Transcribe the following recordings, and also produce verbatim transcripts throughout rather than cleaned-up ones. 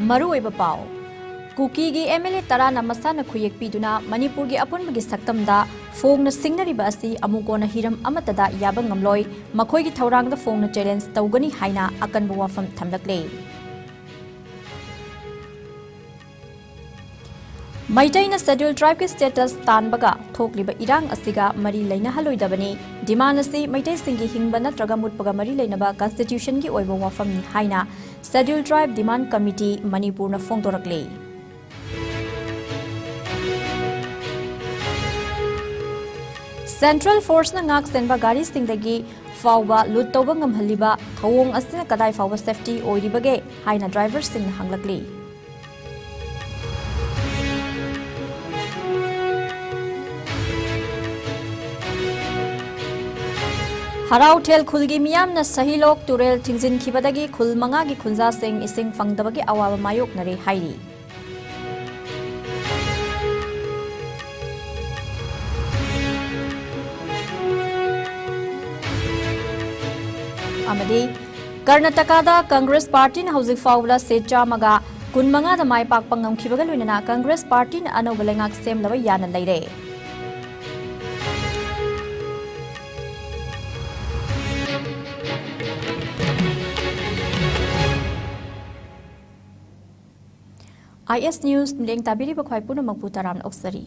ꯃꯔꯨꯑꯣꯏꯕ ꯄꯥꯎ꯫ ꯀꯨꯀꯤꯒꯤ MLA ꯇꯔꯥꯅ ꯃꯁꯥꯅ ꯈꯨꯌꯦꯛ ꯄꯤꯗꯨꯅ ꯃꯅꯤꯄꯨꯔꯒꯤ ꯑꯄꯨꯟꯕꯒꯤ ꯁꯛꯇꯝꯗ ꯐꯣꯡꯅ ꯁꯤꯡꯅꯔꯤꯕ ꯑꯁꯤ ꯑꯃꯨꯛ ꯀꯣꯟꯅ ꯍꯤꯔꯝ ꯑꯃꯠꯇꯗ ꯌꯥꯕ ꯉꯝꯂꯣꯏ, ꯃꯈꯣꯏꯒꯤ ꯊꯧꯔꯥꯡꯗ ꯐꯣꯡꯅ challenge ꯇꯧꯒꯅꯤ ꯍꯥꯏꯅ ꯑꯀꯟꯕ ꯋꯥꯐꯝ ꯊꯝꯂꯛꯂꯦ꯫ ꯃꯩꯇꯩꯅ Scheduled Tribeꯀꯤ status ꯇꯥꯟꯕꯒ ꯊꯣꯛꯂꯤꯕ ꯏꯔꯥꯡ ꯑꯁꯤꯒ ꯃꯔꯤ ꯂꯩꯅꯍꯜꯂꯣꯏꯗꯕꯅꯤ꯫ Demand ꯑꯁꯤ ꯃꯩꯇꯩꯁꯤꯡꯒꯤ ꯍꯤꯡꯕ ꯅꯠꯇ꯭ꯔꯒ ꯃꯨꯠꯄꯒ ꯃꯔꯤ ꯂꯩꯅꯕ constitutionꯒꯤ ꯑꯣꯏꯕ ꯋꯥꯐꯝꯅꯤ ꯍꯥꯏꯅ Scheduled Tribe Demand Committee ꯃꯅꯤꯄꯨꯔꯅ ꯐꯣꯡꯗꯣꯔꯛꯂꯤ꯫ Central Forceꯅ ꯉꯥꯛ ꯁꯦꯟꯕ ꯒꯥꯔꯤꯁꯤꯡꯗꯒꯤ ꯐꯥꯎꯕ loot ꯇꯧꯕ ꯉꯝꯍꯜꯂꯤꯕ ꯊꯧꯑꯣꯡ ꯑꯁꯤꯅ ꯀꯗꯥꯏ ꯐꯥꯎꯕ safety ꯑꯣꯏꯔꯤꯕꯒꯦ ꯍꯥꯏꯅ driverꯁꯤꯡꯅ ꯍꯪꯂꯛꯂꯤ꯫ ꯍꯔꯥꯎꯊꯦꯜ ꯈꯨꯜꯒꯤ ꯃꯤꯌꯥꯝꯅ ꯁꯍꯤꯂꯣꯛ ꯇꯨꯔꯦꯜ ꯊꯤꯡꯖꯤꯟꯈꯤꯕꯗꯒꯤ ꯈꯨꯜ ꯃꯉꯥꯒꯤ ꯈꯨꯟꯖꯥꯁꯤꯡ ꯏꯁꯤꯡ ꯐꯪꯗꯕꯒꯤ ꯑꯋꯥꯕ ꯃꯥꯌꯣꯛꯅꯔꯦ ꯍꯥꯏꯔꯤ꯫ ꯑꯃꯗꯤ ꯀꯔꯅꯥꯇꯀꯥꯗ ꯀꯪꯒ꯭ꯔꯦꯁ ꯄꯥꯔꯇꯤꯅ ꯍꯧꯖꯤꯛ ꯐꯥꯎꯕꯗ seat ꯆꯥꯝꯃꯒ ꯀꯨꯟꯃꯉꯥꯗ ꯃꯥꯏ ꯄꯥꯛꯄ ꯉꯝꯈꯤꯕꯒ ꯂꯣꯏꯅꯅ ꯀꯪꯒ꯭ꯔꯦꯁ ꯄꯥꯔꯇꯤꯅ ꯑꯅꯧꯕ ꯂꯩꯉꯥꯛ ꯁꯦꯝꯅꯕ ꯌꯥꯅ ꯂꯩꯔꯦ꯫ IS News ꯃꯤꯠꯌꯦꯡ ꯇꯥꯕꯤꯔꯤꯕ ꯈ꯭ꯋꯥꯏ ꯄꯨꯝꯅꯃꯛꯄꯨ ꯇꯔꯥꯝꯅ ꯑꯣꯛꯆꯔꯤ꯫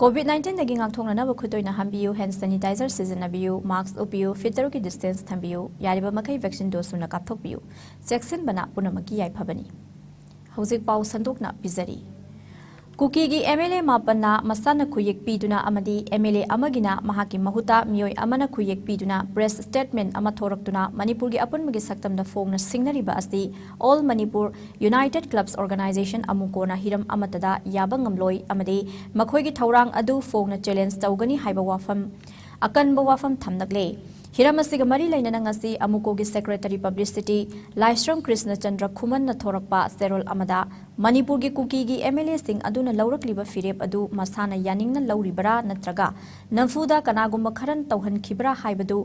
COVID nineteenꯗꯒꯤ ꯉꯥꯛꯊꯣꯛꯅꯅꯕ ꯈꯨꯠ ꯇꯣꯏꯅ ꯍꯥꯝꯕꯤꯌꯨ, hand sanitizer ꯁꯤꯖꯤꯟꯅꯕꯤꯌꯨ, mask ꯎꯞꯄꯤꯌꯨ, feet ꯇꯔꯨꯛꯀꯤ distance ꯊꯝꯕꯤꯌꯨ, ꯌꯥꯔꯤꯕ ꯃꯈꯩ vaccine dose ꯁꯨꯅ ꯀꯥꯞꯊꯣꯛꯄꯤꯌꯨ꯫ ꯆꯦꯛꯁꯤꯟꯕꯅ ꯄꯨꯝꯅꯃꯛꯀꯤ ꯌꯥꯏꯐꯕꯅꯤ꯫ ꯍꯧꯖꯤꯛ ꯄꯥꯎ ꯁꯟꯗꯣꯛꯅ ꯄꯤꯖꯔꯤ꯫ ꯀꯨꯀꯤꯒꯤ MLA ꯃꯥꯄꯟꯅ ꯃꯁꯥꯅ ꯈꯨꯌꯦꯛ ꯄꯤꯗꯨꯅ ꯑꯃꯗꯤ MLA ꯑꯃꯒꯤꯅ ꯃꯍꯥꯛꯀꯤ ꯃꯍꯨꯠꯇ ꯃꯤꯑꯣꯏ ꯑꯃꯅ ꯈꯨꯌꯦꯛ ꯄꯤꯗꯨꯅ press statement ꯑꯃ ꯊꯣꯔꯛꯇꯨꯅ ꯃꯅꯤꯄꯨꯔꯒꯤ ꯑꯄꯨꯟꯕꯒꯤ ꯁꯛꯇꯝꯗ ꯐꯣꯡꯅ ꯁꯤꯡꯅꯔꯤꯕ ꯑꯁꯤ All Manipur United Clubs Organization ꯑꯃꯨꯛ ꯀꯣꯟꯅ ꯍꯤꯔꯝ ꯑꯃꯠꯇꯗ ꯌꯥꯕ ꯉꯝꯂꯣꯏ ꯑꯃꯗꯤ ꯃꯈꯣꯏꯒꯤ ꯊꯧꯔꯥꯡ ꯑꯗꯨ ꯐꯣꯡꯅ challenge ꯇꯧꯒꯅꯤ ꯍꯥꯏꯕ ꯋꯥꯐꯝ, ꯑꯀꯟꯕ ꯋꯥꯐꯝ ꯊꯝꯂꯛꯂꯦ꯫ ꯍꯤꯔꯝ ꯑꯁꯤꯒ ꯃꯔꯤ ꯂꯩꯅꯅ ꯉꯁꯤ ꯑꯃꯨꯀꯣꯒꯤ secretary publicity ꯂꯥꯏꯁ꯭ꯔꯝ ꯀ꯭ꯔꯤꯁꯅꯆꯟꯗ꯭ꯔ ꯈꯨꯃꯟꯅ ꯊꯣꯔꯛꯄ ꯆꯦꯔꯣꯜ ꯑꯃꯗ ꯃꯅꯤꯄꯨꯔꯒꯤ ꯀꯨꯀꯤꯒꯤ MLAꯁꯤꯡ ꯑꯗꯨꯅ ꯂꯧꯔꯛꯂꯤꯕ ꯐꯤꯔꯦꯞ ꯑꯗꯨ ꯃꯁꯥꯅ ꯌꯥꯅꯤꯡꯅ ꯂꯧꯔꯤꯕꯔꯥ ꯅꯠꯇ꯭ꯔꯒ ꯅꯝꯐꯨꯗ ꯀꯅꯥꯒꯨꯝꯕ ꯈꯔꯅ ꯇꯧꯍꯟꯈꯤꯕꯔꯥ ꯍꯥꯏꯕꯗꯨ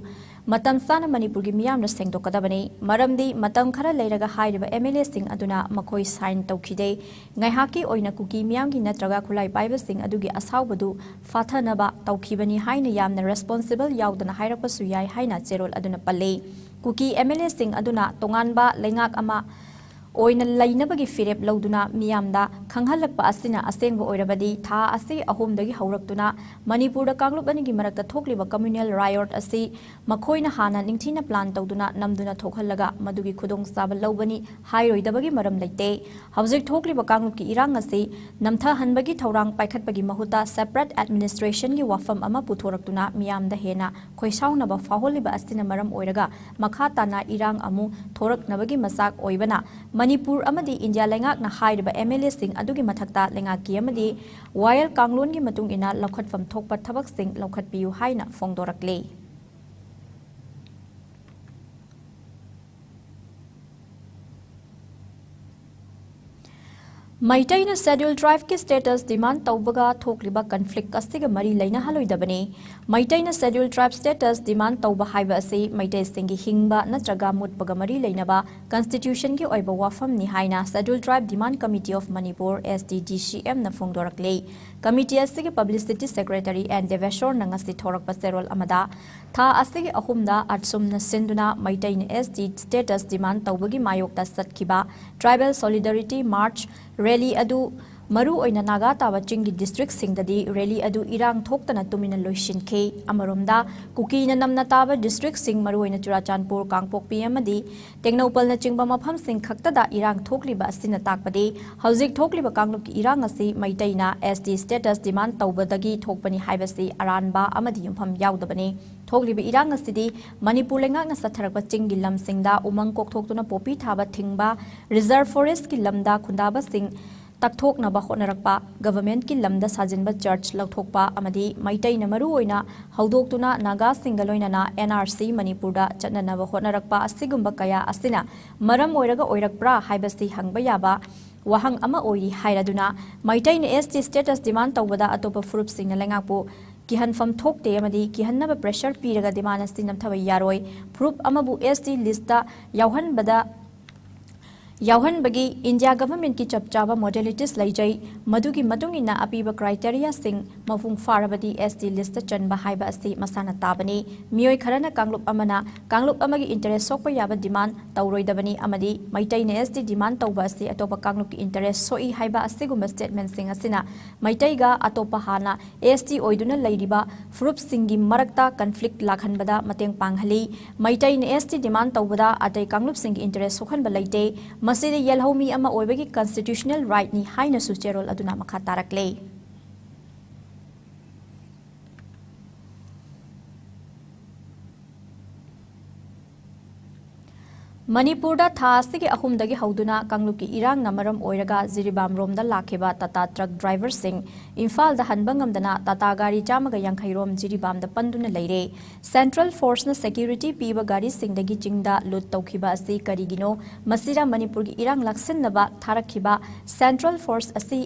ꯃꯇꯝ ꯆꯥꯅ ꯃꯅꯤꯄꯨꯔꯒꯤ ꯃꯤꯌꯥꯝꯅ ꯁꯦꯡꯗꯣꯛꯀꯗꯕꯅꯤ꯫ ꯃꯔꯝꯗꯤ ꯃꯇꯝ ꯈꯔ ꯂꯩꯔꯒ ꯍꯥꯏꯔꯤꯕ MLAꯁꯤꯡ ꯑꯗꯨꯅ ꯃꯈꯣꯏ sign ꯇꯧꯈꯤꯗꯦ꯫ ꯉꯥꯏꯍꯥꯛꯀꯤ ꯑꯣꯏꯅ ꯀꯨꯀꯤ ꯃꯤꯌꯥꯝꯒꯤ ꯅꯠꯇ꯭ꯔꯒ ꯈꯨꯠꯂꯥꯏ ꯄꯥꯏꯕꯁꯤꯡ ꯑꯗꯨꯒꯤ ꯑꯁꯥꯎꯕꯗꯨ ꯐꯥꯊꯅꯕ ꯇꯧꯈꯤꯕꯅꯤ ꯍꯥꯏꯅ ꯌꯥꯝꯅ responsible ꯌꯥꯎꯗꯅ ꯍꯥꯏꯔꯛꯄꯁꯨ ꯌꯥꯏ ꯍꯥꯏꯅ ꯆꯦꯔꯣꯜ ꯑꯗꯨꯅ ꯄꯜꯂꯤ꯫ ꯀꯨꯀꯤ MLAꯁꯤꯡ ꯑꯗꯨꯅ ꯇꯣꯉꯥꯟꯕ ꯂꯩꯉꯥꯛ ꯑꯃ ꯑꯣꯏꯅ ꯂꯩꯅꯕꯒꯤ ꯐꯤꯔꯦꯞ ꯂꯧꯗꯨꯅ ꯃꯤꯌꯥꯝꯗ ꯈꯪꯍꯜꯂꯛꯄ ꯑꯁꯤꯅ ꯑꯁꯦꯡꯕ ꯑꯣꯏꯔꯕꯗꯤ ꯊꯥ ꯑꯁꯤ ꯑꯍꯨꯝꯗꯒꯤ ꯍꯧꯔꯛꯇꯨꯅ ꯃꯅꯤꯄꯨꯔꯗ ꯀꯥꯡꯂꯨꯞ ꯑꯅꯤꯒꯤ ꯃꯔꯛꯇ ꯊꯣꯛꯂꯤꯕ communal riot ꯑꯁꯤ ꯃꯈꯣꯏꯅ ꯍꯥꯟꯅ ꯅꯤꯡꯊꯤꯅ plan ꯇꯧꯗꯨꯅ ꯅꯝꯗꯨꯅ ꯊꯣꯛꯍꯜꯂꯒ ꯃꯗꯨꯒꯤ ꯈꯨꯗꯣꯡꯆꯥꯕ ꯂꯧꯕꯅꯤ ꯍꯥꯏꯔꯣꯏꯗꯕꯒꯤ ꯃꯔꯝ ꯂꯩꯇꯦ꯫ ꯍꯧꯖꯤꯛ ꯊꯣꯛꯂꯤꯕ ꯀꯥꯡꯂꯨꯞꯀꯤ ꯏꯔꯥꯡ ꯑꯁꯤ ꯅꯝꯊꯍꯟꯕꯒꯤ ꯊꯧꯔꯥꯡ ꯄꯥꯏꯈꯠꯄꯒꯤ ꯃꯍꯨꯠꯇ separate administrationꯒꯤ ꯋꯥꯐꯝ ꯑꯃ ꯄꯨꯊꯣꯔꯛꯇꯨꯅ ꯃꯤꯌꯥꯝꯗ ꯍꯦꯟꯅ ꯈꯣꯏꯁꯥꯎꯅꯕ ꯐꯥꯎꯍꯜꯂꯤꯕ ꯑꯁꯤꯅ ꯃꯔꯝ ꯑꯣꯏꯔꯒ ꯃꯈꯥ ꯇꯥꯅ ꯏꯔꯥꯡ ꯑꯃꯨꯛ ꯊꯣꯔꯛꯅꯕꯒꯤ ꯃꯆꯥꯛ ꯑꯣꯏꯕꯅ ꯃꯅꯤꯄꯨꯔ ꯑꯃꯗꯤ ꯏꯟꯗꯤꯌꯥ ꯂꯩꯉꯥꯛꯅ ꯍꯥꯏꯔꯤꯕ MLAꯁꯤꯡ ꯑꯗꯨꯒꯤ ꯃꯊꯛꯇ ꯂꯩꯉꯥꯛꯀꯤ ꯑꯃꯗꯤ ꯋꯥꯌꯦꯜ ꯀꯥꯡꯂꯣꯟꯒꯤ ꯃꯇꯨꯡ ꯏꯟꯅ ꯂꯧꯈꯠꯐꯝ ꯊꯣꯛꯄ ꯊꯕꯛꯁꯤꯡ ꯂꯧꯈꯠꯄꯤꯌꯨ ꯍꯥꯏꯅ ꯐꯣꯡꯗꯣꯔꯛꯂꯤ꯫ ꯃꯩꯇꯩꯅ Scheduled Tribeꯀꯤ status demand ꯇꯧꯕꯒ ꯊꯣꯛꯂꯤꯕ conflict ꯑꯁꯤꯒ ꯃꯔꯤ ꯂꯩꯅꯍꯜꯂꯣꯏꯗꯕꯅꯤ꯫ ꯃꯩꯇꯩꯅ Scheduled Tribe status demand ꯇꯧꯕ ꯍꯥꯏꯕ ꯑꯁꯤ ꯃꯩꯇꯩꯁꯤꯡꯒꯤ ꯍꯤꯡꯕ ꯅꯠꯇ꯭ꯔꯒ ꯃꯨꯠꯄꯒ ꯃꯔꯤ ꯂꯩꯅꯕ constitutionꯒꯤ ꯑꯣꯏꯕ ꯋꯥꯐꯝꯅꯤ ꯍꯥꯏꯅ Scheduled Tribe Demand Committee of Manipur, STDCMꯅ ꯐꯣꯡꯗꯣꯔꯛꯂꯤ꯫ Committee ꯑꯁꯤꯒꯤ publicity secretary N ꯗꯦꯕꯦꯁꯣꯔꯅ ꯉꯁꯤ ꯊꯣꯔꯛꯄ ꯆꯦꯔꯣꯜ ꯑꯃꯗ ꯊꯥ ꯑꯁꯤꯒꯤ ꯑꯍꯨꯝꯗ ꯑꯠꯁꯨꯝꯅ ꯁꯤꯟꯗꯨꯅ ꯃꯩꯇꯩꯅ ST status demand ꯇꯧꯕꯒꯤ ꯃꯥꯌꯣꯛꯇ ꯆꯠꯈꯤꯕ Tribal Solidarity March rally ꯑꯗꯨ ꯃꯔꯨ ꯑꯣꯏꯅ ꯅꯥꯒꯥ ꯇꯥꯕ ꯆꯤꯡꯒꯤ districtꯁꯤꯡꯗꯗꯤ rally ꯑꯗꯨ ꯏꯔꯥꯡ ꯊꯣꯛꯇꯅ ꯇꯨꯃꯤꯟꯅ ꯂꯣꯏꯁꯤꯟꯈꯤ꯫ ꯑꯃꯔꯣꯝꯗ ꯀꯨꯀꯤꯅ ꯅꯝꯅ ꯇꯥꯕ districtꯁꯤꯡ ꯃꯔꯨꯑꯣꯏꯅ ꯆꯨꯔꯥꯆꯥꯟꯄꯨꯔ, ꯀꯥꯡꯄꯣꯛꯄꯤ ꯑꯃꯗꯤ ꯇꯦꯡꯅꯧꯄꯜꯅꯆꯤꯡꯕ ꯃꯐꯝꯁꯤꯡ ꯈꯛꯇꯗ ꯏꯔꯥꯡ ꯊꯣꯛꯂꯤꯕ ꯑꯁꯤꯅ ꯇꯥꯛꯄꯗꯤ ꯍꯧꯖꯤꯛ ꯊꯣꯛꯂꯤꯕ ꯀꯥꯡꯂꯨꯞꯀꯤ ꯏꯔꯥꯡ ꯑꯁꯤ ꯃꯩꯇꯩꯅ ST status demand ꯇꯧꯕꯗꯒꯤ ꯊꯣꯛꯄꯅꯤ ꯍꯥꯏꯕꯁꯤ ꯑꯔꯥꯟꯕ ꯑꯃꯗꯤ ꯌꯨꯝꯐꯝ ꯌꯥꯎꯗꯕꯅꯤ꯫ ꯊꯣꯛꯂꯤꯕ ꯏꯔꯥꯡ ꯑꯁꯤꯗꯤ ꯃꯅꯤꯄꯨꯔ ꯂꯩꯉꯥꯛꯅ ꯆꯠꯊꯔꯛꯄ ꯆꯤꯡꯒꯤ ꯂꯝꯁꯤꯡꯗ ꯎꯃꯪ ꯀꯣꯛꯊꯣꯛꯇꯨꯅ ꯄꯣꯄꯤ ꯊꯥꯕ ꯊꯤꯡꯕ, reserve forestꯀꯤ ꯂꯝꯗ ꯈꯨꯟꯗꯥꯕꯁꯤꯡ ꯇꯛꯊꯣꯛꯅꯕ ꯍꯣꯠꯅꯔꯛꯄ, governmentꯀꯤ ꯂꯝꯗ ꯁꯥꯖꯤꯟꯕ church ꯂꯧꯊꯣꯛꯄ ꯑꯃꯗꯤ ꯃꯩꯇꯩꯅ ꯃꯔꯨ ꯑꯣꯏꯅ ꯍꯧꯗꯣꯛꯇꯨꯅ ꯅꯥꯒꯥꯁꯤꯡꯒ ꯂꯣꯏꯅꯅ NRC ꯃꯅꯤꯄꯨꯔꯗ ꯆꯠꯅꯅꯕ ꯍꯣꯠꯅꯔꯛꯄ ꯑꯁꯤꯒꯨꯝꯕ ꯀꯌꯥ ꯑꯁꯤꯅ ꯃꯔꯝ ꯑꯣꯏꯔꯒ ꯑꯣꯏꯔꯛꯄ꯭ꯔꯥ ꯍꯥꯏꯕꯁꯤ ꯍꯪꯕ ꯌꯥꯕ ꯋꯥꯍꯪ ꯑꯃ ꯑꯣꯏꯔꯤ ꯍꯥꯏꯔꯗꯨꯅ ꯃꯩꯇꯩꯅ ST status demand ꯇꯧꯕꯗ ꯑꯇꯣꯞꯄ ꯐꯨꯔꯨꯞꯁꯤꯡꯅ ꯂꯩꯉꯥꯛꯄꯨ ꯀꯤꯍꯟꯐꯝ ꯊꯣꯛꯇꯦ ꯑꯃꯗꯤ ꯀꯤꯍꯟꯅꯕ pressure ꯄꯤꯔꯒ demand ꯑꯁꯤ ꯅꯝꯊꯕ ꯌꯥꯔꯣꯏ꯫ ꯐꯨꯔꯨꯞ ꯑꯃꯕꯨ S T list ꯌꯥꯎꯍꯟꯕꯗ ꯌꯥꯎꯍꯟꯕꯒꯤ India government ꯀꯤ ꯆꯞ ꯆꯥꯕ modalities ꯂꯩꯖꯩ꯫ ꯃꯗꯨꯒꯤ ꯃꯇꯨꯡ ꯏꯟꯅ ꯑꯄꯤꯕ criteria ꯁꯤꯡ ꯃꯄꯨꯡ ꯐꯥꯔꯕꯗꯤ S T list ꯆꯟꯕ ꯍꯥꯏꯕ ꯑꯁꯤ ꯃꯁꯥꯅ ꯇꯥꯕꯅꯤ꯫ ꯃꯤꯑꯣꯏ ꯈꯔꯅ ꯀꯥꯡꯂꯨꯞ ꯑꯃꯅ ꯀꯥꯡꯂꯨꯞ ꯑꯃꯒꯤ interest ꯁꯣꯛꯄ ꯌꯥꯕ demand ꯇꯧꯔꯣꯏꯗꯕꯅꯤ ꯑꯃꯗꯤ ꯃꯩꯇꯩꯅ S T demand ꯇꯧꯕ ꯑꯁꯤ ꯑꯇꯣꯞꯄ ꯀꯥꯡꯂꯨꯞꯀꯤ interest ꯁꯣꯛꯏ ꯍꯥꯏꯕ ꯑꯁꯤꯒꯨꯝꯕ statement ꯁꯤꯡ ꯑꯁꯤꯅ ꯃꯩꯇꯩꯒ ꯑꯇꯣꯞꯄ ꯍꯥꯟꯅ S T ꯑꯣꯏꯗꯨꯅ ꯂꯩꯔꯤꯕ ꯐꯨꯔꯨꯞꯁꯤꯡꯒꯤ ꯃꯔꯛꯇ conflict ꯂꯥꯛꯍꯟꯕꯗ ꯃꯇꯦꯡ ꯄꯥꯡꯍꯜꯂꯤ꯫ ꯃꯩꯇꯩꯅ S T demand ꯇꯧꯕꯗ ꯑꯇꯩ ꯀꯥꯡꯂꯨꯞꯁꯤꯡꯒꯤ interest ꯁꯣꯛꯍꯟꯕ ꯂꯩꯇꯦ꯫ ꯃꯁꯤꯗꯤ ꯌꯦꯜꯍꯧꯃꯤ ꯑꯃ ꯑꯣꯏꯕꯒꯤ constitutional right ꯅꯤ ꯍꯥꯏꯅꯁꯨ ꯆꯦꯔꯣꯜ ꯑꯗꯨꯅ ꯃꯈꯥ ꯇꯥꯔꯛꯂꯦ꯫ ꯃꯅꯤꯄꯨꯔꯗ ꯊꯥ ꯑꯁꯤꯒꯤ ꯑꯍꯨꯝꯗꯒꯤ ꯍꯧꯗꯨꯅ ꯀꯥꯡꯂꯨꯞꯀꯤ ꯏꯔꯥꯡꯅ ꯃꯔꯝ ꯑꯣꯏꯔꯒ ꯖꯤꯔꯤꯕꯥꯝ ꯔꯣꯝꯗ ꯂꯥꯛꯈꯤꯕ ꯇꯥꯇꯥ ꯇ꯭ꯔꯛ ꯗ꯭ꯔꯥꯏꯚꯔꯁꯤꯡ ꯏꯝꯐꯥꯜꯗ ꯍꯟꯕ ꯉꯝꯗꯅ ꯇꯥꯇꯥ ꯒꯥꯔꯤ ꯆꯥꯝꯃꯒ ꯌꯥꯡꯈꯩ ꯔꯣꯝ ꯖꯤꯔꯤꯕꯥꯝꯗ ꯄꯟꯗꯨꯅ ꯂꯩꯔꯦ꯫ Central Force ꯅ security ꯄꯤꯕ ꯒꯥꯔꯤꯁꯤꯡꯗꯒꯤ ꯆꯤꯡꯗ loot ꯇꯧꯈꯤꯕ ꯑꯁꯤ ꯀꯔꯤꯒꯤꯅꯣ? ꯃꯁꯤꯗ ꯃꯅꯤꯄꯨꯔꯒꯤ ꯏꯔꯥꯡ ꯂꯥꯛꯁꯤꯟꯅꯕ ꯊꯥꯔꯛꯈꯤꯕ Central Force ꯑꯁꯤ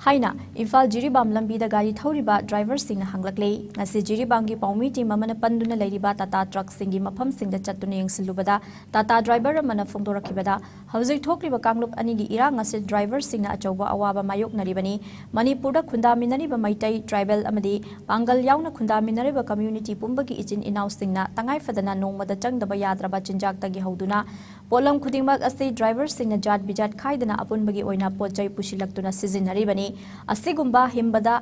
ꯍꯥꯏꯅ ꯏꯝꯐꯥꯜ ꯖꯤꯔꯤꯕꯥꯝ ꯂꯝꯕꯤꯗ ꯒꯥꯔꯤ ꯊꯧꯔꯤꯕ ꯗ꯭ꯔꯥꯏꯚꯔꯁꯤꯡꯅ ꯍꯪꯂꯛꯂꯦ꯫ ꯉꯁꯤ ꯖꯤꯔꯤꯕꯥꯝꯒꯤ ꯄꯥꯎꯃꯤ team ꯑꯃꯅ ꯄꯟꯗꯨꯅ ꯂꯩꯔꯤꯕ ꯇꯥꯇꯥ ꯇ꯭ꯔꯛꯁꯤꯡꯒꯤ ꯃꯐꯝꯁꯤꯡꯗ ꯆꯠꯇꯨꯅ ꯌꯦꯡꯁꯤꯜꯂꯨꯕꯗ ꯇꯥꯇꯥ ꯗ꯭ꯔꯥꯏꯚꯔ ꯑꯃꯅ ꯐꯣꯡꯗꯣꯔꯛꯈꯤꯕꯗ ꯍꯧꯖꯤꯛ ꯊꯣꯛꯂꯤꯕ ꯀꯥꯡꯂꯨꯞ ꯑꯅꯤꯒꯤ ꯏꯔꯥꯡ ꯑꯁꯤ ꯗ꯭ꯔꯥꯏꯚꯔꯁꯤꯡꯅ ꯑꯆꯧꯕ ꯑꯋꯥꯕ ꯃꯥꯌꯣꯛꯅꯔꯤꯕꯅꯤ꯫ ꯃꯅꯤꯄꯨꯔꯗ ꯈꯨꯟꯗꯥꯃꯤꯟꯅꯔꯤꯕ ꯃꯩꯇꯩ, tribal ꯑꯃꯗꯤ ꯄꯥꯡꯒꯜ ꯌꯥꯎꯅ ꯈꯨꯟꯗꯥꯃꯤꯟꯅꯔꯤꯕ community ꯄꯨꯝꯕꯒꯤ ꯏꯆꯤꯟ ꯏꯅꯥꯎꯁꯤꯡꯅ ꯇꯉꯥꯏ ꯐꯗꯅ ꯅꯣꯡꯃꯗ ꯆꯪꯗꯕ ꯌꯥꯗ꯭ꯔꯕ ꯆꯤꯟꯖꯥꯛꯇꯒꯤ ꯍꯧꯗꯨꯅ ꯄꯣꯠꯂꯝ ꯈꯨꯗꯤꯡꯃꯛ ꯑꯁꯤ ꯗ꯭ꯔꯥꯏꯚꯔꯁꯤꯡꯅ ꯖꯥꯠ ꯕꯤꯖꯥꯠ ꯈꯥꯏꯗꯅ ꯑꯄꯨꯟꯕꯒꯤ ꯑꯣꯏꯅ ꯄꯣꯠ ꯆꯩ ꯄꯨꯁꯤꯜꯂꯛꯇꯨꯅ ꯁꯤꯖꯤꯟꯅꯔꯤꯕꯅꯤ꯫ ꯑꯁꯤꯒꯨꯝꯕ ꯍꯤꯡꯕꯗ,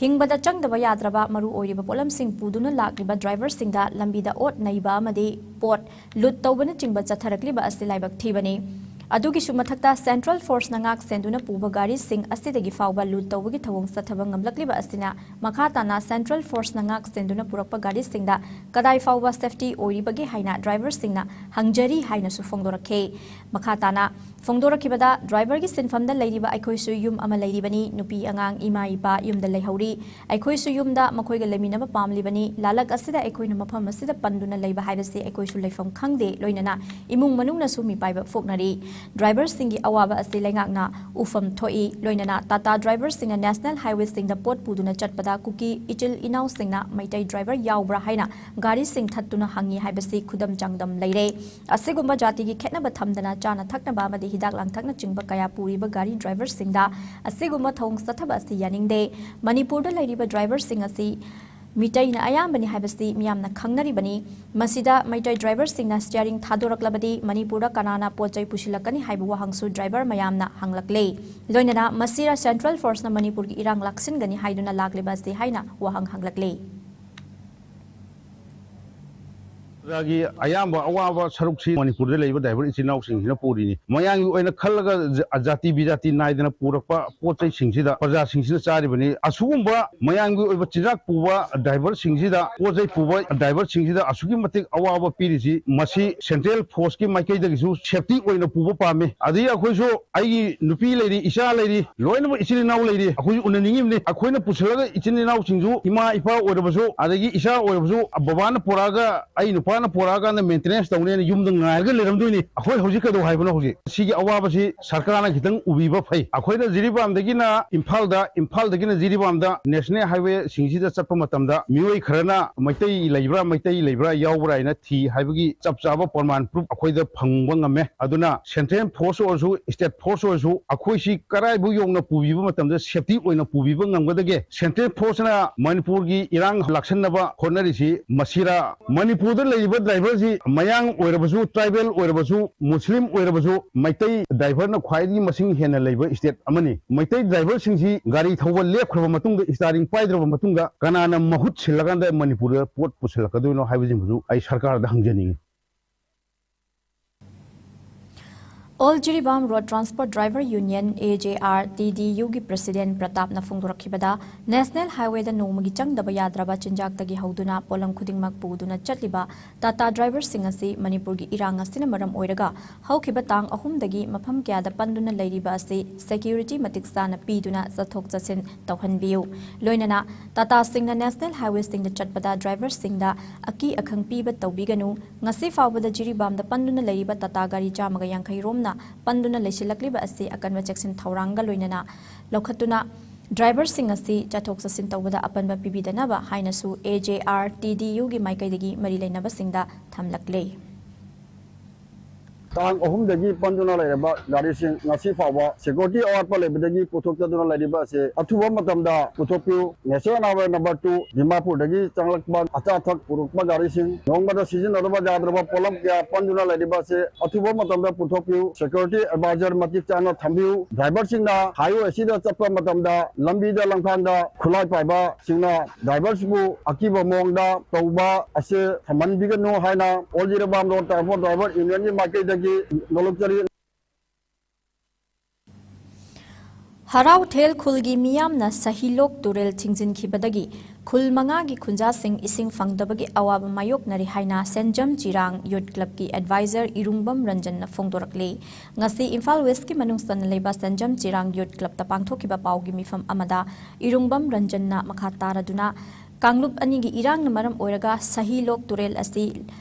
ꯍꯤꯡꯕꯗ ꯆꯪꯗꯕ ꯌꯥꯗ꯭ꯔꯕ ꯃꯔꯨ ꯑꯣꯏꯔꯤꯕ ꯄꯣꯠꯂꯝꯁꯤꯡ ꯄꯨꯗꯨꯅ ꯂꯥꯛꯂꯤꯕ ꯗ꯭ꯔꯥꯏꯚꯔꯁꯤꯡꯗ ꯂꯝꯕꯤꯗ ꯑꯣꯠ ꯅꯩꯕ ꯑꯃꯗꯤ ꯄꯣꯠ ꯂꯨꯠ ꯇꯧꯕꯅꯆꯤꯡꯕ ꯆꯠꯊꯔꯛꯂꯤꯕ ꯑꯁꯤ ꯂꯥꯏꯕꯛ ꯊꯤꯕꯅꯤ꯫ ꯑꯗꯨꯒꯤꯁꯨ ꯃꯊꯛꯇ Central Force ꯅ ꯉꯥꯛ ꯁꯦꯟꯗꯨꯅ ꯄꯨꯕ ꯒꯥꯔꯤꯁꯤꯡ ꯑꯁꯤꯗꯒꯤ ꯐꯥꯎꯕ ꯂꯨꯠ ꯇꯧꯕꯒꯤ ꯊꯧꯑꯣꯡ ꯆꯠꯊꯕ ꯉꯝꯂꯛꯂꯤꯕ ꯑꯁꯤꯅ ꯃꯈꯥ ꯇꯥꯅ Central Force ꯅ ꯉꯥꯛ ꯁꯦꯟꯗꯨꯅ ꯄꯨꯔꯛꯄ ꯒꯥꯔꯤꯁꯤꯡꯗ ꯀꯗꯥꯏ ꯐꯥꯎꯕ safety ꯑꯣꯏꯔꯤꯕꯒꯦ ꯍꯥꯏꯅ ꯗ꯭ꯔꯥꯏꯚꯔꯁꯤꯡꯅ ꯍꯪꯖꯔꯤ ꯍꯥꯏꯅꯁꯨ ꯐꯣꯡꯗꯣꯔꯛꯈꯤ꯫ ꯃꯈꯥ ꯇꯥꯅ ꯐꯣꯡꯗꯣꯔꯛꯈꯤꯕꯗ ꯗ꯭ꯔꯥꯏꯚꯔꯒꯤ ꯁꯤꯟꯐꯝꯗ ꯂꯩꯔꯤꯕ ꯑꯩꯈꯣꯏꯁꯨ ꯌꯨꯝ ꯑꯃ ꯂꯩꯔꯤꯕꯅꯤ, ꯅꯨꯄꯤ ꯑꯉꯥꯡ ꯏꯃꯥ ꯏꯄꯥ ꯌꯨꯝꯗ ꯂꯩꯍꯧꯔꯤ꯫ ꯑꯩꯈꯣꯏꯁꯨ ꯌꯨꯝꯗ ꯃꯈꯣꯏꯒ ꯂꯩꯃꯤꯟꯅꯕ ꯄꯥꯝꯂꯤꯕꯅꯤ꯫ ꯂꯥꯂꯛ ꯑꯁꯤꯗ ꯑꯩꯈꯣꯏꯅ ꯃꯐꯝ ꯑꯁꯤꯗ ꯄꯟꯗꯨꯅ ꯂꯩꯕ ꯍꯥꯏꯕꯁꯤ ꯑꯩꯈꯣꯏꯁꯨ ꯂꯩꯐꯝ ꯈꯪꯗꯦ, ꯂꯣꯏꯅꯅ ꯏꯃꯨꯡ ꯃꯅꯨꯡꯅꯁꯨ ꯃꯤꯄꯥꯏꯕ ꯐꯣꯛꯅꯔꯤ꯫ ꯗ꯭ꯔꯥꯏꯚꯔꯁꯤꯡꯒꯤ ꯑꯋꯥꯕ ꯑꯁꯤ ꯂꯩꯉꯥꯛꯅ ꯎꯐꯝ ꯊꯣꯛꯏ꯫ ꯂꯣꯏꯅꯅ ꯇꯥꯇꯥ ꯗ꯭ꯔꯥꯏꯚꯔꯁꯤꯡꯅ ꯅꯦꯁꯅꯦꯜ ꯍꯥꯏꯋꯦꯁꯤꯡꯗ ꯄꯣꯠ ꯄꯨꯗꯨꯅ ꯆꯠꯄꯗ ꯀꯨꯀꯤ ꯏꯆꯤꯜ ꯏꯅꯥꯎꯁꯤꯡꯅ ꯃꯩꯇꯩ ꯗ꯭ꯔꯥꯏꯚꯔ ꯌꯥꯎꯕ꯭ꯔꯥ ꯍꯥꯏꯅ ꯒꯥꯔꯤꯁꯤꯡ ꯊꯠꯇꯨꯅ ꯍꯪꯉꯤ ꯍꯥꯏꯕꯁꯤ ꯈꯨꯗꯝ ꯆꯥꯡꯗꯝ ꯂꯩꯔꯦ꯫ ꯑꯁꯤꯒꯨꯝꯕ ꯖꯥꯇꯤꯒꯤ ꯈꯦꯠꯅꯕ ꯊꯝꯗꯅ ꯆꯥꯅ ꯊꯛꯅꯕ ꯑꯃꯗꯤ ꯍꯤꯗꯥꯛ ꯂꯥꯡꯊꯛꯅꯆꯤꯡꯕ ꯀꯌꯥ ꯄꯨꯔꯤꯕ ꯒꯥꯔꯤ ꯗ꯭ꯔꯥꯏꯚꯔꯁꯤꯡꯗ ꯑꯁꯤꯒꯨꯝꯕ ꯊꯧꯑꯣꯡ ꯆꯠꯊꯕ ꯑꯁꯤ ꯌꯥꯅꯤꯡꯗꯦ꯫ ꯃꯅꯤꯄꯨꯔꯗ ꯂꯩꯔꯤꯕ ꯗ꯭ꯔꯥꯏꯚꯔꯁꯤꯡ ꯑꯁꯤ ꯃꯤꯇꯩꯅ ꯑꯌꯥꯝꯕꯅꯤ ꯍꯥꯏꯕꯁꯤ ꯃꯤꯌꯥꯝꯅ ꯈꯪꯅꯔꯤꯕꯅꯤ꯫ ꯃꯁꯤꯗ ꯃꯩꯇꯩ ꯗ꯭ꯔꯥꯏꯚꯔꯁꯤꯡꯅ ꯁ꯭ꯇꯤꯌꯥꯔꯤꯡ ꯊꯥꯗꯣꯔꯛꯂꯕꯗꯤ ꯃꯅꯤꯄꯨꯔꯗ ꯀꯅꯥꯅ ꯄꯣꯠ ꯆꯩ ꯄꯨꯁꯤꯜꯂꯛꯀꯅꯤ ꯍꯥꯏꯕ ꯋꯥꯍꯪꯁꯨ ꯗ꯭ꯔꯥꯏꯚꯔ ꯃꯌꯥꯝꯅ ꯍꯪꯂꯛꯂꯦ꯫ ꯂꯣꯏꯅꯅ ꯃꯁꯤꯗ ꯁꯦꯟꯇ꯭ꯔꯦꯜ ꯐꯣꯔꯁꯅ ꯃꯅꯤꯄꯨꯔꯒꯤ ꯏꯔꯥꯡ ꯂꯥꯛꯁꯤꯟꯒꯅꯤ ꯍꯥꯏꯗꯨꯅ ꯂꯥꯛꯂꯤꯕ ꯑꯁꯤ ꯍꯥꯏꯅ ꯋꯥꯍꯪ ꯍꯪꯂꯛꯂꯦ꯫ ꯄ꯭ꯔꯖꯥꯒꯤ ꯑꯌꯥꯝꯕ ꯑꯋꯥꯕ ꯁꯔꯨꯛꯁꯤ ꯃꯅꯤꯄꯨꯔꯗ ꯂꯩꯕ ꯗ꯭ꯔꯥꯏꯚꯔ ꯏꯆꯤꯜ ꯏꯅꯥꯎꯁꯤꯡꯁꯤꯅ ꯄꯨꯔꯤꯅꯤ꯫ ꯃꯌꯥꯝꯒꯤ ꯑꯣꯏꯅ ꯈꯜꯂꯒ ꯖ-, ꯖꯥꯇꯤ ꯕꯤꯖꯥꯇꯤ ꯅꯥꯏꯗꯅ ꯄꯨꯔꯛꯄ ꯄꯣꯠ ꯆꯩꯁꯤꯡꯁꯤꯗ ꯄ꯭ꯔꯖꯥꯁꯤꯡꯁꯤꯅ ꯆꯥꯔꯤꯕꯅꯤ꯫ ꯑꯁꯤꯒꯨꯝꯕ ꯃꯌꯥꯝꯒꯤ ꯑꯣꯏꯕ ꯆꯤꯟꯖꯥꯛ ꯄꯨꯕ ꯗ꯭ꯔꯥꯏꯚꯔꯁꯤꯡꯁꯤꯗ, ꯄꯣꯠ ꯆꯩ ꯄꯨꯕ ꯗ꯭ꯔꯥꯏꯚꯔꯁꯤꯡꯁꯤꯗ ꯑꯁꯨꯛꯀꯤ ꯃꯇꯤꯛ ꯑꯋꯥꯕ ꯄꯤꯔꯤꯁꯤ, ꯃꯁꯤ ꯁꯦꯟꯇ꯭ꯔꯦꯜ ꯐꯣꯔꯁꯀꯤ ꯃꯥꯏꯀꯩꯗꯒꯤꯁꯨ ꯁꯦꯐꯇꯤ ꯑꯣꯏꯅ ꯄꯨꯕ ꯄꯥꯝꯃꯤ꯫ ꯑꯗꯒꯤ ꯑꯩꯈꯣꯏꯁꯨ, ꯑꯩꯒꯤ ꯅꯨꯄꯤ ꯂꯩꯔꯤ, ꯏꯆꯥ ꯂꯩꯔꯤ, ꯂꯣꯏꯅꯃꯛ ꯏꯆꯤꯜ ꯏꯅꯥꯎ ꯂꯩꯔꯤ꯫ ꯑꯩꯈꯣꯏꯁꯨ ꯎꯅꯅꯤꯡꯉꯤꯕꯅꯤ꯫ ꯑꯩꯈꯣꯏꯅ ꯄꯨꯁꯤꯜꯂꯒ ꯏꯆꯤꯜ ꯏꯅꯥꯎꯁꯤꯡꯁꯨ, ꯏꯃꯥ ꯏꯄꯥ ꯑꯣꯏꯔꯕꯁꯨ, ꯑꯗꯒꯤ ꯏꯆꯥ ꯑꯣꯏꯔꯕꯁꯨ, ꯕꯕꯥꯅ ꯄꯨꯔꯛꯑꯒ, ꯑꯩ ꯅꯨꯄꯥꯅ ꯄꯨꯔꯛꯑꯀꯥꯟꯗ ꯃꯦꯟꯇꯦꯅꯦꯟꯁ ꯇꯧꯅꯦꯅ ꯌꯨꯝꯗ ꯉꯥꯏꯔꯒ ꯂꯩꯔꯝꯗꯣꯏꯅꯤ꯫ ꯑꯩꯈꯣꯏ ꯍꯧꯖꯤꯛ ꯀꯩꯗꯧ ꯍꯥꯏꯕꯅꯣ? ꯍꯧꯖꯤꯛ ꯁꯤꯒꯤ ꯑꯋꯥꯕꯁꯤ ꯁꯔꯀꯥꯔꯅ ꯈꯤꯇꯪ ꯎꯕꯤꯕ ꯐꯩ꯫ ꯑꯩꯈꯣꯏꯅ ꯖꯤꯔꯤꯕꯥꯝꯗꯒꯤꯅ ꯏꯝꯐꯥꯜꯗ, ꯏꯝꯐꯥꯜꯗꯒꯤꯅ ꯖꯤꯔꯤꯕꯥꯝꯗ ꯅꯦꯁꯅꯦꯜ ꯍꯥꯏꯋꯦꯁꯤꯡꯁꯤꯗ ꯆꯠꯄ ꯃꯇꯝꯗ ꯃꯤꯑꯣꯏ ꯈꯔꯅ ꯃꯩꯇꯩ ꯂꯩꯕ꯭ꯔꯥ, ꯃꯩꯇꯩ ꯂꯩꯕ꯭ꯔꯥ, ꯌꯥꯎꯕ꯭ꯔꯥ ꯍꯥꯏꯅ ꯊꯤ ꯍꯥꯏꯕꯒꯤ ꯆꯞ ꯆꯥꯕ ꯄ꯭ꯔꯃꯥꯟ ꯄ꯭ꯔꯨꯐ ꯑꯩꯈꯣꯏꯗ ꯐꯪꯕ ꯉꯝꯃꯦ꯫ ꯑꯗꯨꯅ ꯁꯦꯟꯇ꯭ꯔꯦꯜ ꯐꯣꯔꯁ ꯑꯣꯏꯔꯁꯨ, ꯁ꯭ꯇꯦꯠ ꯐꯣꯔꯁ ꯑꯣꯏꯔꯁꯨ, ꯑꯩꯈꯣꯏꯁꯤ ꯀꯔꯥꯏꯕꯨ ꯌꯧꯅ ꯄꯨꯕꯤꯕ ꯃꯇꯝꯗ ꯁꯦꯐꯇꯤ ꯑꯣꯏꯅ ꯄꯨꯕꯤꯕ ꯉꯝꯒꯗꯒꯦ? ꯁꯦꯟꯇ꯭ꯔꯦꯜ ꯐꯣꯔꯁꯅ ꯃꯅꯤꯄꯨꯔꯒꯤ ꯏꯔꯥꯡ ꯂꯥꯛꯁꯟꯅꯕ ꯍꯣꯠꯅꯔꯤꯁꯤ ꯃꯁꯤꯔꯥ? ꯃꯅꯤꯄꯨꯔꯗ ꯂꯩꯔꯤꯕ ꯗ꯭ꯔꯥꯏꯚꯔꯁꯤ ꯃꯌꯥꯡ ꯑꯣꯏꯔꯕꯁꯨ, ꯇ꯭ꯔꯥꯏꯕꯦꯜ ꯑꯣꯏꯔꯕꯁꯨ, ꯃꯨꯁꯂꯤꯝ ꯑꯣꯏꯔꯕꯁꯨ, ꯃꯩꯇꯩ ꯗ꯭ꯔꯥꯏꯚꯔꯅ ꯈ꯭ꯋꯥꯏꯗꯒꯤ ꯃꯁꯤꯡ ꯍꯦꯟꯅ ꯂꯩꯕ ꯁ꯭ꯇꯦꯠ ꯑꯃꯅꯤ꯫ ꯃꯩꯇꯩ ꯗ꯭ꯔꯥꯏꯚꯔꯁꯤꯡꯁꯤ ꯒꯥꯔꯤ ꯊꯧꯕ ꯂꯦꯞꯈ꯭ꯔꯕ ꯃꯇꯨꯡꯗ, ꯁ꯭ꯇꯤꯌꯥꯔꯤꯡ ꯄꯥꯏꯗ꯭ꯔꯕ ꯃꯇꯨꯡꯗ ꯀꯅꯥꯅ ꯃꯍꯨꯠ ꯁꯤꯜꯂꯀꯥꯟꯗ ꯃꯅꯤꯄꯨꯔꯗ ꯄꯣꯠ ꯄꯨꯁꯤꯜꯂꯛꯀꯗꯣꯏꯅꯣ ꯍꯥꯏꯕꯁꯤꯃꯁꯨ ꯑꯩ ꯁꯔꯀꯥꯔꯗ ꯍꯪꯖꯅꯤꯡꯉꯤ꯫ All Jiribam road transport driver union, A J R T D ꯌꯨꯒꯤ ꯄ꯭ꯔꯁꯤꯗꯦꯟ ꯄ꯭ꯔꯇꯥꯞꯅ ꯐꯣꯡꯗꯣꯔꯛꯈꯤꯕꯗ, ꯅꯦꯁꯅꯦꯜ ꯍꯥꯏꯋꯦꯗ ꯅꯣꯡꯃꯒꯤ ꯆꯪꯗꯕ ꯌꯥꯗ꯭ꯔꯕ ꯆꯤꯟꯖꯥꯛꯇꯒꯤ ꯍꯧꯗꯨꯅ ꯄꯣꯠꯂꯝ ꯈꯨꯗꯤꯡꯃꯛ ꯄꯨꯗꯨꯅ ꯆꯠꯂꯤꯕ ꯇꯥꯇꯥ ꯗ꯭ꯔꯥꯏꯚꯔꯁꯤꯡ ꯑꯁꯤ ꯃꯅꯤꯄꯨꯔꯒꯤ ꯏꯔꯥꯡ ꯑꯁꯤꯅ ꯃꯔꯝ ꯑꯣꯏꯔꯒ ꯍꯧꯈꯤꯕ ꯇꯥꯡ ꯑꯍꯨꯝꯗꯒꯤ ꯃꯐꯝ ꯀꯌꯥꯗ ꯄꯟꯗꯨꯅ ꯂꯩꯔꯤꯕ ꯑꯁꯤ ꯁꯦꯀ꯭ꯌꯨꯔꯤꯇꯤ ꯃꯇꯤꯛ ꯆꯥꯅ ꯄꯤꯗꯨꯅ ꯆꯠꯊꯣꯛ ꯆꯠꯁꯤꯟ ꯇꯧꯍꯟꯕꯤꯌꯨ꯫ ꯂꯣꯏꯅꯅ ꯇꯥꯇꯥꯁꯤꯡꯅ ꯅꯦꯁꯅꯦꯜ ꯍꯥꯏꯋꯦꯁꯤꯡꯗ ꯆꯠꯄꯗ ꯗ꯭ꯔꯥꯏꯚꯔꯁꯤꯡꯗ ꯑꯀꯤ ꯑꯈꯪ ꯄꯤꯕ ꯇꯧꯕꯤꯒꯅꯨ꯫ ꯉꯁꯤ ꯐꯥꯎꯕꯗ ꯖꯤꯔꯤꯕꯥꯝꯗ ꯄꯟꯗꯨꯅ ꯂꯩꯔꯤꯕ ꯇꯥꯇꯥ ꯒꯥꯔꯤ ꯆꯥꯝꯃꯒ ꯌꯥꯡꯈꯩ ꯔꯣꯝꯅ ꯄꯟꯗꯨꯅ ꯂꯩꯁꯤꯜꯂꯛꯂꯤꯕ ꯑꯁꯤ ꯑꯀꯟꯕ ꯆꯦꯛꯁꯤꯟ ꯊꯧꯔꯥꯡꯒ ꯂꯣꯏꯅꯅ ꯂꯧꯈꯠꯇꯨꯅ ꯗ꯭ꯔꯥꯏꯚꯔꯁꯤꯡ ꯑꯁꯤ ꯆꯠꯊꯣꯛ ꯆꯠꯁꯤꯟ ꯇꯧꯕꯗ ꯑꯄꯟꯕ ꯄꯤꯕꯤꯗꯅꯕ ꯍꯥꯏꯅꯁꯨ A J R T D U ꯒꯤ ꯃꯥꯏꯀꯩꯗꯒꯤ ꯃꯔꯤ ꯂꯩꯅꯕꯁꯤꯡꯗ ꯊꯝꯂꯛꯂꯦ꯫ ꯇꯥꯡ ꯑꯍꯨꯝꯗꯒꯤ ꯄꯟꯗꯨꯅ ꯂꯩꯔꯕ ꯒꯥꯔꯤꯁꯤꯡ ꯉꯁꯤ ꯐꯥꯎꯕ ꯁꯦꯀ꯭ꯌꯨꯔꯤꯇꯤ ꯑꯋꯥꯠꯄ ꯂꯩꯕꯗꯒꯤ ꯄꯨꯊꯣꯛꯆꯗꯨꯅ ꯂꯩꯔꯤꯕ ꯑꯁꯤ ꯑꯊꯨꯕ ꯃꯇꯝꯗ ꯄꯨꯊꯣꯛꯄꯤꯌꯨ꯫ National Highway number two ꯗꯤꯃꯥꯄꯨꯔꯗꯒꯤ ꯆꯪꯂꯛꯄ ꯑꯆꯥ ꯑꯊꯛ ꯄꯨꯔꯛꯄ ꯒꯥꯔꯤꯁꯤꯡ, ꯅꯣꯡꯃꯗ ꯁꯤꯖꯤꯟꯅꯗꯕ ꯌꯥꯗ꯭ꯔꯕ ꯄꯣꯠꯂꯝ ꯀꯌꯥ ꯄꯟꯗꯨꯅ ꯂꯩꯔꯤꯕ ꯑꯁꯤ ꯑꯊꯨꯕ ꯃꯇꯝꯗ ꯄꯨꯊꯣꯛꯄꯤꯌꯨ꯫ Security advisor ꯃꯇꯤꯛ ꯆꯥꯅ ꯊꯝꯕꯤꯌꯨ꯫ ꯗ꯭ꯔꯥꯏꯚꯔꯁꯤꯡꯅ highway ꯑꯁꯤꯗ ꯆꯠꯄ ꯃꯇꯝꯗ ꯂꯝꯕꯤꯗ ꯂꯝꯈꯥꯡꯗ ꯈꯨꯠꯂꯥꯏ ꯄꯥꯏꯕꯁꯤꯡꯅ ꯗ꯭ꯔꯥꯏꯚꯔꯁꯤꯕꯨ ꯑꯀꯤꯕ ꯃꯑꯣꯡꯗ ꯇꯧꯕ ꯑꯁꯤ ꯊꯝꯍꯟꯕꯤꯒꯅꯨ ꯍꯥꯏꯅ All Jiribam Road Transport Driver Union ꯒꯤ ꯃꯥꯏꯀꯩꯗꯒꯤ ꯅꯣꯂꯨꯛꯆꯔꯤ꯫ ꯍꯔꯥꯎꯊꯦꯜ ꯈꯨꯜꯒꯤ ꯃꯤꯌꯥꯝꯅ ꯁꯍꯤꯂꯣꯛ ꯇꯨꯔꯦꯜ ꯊꯤꯡꯖꯤꯟꯈꯤꯕꯗꯒꯤ ꯈꯨꯜ ꯃꯉꯥꯒꯤ ꯈꯨꯟꯖꯥꯁꯤꯡ ꯏꯁꯤꯡ ꯐꯪꯗꯕꯒꯤ ꯑꯋꯥꯕ ꯃꯥꯌꯣꯛꯅꯔꯤ ꯍꯥꯏꯅ ꯁꯦꯟꯖꯝ ꯆꯤꯔꯥꯡ ꯌꯨꯠ ꯀ꯭ꯂꯕꯀꯤ ꯑꯦꯗꯚꯥꯏꯖꯔ ꯏꯔꯨꯡꯕꯝ ꯔꯟꯖꯟꯅ ꯐꯣꯡꯗꯣꯔꯛꯂꯤ꯫ ꯉꯁꯤ ꯏꯝꯐꯥꯜ ꯋꯦꯁꯀꯤ ꯃꯅꯨꯡ ꯆꯟꯅ ꯂꯩꯕ ꯁꯦꯟꯖꯝ ꯆꯤꯔꯥꯡ ꯌꯨꯠ ꯀ꯭ꯂꯕꯇ ꯄꯥꯡꯊꯣꯛꯈꯤꯕ ꯄꯥꯎꯒꯤ ꯃꯤꯐꯝ ꯑꯃꯗ ꯏꯔꯨꯡꯕꯝ ꯔꯟꯖꯟꯅ ꯃꯈꯥ ꯇꯥꯔꯗꯨꯅ ꯀꯥꯡꯂꯨꯞ ꯑꯅꯤꯒꯤ ꯏꯔꯥꯡꯅ ꯃꯔꯝ ꯑꯣꯏꯔꯒ ꯁꯍꯤꯂꯣꯛ ꯇꯨꯔꯦꯜ ꯑꯁꯤ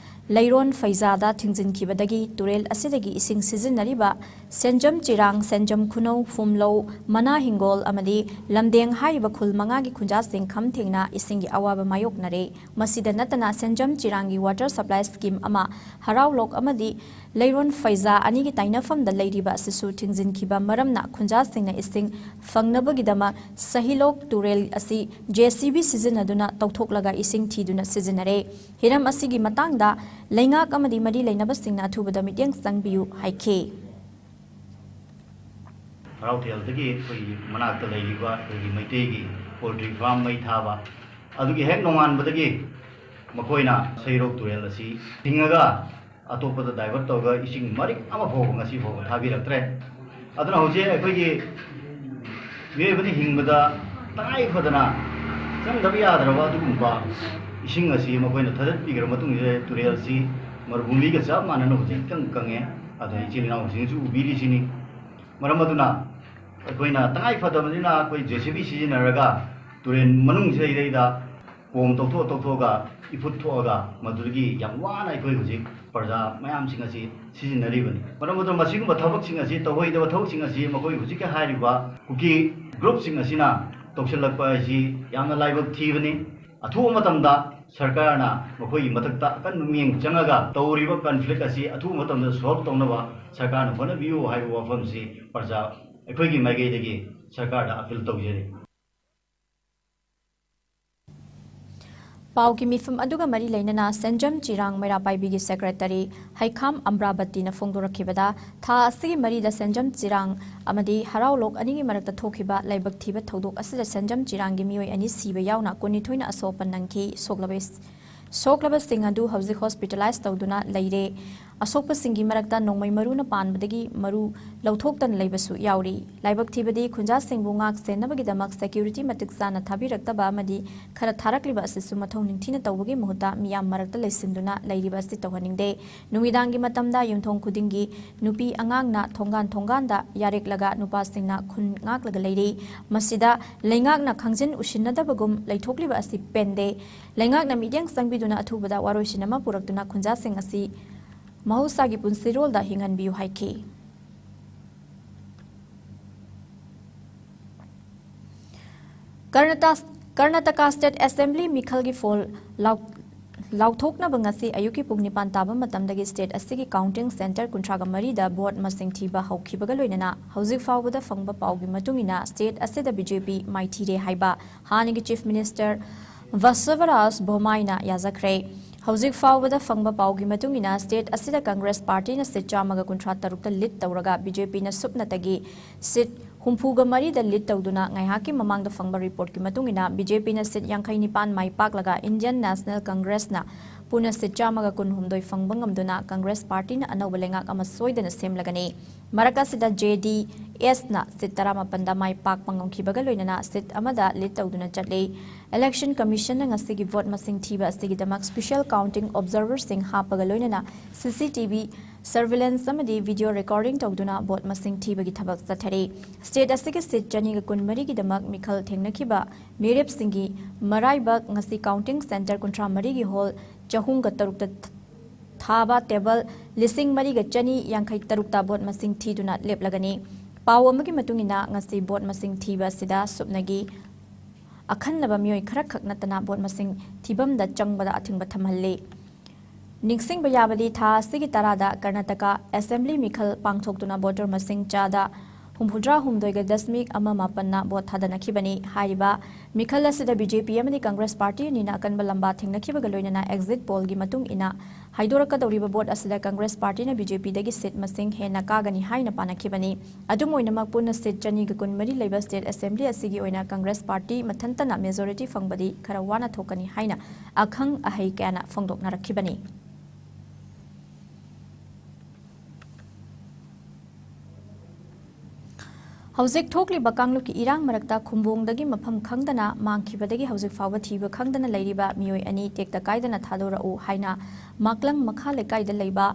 ꯂꯩꯔꯣꯟ ꯐꯩꯖꯥꯗ ꯊꯤꯡꯖꯤꯟꯈꯤꯕꯗꯒꯤ ꯇꯨꯔꯦꯜ ꯑꯁꯤꯗꯒꯤ ꯏꯁꯤꯡ ꯁꯤꯖꯤꯟꯅꯔꯤꯕ ꯁꯦꯟꯖꯝ ꯆꯤꯔꯥꯡ, ꯁꯦꯟꯖꯝ ꯈꯨꯅꯧ, ꯐꯨꯝꯂꯧ, ꯃꯅꯥ ꯍꯤꯡꯒꯣꯜ ꯑꯃꯗꯤ ꯂꯝꯗꯦꯡ ꯍꯥꯏꯔꯤꯕ ꯈꯨꯜ ꯃꯉꯥꯒꯤ ꯈꯨꯟꯖꯥꯁꯤꯡ ꯈꯝ ꯊꯦꯡꯅ ꯏꯁꯤꯡꯒꯤ ꯑꯋꯥꯕ ꯃꯥꯌꯣꯛꯅꯔꯦ꯫ ꯃꯁꯤꯗ ꯅꯠꯇꯅ ꯁꯦꯟꯖꯝ ꯆꯤꯔꯥꯡꯒꯤ water supply scheme ꯑꯃ ꯍꯔꯥꯎꯂꯣꯛ ꯑꯃꯗꯤ ꯂꯩꯔꯣꯟ ꯐꯩꯖꯥ ꯑꯅꯤꯒꯤ ꯇꯥꯏꯅꯐꯝꯗ ꯂꯩꯔꯤꯕ ꯑꯁꯤꯁꯨ ꯊꯤꯡꯖꯤꯟꯈꯤꯕ ꯃꯔꯝꯅ ꯈꯨꯟꯖꯥꯁꯤꯡꯅ ꯏꯁꯤꯡ ꯐꯪꯅꯕꯒꯤꯗꯃꯛ ꯁꯍꯤꯂꯣꯛ ꯇꯨꯔꯦꯜ ꯑꯁꯤ J C B ꯁꯤꯖꯤꯟꯅꯗꯨꯅ ꯇꯧꯊꯣꯛꯂꯒ ꯏꯁꯤꯡ ꯊꯤꯗꯨꯅ ꯁꯤꯖꯤꯟꯅꯔꯦ꯫ ꯍꯤꯔꯝ ꯑꯁꯤꯒꯤ ꯃꯇꯥꯡꯗ ꯂꯩꯉꯥꯛ ꯑꯃꯗꯤ ꯃꯔꯤ ꯂꯩꯅꯕꯁꯤꯡꯅ ꯑꯊꯨꯕꯗ ꯃꯤꯠꯌꯦꯡ ꯆꯪꯕꯤꯌꯨ ꯍꯥꯏꯈꯤ꯫ ꯍꯔꯥꯎꯊꯦꯜꯗꯒꯤ ꯑꯩꯈꯣꯏꯒꯤ ꯃꯅꯥꯛꯇ ꯂꯩꯔꯤꯕ ꯑꯩꯈꯣꯏꯒꯤ ꯃꯩꯇꯩꯒꯤ poultry farm ꯃꯩ ꯊꯥꯕ, ꯑꯗꯨꯒꯤ ꯍꯦꯛ ꯅꯣꯡꯉꯥꯟꯕꯗꯒꯤ ꯃꯈꯣꯏꯅ ꯁꯍꯤꯂꯣꯛ ꯇꯨꯔꯦꯜ ꯑꯁꯤ ꯊꯤꯡꯉꯒ ꯑꯇꯣꯞꯄꯗ divert ꯇꯧꯔꯒ ꯏꯁꯤꯡ ꯃꯔꯤꯛ ꯑꯃ ꯐꯥꯎꯕ ꯉꯁꯤ ꯐꯥꯎꯕ ꯊꯥꯕꯤꯔꯛꯇ꯭ꯔꯦ꯫ ꯑꯗꯨꯅ ꯍꯧꯖꯤꯛ ꯑꯩꯈꯣꯏꯒꯤ ꯃꯤꯑꯣꯏꯕꯅ ꯍꯤꯡꯕꯗ ꯇꯉꯥꯏ ꯐꯗꯅ ꯆꯪꯗꯕ ꯌꯥꯗ꯭ꯔꯕ ꯑꯗꯨꯒꯨꯝꯕ ꯏꯁꯤꯡ ꯑꯁꯤ ꯃꯈꯣꯏꯅ ꯊꯥꯗꯠꯄꯤꯈ꯭ꯔ ꯃꯇꯨꯡꯁꯤꯗ ꯇꯨꯔꯦꯜꯁꯤ ꯃꯔꯨꯚꯨꯃꯤꯒ ꯆꯞ ꯃꯥꯟꯅꯅ ꯍꯧꯖꯤꯛ ꯏꯀꯪ ꯀꯪꯉꯦ꯫ ꯑꯗꯨꯅ ꯏꯆꯤꯜ ꯏꯅꯥꯎꯁꯤꯡꯁꯨ ꯎꯕꯤꯔꯤꯁꯤꯅꯤ꯫ ꯃꯔꯝ ꯑꯗꯨꯅ ꯑꯩꯈꯣꯏꯅ ꯇꯉꯥꯏ ꯐꯗꯕꯅꯤꯅ ꯑꯩꯈꯣꯏ J C B ꯁꯤꯖꯤꯟꯅꯔꯒ ꯇꯨꯔꯦꯜ ꯃꯅꯨꯡꯁꯤꯗꯩꯗ ꯀꯣꯝ ꯇꯧꯊꯣꯛ ꯇꯧꯊꯣꯛꯑꯒ ꯏꯐꯨꯠ ꯊꯣꯛꯑꯒ ꯃꯗꯨꯗꯒꯤ ꯌꯥꯝ ꯋꯥꯅ ꯑꯩꯈꯣꯏ ꯍꯧꯖꯤꯛ ꯄ꯭ꯔꯖꯥ ꯃꯌꯥꯝꯁꯤꯡ ꯑꯁꯤ ꯁꯤꯖꯤꯟꯅꯔꯤꯕꯅꯤ꯫ ꯃꯔꯝ ꯑꯗꯨꯅ ꯃꯁꯤꯒꯨꯝꯕ ꯊꯕꯛꯁꯤꯡ ꯑꯁꯤ ꯇꯧꯍꯩꯗꯕ ꯊꯕꯛꯁꯤꯡ ꯑꯁꯤ ꯃꯈꯣꯏ ꯍꯧꯖꯤꯛꯀꯤ ꯍꯥꯏꯔꯤꯕ ꯀꯨꯀꯤ ꯒ꯭ꯔꯨꯞꯁꯤꯡ ꯑꯁꯤꯅ ꯇꯧꯁꯤꯜꯂꯛꯄ ꯍꯥꯏꯁꯤ ꯌꯥꯝꯅ ꯂꯥꯏꯕꯛ ꯊꯤꯕꯅꯤ꯫ ꯑꯊꯨꯕ ꯃꯇꯝꯗ ꯁꯔꯀꯥꯔꯅ ꯃꯈꯣꯏꯒꯤ ꯃꯊꯛꯇ ꯑꯀꯟꯕ ꯃꯤꯠꯌꯦꯡ ꯆꯪꯉꯒ ꯇꯧꯔꯤꯕ ꯀꯟꯐ꯭ꯂꯤꯛ ꯑꯁꯤ ꯑꯊꯨꯕ ꯃꯇꯝꯗ ꯁꯣꯜꯕ ꯇꯧꯅꯕ ꯁꯔꯀꯥꯔꯅ ꯍꯣꯠꯅꯕꯤꯌꯨ ꯍꯥꯏꯕ ꯋꯥꯐꯝꯁꯤ ꯄ꯭ꯔꯖꯥ ꯑꯩꯈꯣꯏꯒꯤ ꯃꯥꯏꯀꯩꯗꯒꯤ ꯁꯔꯀꯥꯔꯗ ꯑꯄꯤꯜ ꯇꯧꯖꯔꯤ꯫ ꯄꯥꯎꯒꯤ ꯃꯤꯐꯝ ꯑꯗꯨꯒ ꯃꯔꯤ ꯂꯩꯅꯅ ꯁꯦꯟꯖꯝ ꯆꯤꯔꯥꯡ ꯃꯩꯔꯥ ꯄꯥꯏꯕꯤꯒꯤ ꯁꯦꯀ꯭ꯔꯦꯇꯔꯤ ꯍꯩꯈꯥꯝ ꯑꯝꯕ꯭ꯔꯥꯕꯇꯤꯅ ꯐꯣꯡꯗꯣꯔꯛꯈꯤꯕꯗ, ꯊꯥ ꯑꯁꯤꯒꯤ ꯃꯔꯤꯗ ꯁꯦꯟꯖꯝ ꯆꯤꯔꯥꯡ ꯑꯃꯗꯤ ꯍꯔꯥꯎꯂꯣꯛ ꯑꯅꯤꯒꯤ ꯃꯔꯛꯇ ꯊꯣꯛꯈꯤꯕ ꯂꯥꯏꯕꯛ ꯊꯤꯕ ꯊꯧꯗꯣꯛ ꯑꯁꯤꯗ ꯁꯦꯟꯖꯝ ꯆꯤꯔꯥꯡꯒꯤ ꯃꯤꯑꯣꯏ ꯑꯅꯤ ꯁꯤꯕ ꯌꯥꯎꯅ ꯀꯨꯟꯅꯤꯊꯣꯏꯅ ꯑꯁꯣꯛ ꯑꯄꯟ ꯅꯪꯈꯤ꯫ ꯁꯣꯛꯂꯕ ꯁꯣꯛꯂꯕꯁꯤꯡ ꯑꯗꯨ ꯍꯧꯖꯤꯛ ꯍꯣꯁꯄꯤꯇꯥꯂꯥꯏꯖ ꯇꯧꯗꯨꯅ ꯂꯩꯔꯦ꯫ ꯑꯁꯣꯛꯄꯁꯤꯡꯒꯤ ꯃꯔꯛꯇ ꯅꯣꯡꯃꯩ ꯃꯔꯨꯅ ꯄꯥꯟꯕꯗꯒꯤ ꯃꯔꯨ ꯂꯧꯊꯣꯛꯇꯅ ꯂꯩꯕꯁꯨ ꯌꯥꯎꯔꯤ꯫ ꯂꯥꯏꯕꯛ ꯊꯤꯕꯗꯤ ꯈꯨꯟꯖꯥꯁꯤꯡꯕꯨ ꯉꯥꯛ ꯁꯦꯟꯅꯕꯒꯤꯗꯃꯛ ꯁꯦꯀ꯭ꯌꯨꯔꯤꯇꯤ ꯃꯇꯤꯛ ꯆꯥꯅ ꯊꯥꯕꯤꯔꯛꯇꯕ ꯑꯃꯗꯤ ꯈꯔ ꯊꯥꯔꯛꯂꯤꯕ ꯑꯁꯤꯁꯨ ꯃꯊꯧ ꯅꯤꯡꯊꯤꯅ ꯇꯧꯕꯒꯤ ꯃꯍꯨꯠꯇ ꯃꯤꯌꯥꯝ ꯃꯔꯛꯇ ꯂꯩꯁꯤꯟꯗꯨꯅ ꯂꯩꯔꯤꯕ ꯑꯁꯤ ꯇꯧꯍꯟꯅꯤꯡꯗꯦ꯫ ꯅꯨꯃꯤꯗꯥꯡꯒꯤ ꯃꯇꯝꯗ ꯌꯨꯝꯊꯣꯡ ꯈꯨꯗꯤꯡꯒꯤ ꯅꯨꯄꯤ ꯑꯉꯥꯡꯅ ꯊꯣꯡꯒꯥꯟ ꯊꯣꯡꯒꯥꯟꯗ ꯌꯥꯔꯦꯛꯂꯒ ꯅꯨꯄꯥꯁꯤꯡꯅ ꯈꯨꯟ ꯉꯥꯛꯂꯒ ꯂꯩꯔꯤ꯫ ꯃꯁꯤꯗ ꯂꯩꯉꯥꯛꯅ ꯈꯪꯖꯤꯟ ꯎꯁꯤꯟꯅꯗꯕꯒꯨꯝ ꯂꯩꯊꯣꯛꯂꯤꯕ ꯑꯁꯤ ꯄꯦꯟꯗꯦ꯫ ꯂꯩꯉꯥꯛꯅ ꯃꯤꯠꯌꯦꯡ ꯆꯪꯕꯤꯗꯨꯅ ꯑꯊꯨꯕꯗ ꯋꯥꯔꯣꯏꯁꯤꯟ ꯑꯃ ꯄꯨꯔꯛꯇꯨꯅ ꯈꯨꯟꯖꯥꯁꯤꯡ ꯑꯁꯤ ꯃꯍꯧꯁꯥꯒꯤ ꯄꯨꯟꯁꯤꯔꯣꯜꯗ ꯍꯤꯡꯍꯟꯕꯤꯌꯨ ꯍꯥꯏꯈꯤ꯫ ꯀꯔꯅꯥꯇꯥ-, ꯀꯔꯅꯥꯇꯀꯥ ꯁ꯭ꯇꯦꯠ ꯑꯦꯁꯦꯝꯕ꯭ꯂꯤ ꯃꯤꯈꯜꯒꯤ ꯐꯣꯜ ꯂꯥꯎ-, ꯂꯥꯎꯊꯣꯛꯅꯕ ꯉꯁꯤ ꯑꯌꯨꯛꯀꯤ ꯄꯨꯡ ꯅꯤꯄꯥꯟ ꯇꯥꯕ ꯃꯇꯝꯗꯒꯤ ꯁ꯭ꯇꯦꯠ ꯑꯁꯤꯒꯤ ꯀꯥꯎꯟꯇꯤꯡ ꯁꯦꯟꯇꯔ ꯀꯨꯟꯊ꯭ꯔꯥꯒ ꯃꯔꯤꯗ ꯚꯣꯠ ꯃꯁꯤꯡ ꯊꯤꯕ ꯍꯧꯈꯤꯕꯒ ꯂꯣꯏꯅꯅ ꯍꯧꯖꯤꯛ ꯐꯥꯎꯕꯗ ꯐꯪꯕ ꯄꯥꯎꯒꯤ ꯃꯇꯨꯡ ꯏꯟꯅ ꯁ꯭ꯇꯦꯠ ꯑꯁꯤꯗ ꯕꯤ ꯖꯦ ꯄꯤ ꯃꯥꯏꯊꯤꯔꯦ ꯍꯥꯏꯕ ꯍꯥꯟꯅꯒꯤ ꯆꯤꯐ ꯃꯤꯅꯤꯁꯇꯔ ꯕꯁꯕꯔꯥꯖ ꯕꯣꯃꯥꯏꯅ ꯌꯥꯖꯈ꯭ꯔꯦ꯫ ꯍꯧꯖꯤꯛ ꯐꯥꯎꯕꯗ ꯐꯪꯕ ꯄꯥꯎꯒꯤ ꯃꯇꯨꯡ ꯏꯟꯅ ꯁ꯭ꯇꯦꯠ ꯑꯁꯤꯗ ꯀꯪꯒ꯭ꯔꯦꯁ ꯄꯥꯔꯇꯤꯅ ꯁꯤꯠ ꯆꯥꯝꯃꯒ ꯀꯨꯟꯊ꯭ꯔꯥ ꯇꯔꯨꯛꯇ ꯂꯤꯗ ꯇꯧꯔꯒ ꯕꯤ ꯖꯦ ꯄꯤꯅ ꯁꯨꯞꯅꯇꯒꯤ ꯁꯤꯠ ꯍꯨꯝꯐꯨꯒ ꯃꯔꯤꯗ ꯂꯤꯗ ꯇꯧꯗꯨꯅ ꯉꯥꯏꯍꯥꯛꯀꯤ ꯃꯃꯥꯡꯗ ꯐꯪꯕ ꯔꯤꯄꯣꯔꯠꯀꯤ ꯃꯇꯨꯡ ꯏꯟꯅ ꯕꯤ ꯖꯦ ꯄꯤꯅ ꯁꯤꯠ ꯌꯥꯡꯈꯩ ꯅꯤꯄꯥꯟ ꯃꯥꯏ ꯄꯥꯛꯂꯒ ꯏꯟꯗꯤꯌꯟ ꯅꯦꯁꯅꯦꯜ ꯀꯪꯒ꯭ꯔꯦꯁꯅ ꯄꯨꯟꯅ ꯁꯤꯠ ꯆꯥꯝꯃꯒ ꯀꯨꯟꯍꯨꯝꯗꯣꯏ ꯐꯪꯕ ꯉꯝꯗꯨꯅ ꯀꯪꯒ꯭ꯔꯦꯁ ꯄꯥꯔꯇꯤꯅ ꯑꯅꯧꯕ ꯂꯩꯉꯥꯛ ꯑꯃ ꯁꯣꯏꯗꯅ ꯁꯦꯝꯂꯒꯅꯤ꯫ ꯃꯔꯛ ꯑꯁꯤꯗ ꯖꯦ ꯗꯤ ꯑꯦꯁꯅ ꯁꯤꯠ ꯇꯔꯥꯃꯥꯄꯟꯗ ꯃꯥꯏ ꯄꯥꯛꯄ ꯉꯝꯈꯤꯕꯒ ꯂꯣꯏꯅꯅ ꯁꯤꯠ ꯑꯃꯗ ꯂꯤꯗ ꯇꯧꯗꯨꯅ ꯆꯠꯂꯤ꯫ ꯏꯂꯦꯛꯁꯟ ꯀꯃꯤꯁꯟꯅ ꯉꯁꯤꯒꯤ ꯚꯣꯠ ꯃꯁꯤꯡ ꯊꯤꯕ ꯑꯁꯤꯒꯤꯗꯃꯛ ꯁ꯭ꯄꯤꯁꯦꯜ ꯀꯥꯎꯟꯇꯤꯡ ꯑꯣꯕꯖꯔꯚꯔꯁꯤꯡ ꯍꯥꯞꯄꯒ ꯂꯣꯏꯅꯅ ꯁꯤ ꯁꯤ ꯇꯤ ꯚꯤ ꯁꯔꯚꯤꯂꯦꯟꯁ ꯑꯃꯗꯤ ꯚꯤꯗꯤꯑꯣ ꯔꯦꯀꯣꯔꯗꯤꯡ ꯇꯧꯗꯨꯅ ꯚꯣꯠ ꯃꯁꯤꯡ ꯊꯤꯕꯒꯤ ꯊꯕꯛ ꯆꯠꯊꯔꯤ꯫ ꯁ꯭ꯇꯦꯠ ꯑꯁꯤꯒꯤ ꯁꯤꯠ ꯆꯅꯤꯒ ꯀꯨꯟꯃꯔꯤꯒꯤꯗꯃꯛ ꯃꯤꯈꯜ ꯊꯦꯡꯅꯈꯤꯕ ꯃꯤꯔꯦꯞꯁꯤꯡꯒꯤ ꯃꯔꯥꯏꯕꯛ ꯉꯁꯤ ꯀꯥꯎꯟꯇꯤꯡ ꯁꯦꯟꯇꯔ ꯀꯨꯟꯊ꯭ꯔꯥ ꯃꯔꯤꯒꯤ ꯍꯣꯜ ꯆꯍꯨꯝꯒ ꯇꯔꯨꯛꯇ ꯊ-, ꯊꯥꯕ ꯇꯦꯕꯜ ꯂꯤꯁꯤꯡ ꯃꯔꯤꯒ ꯆꯅꯤ ꯌꯥꯡꯈꯩ ꯇꯔꯨꯛꯇ ꯚꯣꯠ ꯃꯁꯤꯡ ꯊꯤꯗꯨꯅ ꯂꯦꯞꯂꯒꯅꯤ꯫ ꯄꯥꯎ ꯑꯃꯒꯤ ꯃꯇꯨꯡ ꯏꯟꯅ, ꯉꯁꯤ ꯚꯣꯠ ꯃꯁꯤꯡ ꯊꯤꯕ ꯑꯁꯤꯗ ꯁꯨꯞꯅꯒꯤ ꯑꯈꯟꯅꯕ ꯃꯤꯑꯣꯏ ꯈꯔꯈꯛ ꯅꯠꯇꯅ ꯚꯣꯠ ꯃꯁꯤꯡ ꯊꯤꯐꯝꯗ ꯆꯪꯕꯗ ꯑꯊꯤꯡꯕ ꯊꯝꯍꯜꯂꯤ꯫ ꯅꯤꯡꯁꯤꯡꯕ ꯌꯥꯕꯗꯤ, ꯊꯥ ꯑꯁꯤꯒꯤ ꯇꯔꯥꯗ ꯀꯔꯅꯥꯇꯀꯥ ꯑꯦꯁꯦꯝꯕ꯭ꯂꯤ ꯃꯤꯈꯜ ꯄꯥꯡꯊꯣꯛꯇꯨꯅ ꯚꯣꯇꯔ ꯃꯁꯤꯡ ꯆꯥꯗ ꯍꯨꯝꯐꯨꯇꯔꯥ ꯍꯨꯝꯗꯣꯏꯒ ꯗꯁꯃꯤꯛ ꯑꯃ ꯃꯥꯄꯟꯅ ꯚꯣꯠ ꯊꯥꯗꯅꯈꯤꯕꯅꯤ꯫ ꯍꯥꯏꯔꯤꯕ ꯃꯤꯈꯜ ꯑꯁꯤꯗ ꯕꯤ ꯖꯦ ꯄꯤ ꯑꯃꯗꯤ ꯀꯪꯒ꯭ꯔꯦꯁ ꯄꯥꯔꯇꯤ ꯑꯅꯤꯅ ꯑꯀꯟꯕ ꯂꯝꯕꯥ ꯊꯦꯡꯅꯈꯤꯕꯒ ꯂꯣꯏꯅꯅ ꯑꯦꯛꯖꯤꯠ ꯄꯣꯜꯒꯤ ꯃꯇꯨꯡ ꯏꯟꯅ ꯍꯥꯏꯗꯣꯔꯛꯀꯗꯧꯔꯤꯕ ꯚꯣꯠ ꯑꯁꯤꯗ ꯀꯪꯒ꯭ꯔꯦꯁ ꯄꯥꯔꯇꯤꯅ ꯕꯤ ꯖꯦ ꯄꯤꯗꯒꯤ ꯁꯤꯠ ꯃꯁꯤꯡ ꯍꯦꯟꯅ ꯀꯥꯒꯅꯤ ꯍꯥꯏꯅ ꯄꯥꯅꯈꯤꯕꯅꯤ꯫ ꯑꯗꯨꯝ ꯑꯣꯏꯅꯃꯛ, ꯄꯨꯟꯅ ꯁꯤꯠ ꯆꯅꯤꯒ ꯀꯨꯟꯃꯔꯤ ꯂꯩꯕ ꯁ꯭ꯇꯦꯠ ꯑꯦꯁꯦꯝꯕ꯭ꯂꯤ ꯑꯁꯤꯒꯤ ꯑꯣꯏꯅ ꯀꯪꯒ꯭ꯔꯦꯁ ꯄꯥꯔꯇꯤ ꯃꯊꯟꯇꯅ ꯃꯦꯖꯣꯔꯤꯇꯤ ꯐꯪꯕꯗꯤ ꯈꯔ ꯋꯥꯅ ꯊꯣꯛꯀꯅꯤ ꯍꯥꯏꯅ ꯑꯈꯪ ꯑꯍꯩ ꯀꯌꯥꯅ ꯐꯣꯡꯗꯣꯛꯅꯔꯛꯈꯤꯕꯅꯤ꯫ ꯍꯧꯖꯤꯛ ꯊꯣꯛꯂꯤꯕ ꯀꯥꯡꯂꯨꯞꯀꯤ ꯏꯔꯥꯡ ꯃꯔꯛꯇ ꯈꯨꯝꯕꯣꯡꯗꯒꯤ ꯃꯐꯝ ꯈꯪꯗꯅ ꯃꯥꯡꯈꯤꯕꯗꯒꯤ ꯍꯧꯖꯤꯛ ꯐꯥꯎꯕ ꯊꯤꯕ ꯈꯪꯗꯅ ꯂꯩꯔꯤꯕ ꯃꯤꯑꯣꯏ ꯑꯅꯤ ꯇꯦꯛꯇ ꯀꯥꯏꯗꯅ ꯊꯥꯗꯣꯔꯛꯎ ꯍꯥꯏꯅ ꯃꯥꯛꯂꯪ ꯃꯈꯥ ꯂꯩꯀꯥꯏꯗ ꯂꯩꯕ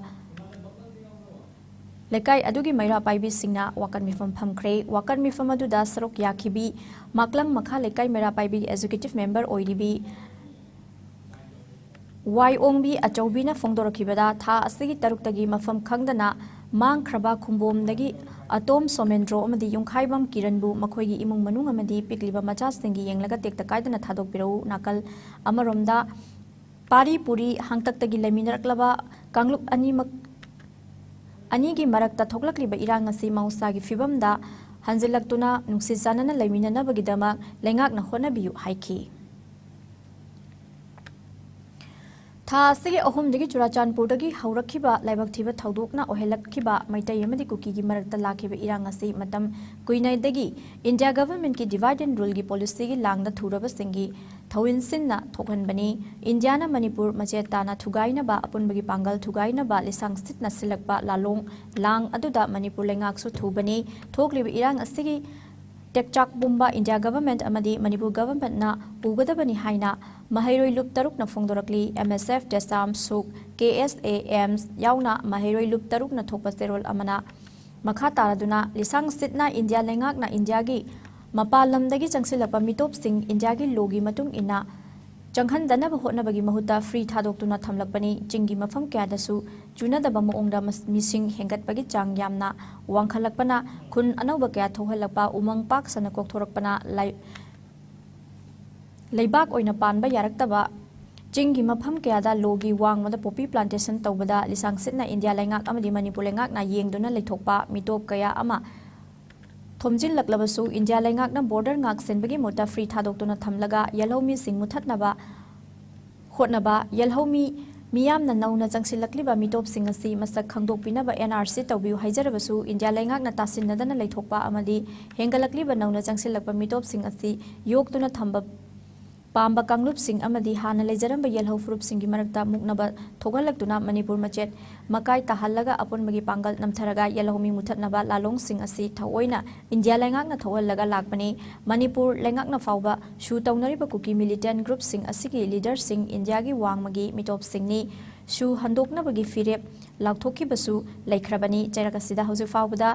ꯂꯩꯀꯥꯏ ꯑꯗꯨꯒꯤ ꯃꯩꯔꯥ ꯄꯥꯏꯕꯤꯁꯤꯡꯅ ꯋꯥꯀꯠ ꯃꯤꯐꯝ ꯐꯝꯈ꯭ꯔꯦ꯫ ꯋꯥꯀꯠ ꯃꯤꯐꯝ ꯑꯗꯨꯗ ꯁꯔꯨꯛ ꯌꯥꯈꯤꯕꯤ ꯃꯥꯛꯂꯪ ꯃꯈꯥ ꯂꯩꯀꯥꯏ ꯃꯩꯔꯥ ꯄꯥꯏꯕꯤꯒꯤ ꯑꯦꯛꯖꯤꯀ꯭ꯌꯨꯇꯤꯚ ꯃꯦꯝꯕꯔ ꯑꯣꯏꯔꯤꯕꯤ ꯋꯥꯏ ꯑꯣꯡꯕꯤ ꯑꯆꯧꯕꯤꯅ ꯐꯣꯡꯗꯣꯔꯛꯈꯤꯕꯗ, ꯊꯥ ꯑꯁꯤꯒꯤ ꯇꯔꯨꯛꯇꯒꯤ ꯃꯐꯝ ꯈꯪꯗꯅ ꯃꯥꯡꯈ꯭ꯔꯕ ꯈꯨꯝꯕꯣꯝꯗꯒꯤ ꯑꯇꯣꯝ ꯁꯣꯃꯦꯟꯗ꯭ꯔꯣ ꯑꯃꯗꯤ ꯌꯨꯝꯈꯥꯏꯕꯝ ꯀꯤꯔꯟꯕꯨ ꯃꯈꯣꯏꯒꯤ ꯏꯃꯨꯡ ꯃꯅꯨꯡ ꯑꯃꯗꯤ ꯄꯤꯛꯂꯤꯕ ꯃꯆꯥꯁꯤꯡꯒꯤ ꯌꯦꯡꯂꯒ ꯇꯦꯛꯇ ꯀꯥꯏꯗꯅ ꯊꯥꯗꯣꯛꯄꯤꯔꯛꯎ꯫ ꯅꯥꯀꯜ ꯑꯃꯔꯣꯝꯗ, ꯄꯥꯔꯤ ꯄꯨꯔꯤ ꯍꯥꯡꯇꯛꯇꯒꯤ ꯂꯩꯃꯤꯟꯅꯔꯛꯂꯕ ꯀꯥꯡꯂꯨꯞ ꯑꯅꯤꯃꯛ, ꯑꯅꯤꯒꯤ ꯃꯔꯛꯇ ꯊꯣꯛꯂꯛꯂꯤꯕ ꯏꯔꯥꯡ ꯑꯁꯤ ꯃꯍꯧꯁꯥꯒꯤ ꯐꯤꯕꯝꯗ ꯍꯟꯖꯤꯜꯂꯛꯇꯨꯅ ꯅꯨꯡꯁꯤ ꯆꯥꯟꯅꯅ ꯂꯩꯃꯤꯟꯅꯅꯕꯒꯤꯗꯃꯛ ꯂꯩꯉꯥꯛꯅ ꯍꯣꯠꯅꯕꯤꯌꯨ ꯍꯥꯏꯈꯤ꯫ ꯊꯥ ꯑꯁꯤꯒꯤ ꯑꯍꯨꯝꯗꯒꯤ ꯆꯨꯔꯥꯆꯥꯟꯄꯨꯔꯗꯒꯤ ꯍꯧꯔꯛꯈꯤꯕ ꯂꯥꯏꯕꯛ ꯊꯤꯕ ꯊꯧꯗꯣꯛꯅ ꯑꯣꯏꯍꯜꯂꯛꯈꯤꯕ ꯃꯩꯇꯩ ꯑꯃꯗꯤ ꯀꯨꯀꯤꯒꯤ ꯃꯔꯛꯇ ꯂꯥꯛꯈꯤꯕ ꯏꯔꯥꯡ ꯑꯁꯤ ꯃꯇꯝ ꯀꯨꯏꯅꯗꯒꯤ ꯏꯟꯗꯤꯌꯥ ꯒꯚꯔꯟꯃꯦꯟꯠꯀꯤ divide and ruleꯒꯤ policyꯒꯤ ꯂꯥꯡꯗ ꯊꯨꯔꯕꯁꯤꯡꯒꯤ ꯊꯧꯏꯟꯁꯤꯟꯅ ꯊꯣꯛꯍꯟꯕꯅꯤ꯫ ꯏꯟꯗꯤꯌꯥꯅ ꯃꯅꯤꯄꯨꯔ ꯃꯆꯦꯠ ꯇꯥꯅ ꯊꯨꯒꯥꯏꯅꯕ, ꯑꯄꯨꯟꯕꯒꯤ ꯄꯥꯡꯒꯜ ꯊꯨꯒꯥꯏꯅꯕ ꯂꯤꯁꯥꯡ ꯁꯤꯠꯅ ꯁꯤꯜꯂꯛꯄ ꯂꯥꯂꯣꯡ ꯂꯥꯡ ꯑꯗꯨꯗ ꯃꯅꯤꯄꯨꯔ ꯂꯩꯉꯥꯛꯁꯨ ꯊꯨꯕꯅꯤ꯫ ꯊꯣꯛꯂꯤꯕ ꯏꯔꯥꯡ ꯑꯁꯤꯒꯤ ꯇꯦꯛꯆꯥꯛ ꯄꯨꯝꯕ ꯏꯟꯗꯤꯌꯥ ꯒꯚꯔꯟꯃꯦꯟꯠ ꯑꯃꯗꯤ ꯃꯅꯤꯄꯨꯔ ꯒꯚꯔꯟꯃꯦꯟꯠꯅ ꯄꯨꯒꯗꯕꯅꯤ ꯍꯥꯏꯅ ꯃꯍꯩꯔꯣꯏ ꯂꯨꯞ ꯇꯔꯨꯛꯅ ꯐꯣꯡꯗꯣꯔꯛꯂꯤ꯫ ꯑꯦꯝ ꯑꯦꯁ ꯑꯦꯐ, ꯇꯦꯁꯥꯝ, ꯁꯨꯛ, ꯀꯦ ꯑꯦꯁ ꯑꯦ, ꯑꯦꯝꯁ ꯌꯥꯎꯅ ꯃꯍꯩꯔꯣꯏ ꯂꯨꯞ ꯇꯔꯨꯛꯅ ꯊꯣꯛꯄ ꯆꯦꯔꯣꯜ ꯑꯃꯅ ꯃꯈꯥ ꯇꯥꯔꯗꯨꯅ ꯂꯤꯁꯥꯡ ꯁꯤꯠꯅ ꯏꯟꯗꯤꯌꯥ ꯂꯩꯉꯥꯛꯅ ꯏꯟꯗꯤꯌꯥꯒꯤ ꯃꯄꯥꯟ ꯂꯝꯗꯒꯤ ꯆꯪꯁꯤꯜꯂꯛꯄ ꯃꯤꯇꯣꯞꯁꯤꯡ ꯏꯟꯗꯤꯌꯥꯒꯤ lawꯒꯤ ꯃꯇꯨꯡ ꯏꯟꯅ ꯆꯪꯍꯟꯗꯅꯕ ꯍꯣꯠꯅꯕꯒꯤ ꯃꯍꯨꯠꯇ free ꯊꯥꯗꯣꯛꯇꯨꯅ ꯊꯝꯂꯛꯄꯅꯤ꯫ ꯆꯤꯡꯒꯤ ꯃꯐꯝ ꯀꯌꯥꯗꯁꯨ ꯆꯨꯅꯗꯕ ꯃꯑꯣꯡꯗ ꯃꯤꯁꯤꯡ ꯍꯦꯟꯒꯠꯄꯒꯤ ꯆꯥꯡ ꯌꯥꯝꯅ ꯋꯥꯡꯈꯠꯂꯛꯄꯅ ꯈꯨꯟ ꯑꯅꯧꯕ ꯀꯌꯥ ꯊꯣꯛꯍꯜꯂꯛꯄ, ꯎꯃꯪ ꯄꯥꯛ ꯁꯟꯅ ꯀꯣꯛꯊꯣꯔꯛꯄꯅ ꯂꯩꯕꯥꯛ ꯑꯣꯏꯅ ꯄꯥꯟꯕ ꯌꯥꯔꯛꯇꯕ, ꯆꯤꯡꯒꯤ ꯃꯐꯝ ꯀꯌꯥꯗ ꯂꯣꯒꯤ ꯋꯥꯡꯃꯗ poppy plantation ꯇꯧꯕꯗ ꯂꯤꯁꯥꯡꯁꯤꯠꯅ ꯏꯟꯗꯤꯌꯥ ꯂꯩꯉꯥꯛ ꯑꯃꯗꯤ ꯃꯅꯤꯄꯨꯔ ꯂꯩꯉꯥꯛꯅ ꯌꯦꯡꯗꯨꯅ ꯂꯩꯊꯣꯛꯄ ꯃꯤꯇꯣꯞ ꯀꯌꯥ ꯑꯃ ꯊꯣꯝꯖꯤꯜꯂꯛꯂꯕꯁꯨ, ꯏꯟꯗꯤꯌꯥ ꯂꯩꯉꯥꯛꯅ border ꯉꯥꯛ ꯁꯦꯟꯕꯒꯤ ꯃꯍꯨꯠꯇ free ꯊꯥꯗꯣꯛꯇꯨꯅ ꯊꯝꯂꯒ ꯌꯦꯜꯍꯧꯃꯤꯁꯤꯡ ꯃꯨꯊꯠꯅꯕ ꯍꯣꯠꯅꯕ, ꯌꯦꯜꯍꯧꯃꯤ ꯃꯤꯌꯥꯝꯅ ꯅꯧꯅ ꯆꯪꯁꯤꯜꯂꯛꯂꯤꯕ ꯃꯤꯇꯣꯞꯁꯤꯡ ꯑꯁꯤ ꯃꯁꯛ ꯈꯪꯗꯣꯛꯄꯤꯅꯕ N R C ꯇꯧꯕꯤꯌꯨ ꯍꯥꯏꯖꯔꯕꯁꯨ, ꯏꯟꯗꯤꯌꯥ ꯂꯩꯉꯥꯛꯅ ꯇꯥꯁꯤꯟꯅꯗꯅ ꯂꯩꯊꯣꯛꯄ ꯑꯃꯗꯤ ꯍꯦꯟꯒꯠꯂꯛꯂꯤꯕ ꯅꯧꯅ ꯆꯪꯁꯤꯜꯂꯛꯄ ꯃꯤꯇꯣꯞꯁꯤꯡ ꯑꯁꯤ ꯌꯣꯛꯇꯨꯅ ꯊꯝꯕ ꯄꯥꯝꯕ ꯀꯥꯡꯂꯨꯞꯁꯤꯡ ꯑꯃꯗꯤ ꯍꯥꯟꯅ ꯂꯩꯖꯔꯝꯕ ꯌꯦꯜꯍꯧ ꯐꯨꯔꯨꯞꯁꯤꯡꯒꯤ ꯃꯔꯛꯇ ꯃꯨꯛꯅꯕ ꯊꯣꯛꯍꯜꯂꯛꯇꯨꯅ ꯃꯅꯤꯄꯨꯔ ꯃꯆꯦꯠ ꯃꯀꯥꯏ ꯇꯥꯍꯜꯂꯒ ꯑꯄꯨꯟꯕꯒꯤ ꯄꯥꯡꯒꯜ ꯅꯝꯊꯔꯒ ꯌꯦꯜꯍꯧꯃꯤ ꯃꯨꯊꯠꯅꯕ ꯂꯥꯂꯣꯡꯁꯤꯡ ꯑꯁꯤ ꯊꯑꯣꯏꯅ ꯏꯟꯗꯤꯌꯥ ꯂꯩꯉꯥꯛꯅ ꯊꯣꯛꯍꯜꯂꯒ ꯂꯥꯛꯄꯅꯤ꯫ ꯃꯅꯤꯄꯨꯔ ꯂꯩꯉꯥꯛꯅ ꯐꯥꯎꯕ ꯁꯨ ꯇꯧꯅꯔꯤꯕ ꯀꯨꯀꯤ militant groupꯁꯤꯡ ꯑꯁꯤꯒꯤ leaderꯁꯤꯡ ꯏꯟꯗꯤꯌꯥꯒꯤ ꯋꯥꯡꯃꯒꯤ ꯃꯤꯇꯣꯞꯁꯤꯡꯅꯤ꯫ ꯁꯨ ꯍꯟꯗꯣꯛꯅꯕꯒꯤ ꯐꯤꯔꯦꯞ ꯂꯥꯎꯊꯣꯛꯈꯤꯕꯁꯨ ꯂꯩꯈ꯭ꯔꯕꯅꯤ꯫ ꯆꯩꯔꯛ ꯑꯁꯤꯗ ꯍꯧꯖꯤꯛ ꯐꯥꯎꯕꯗ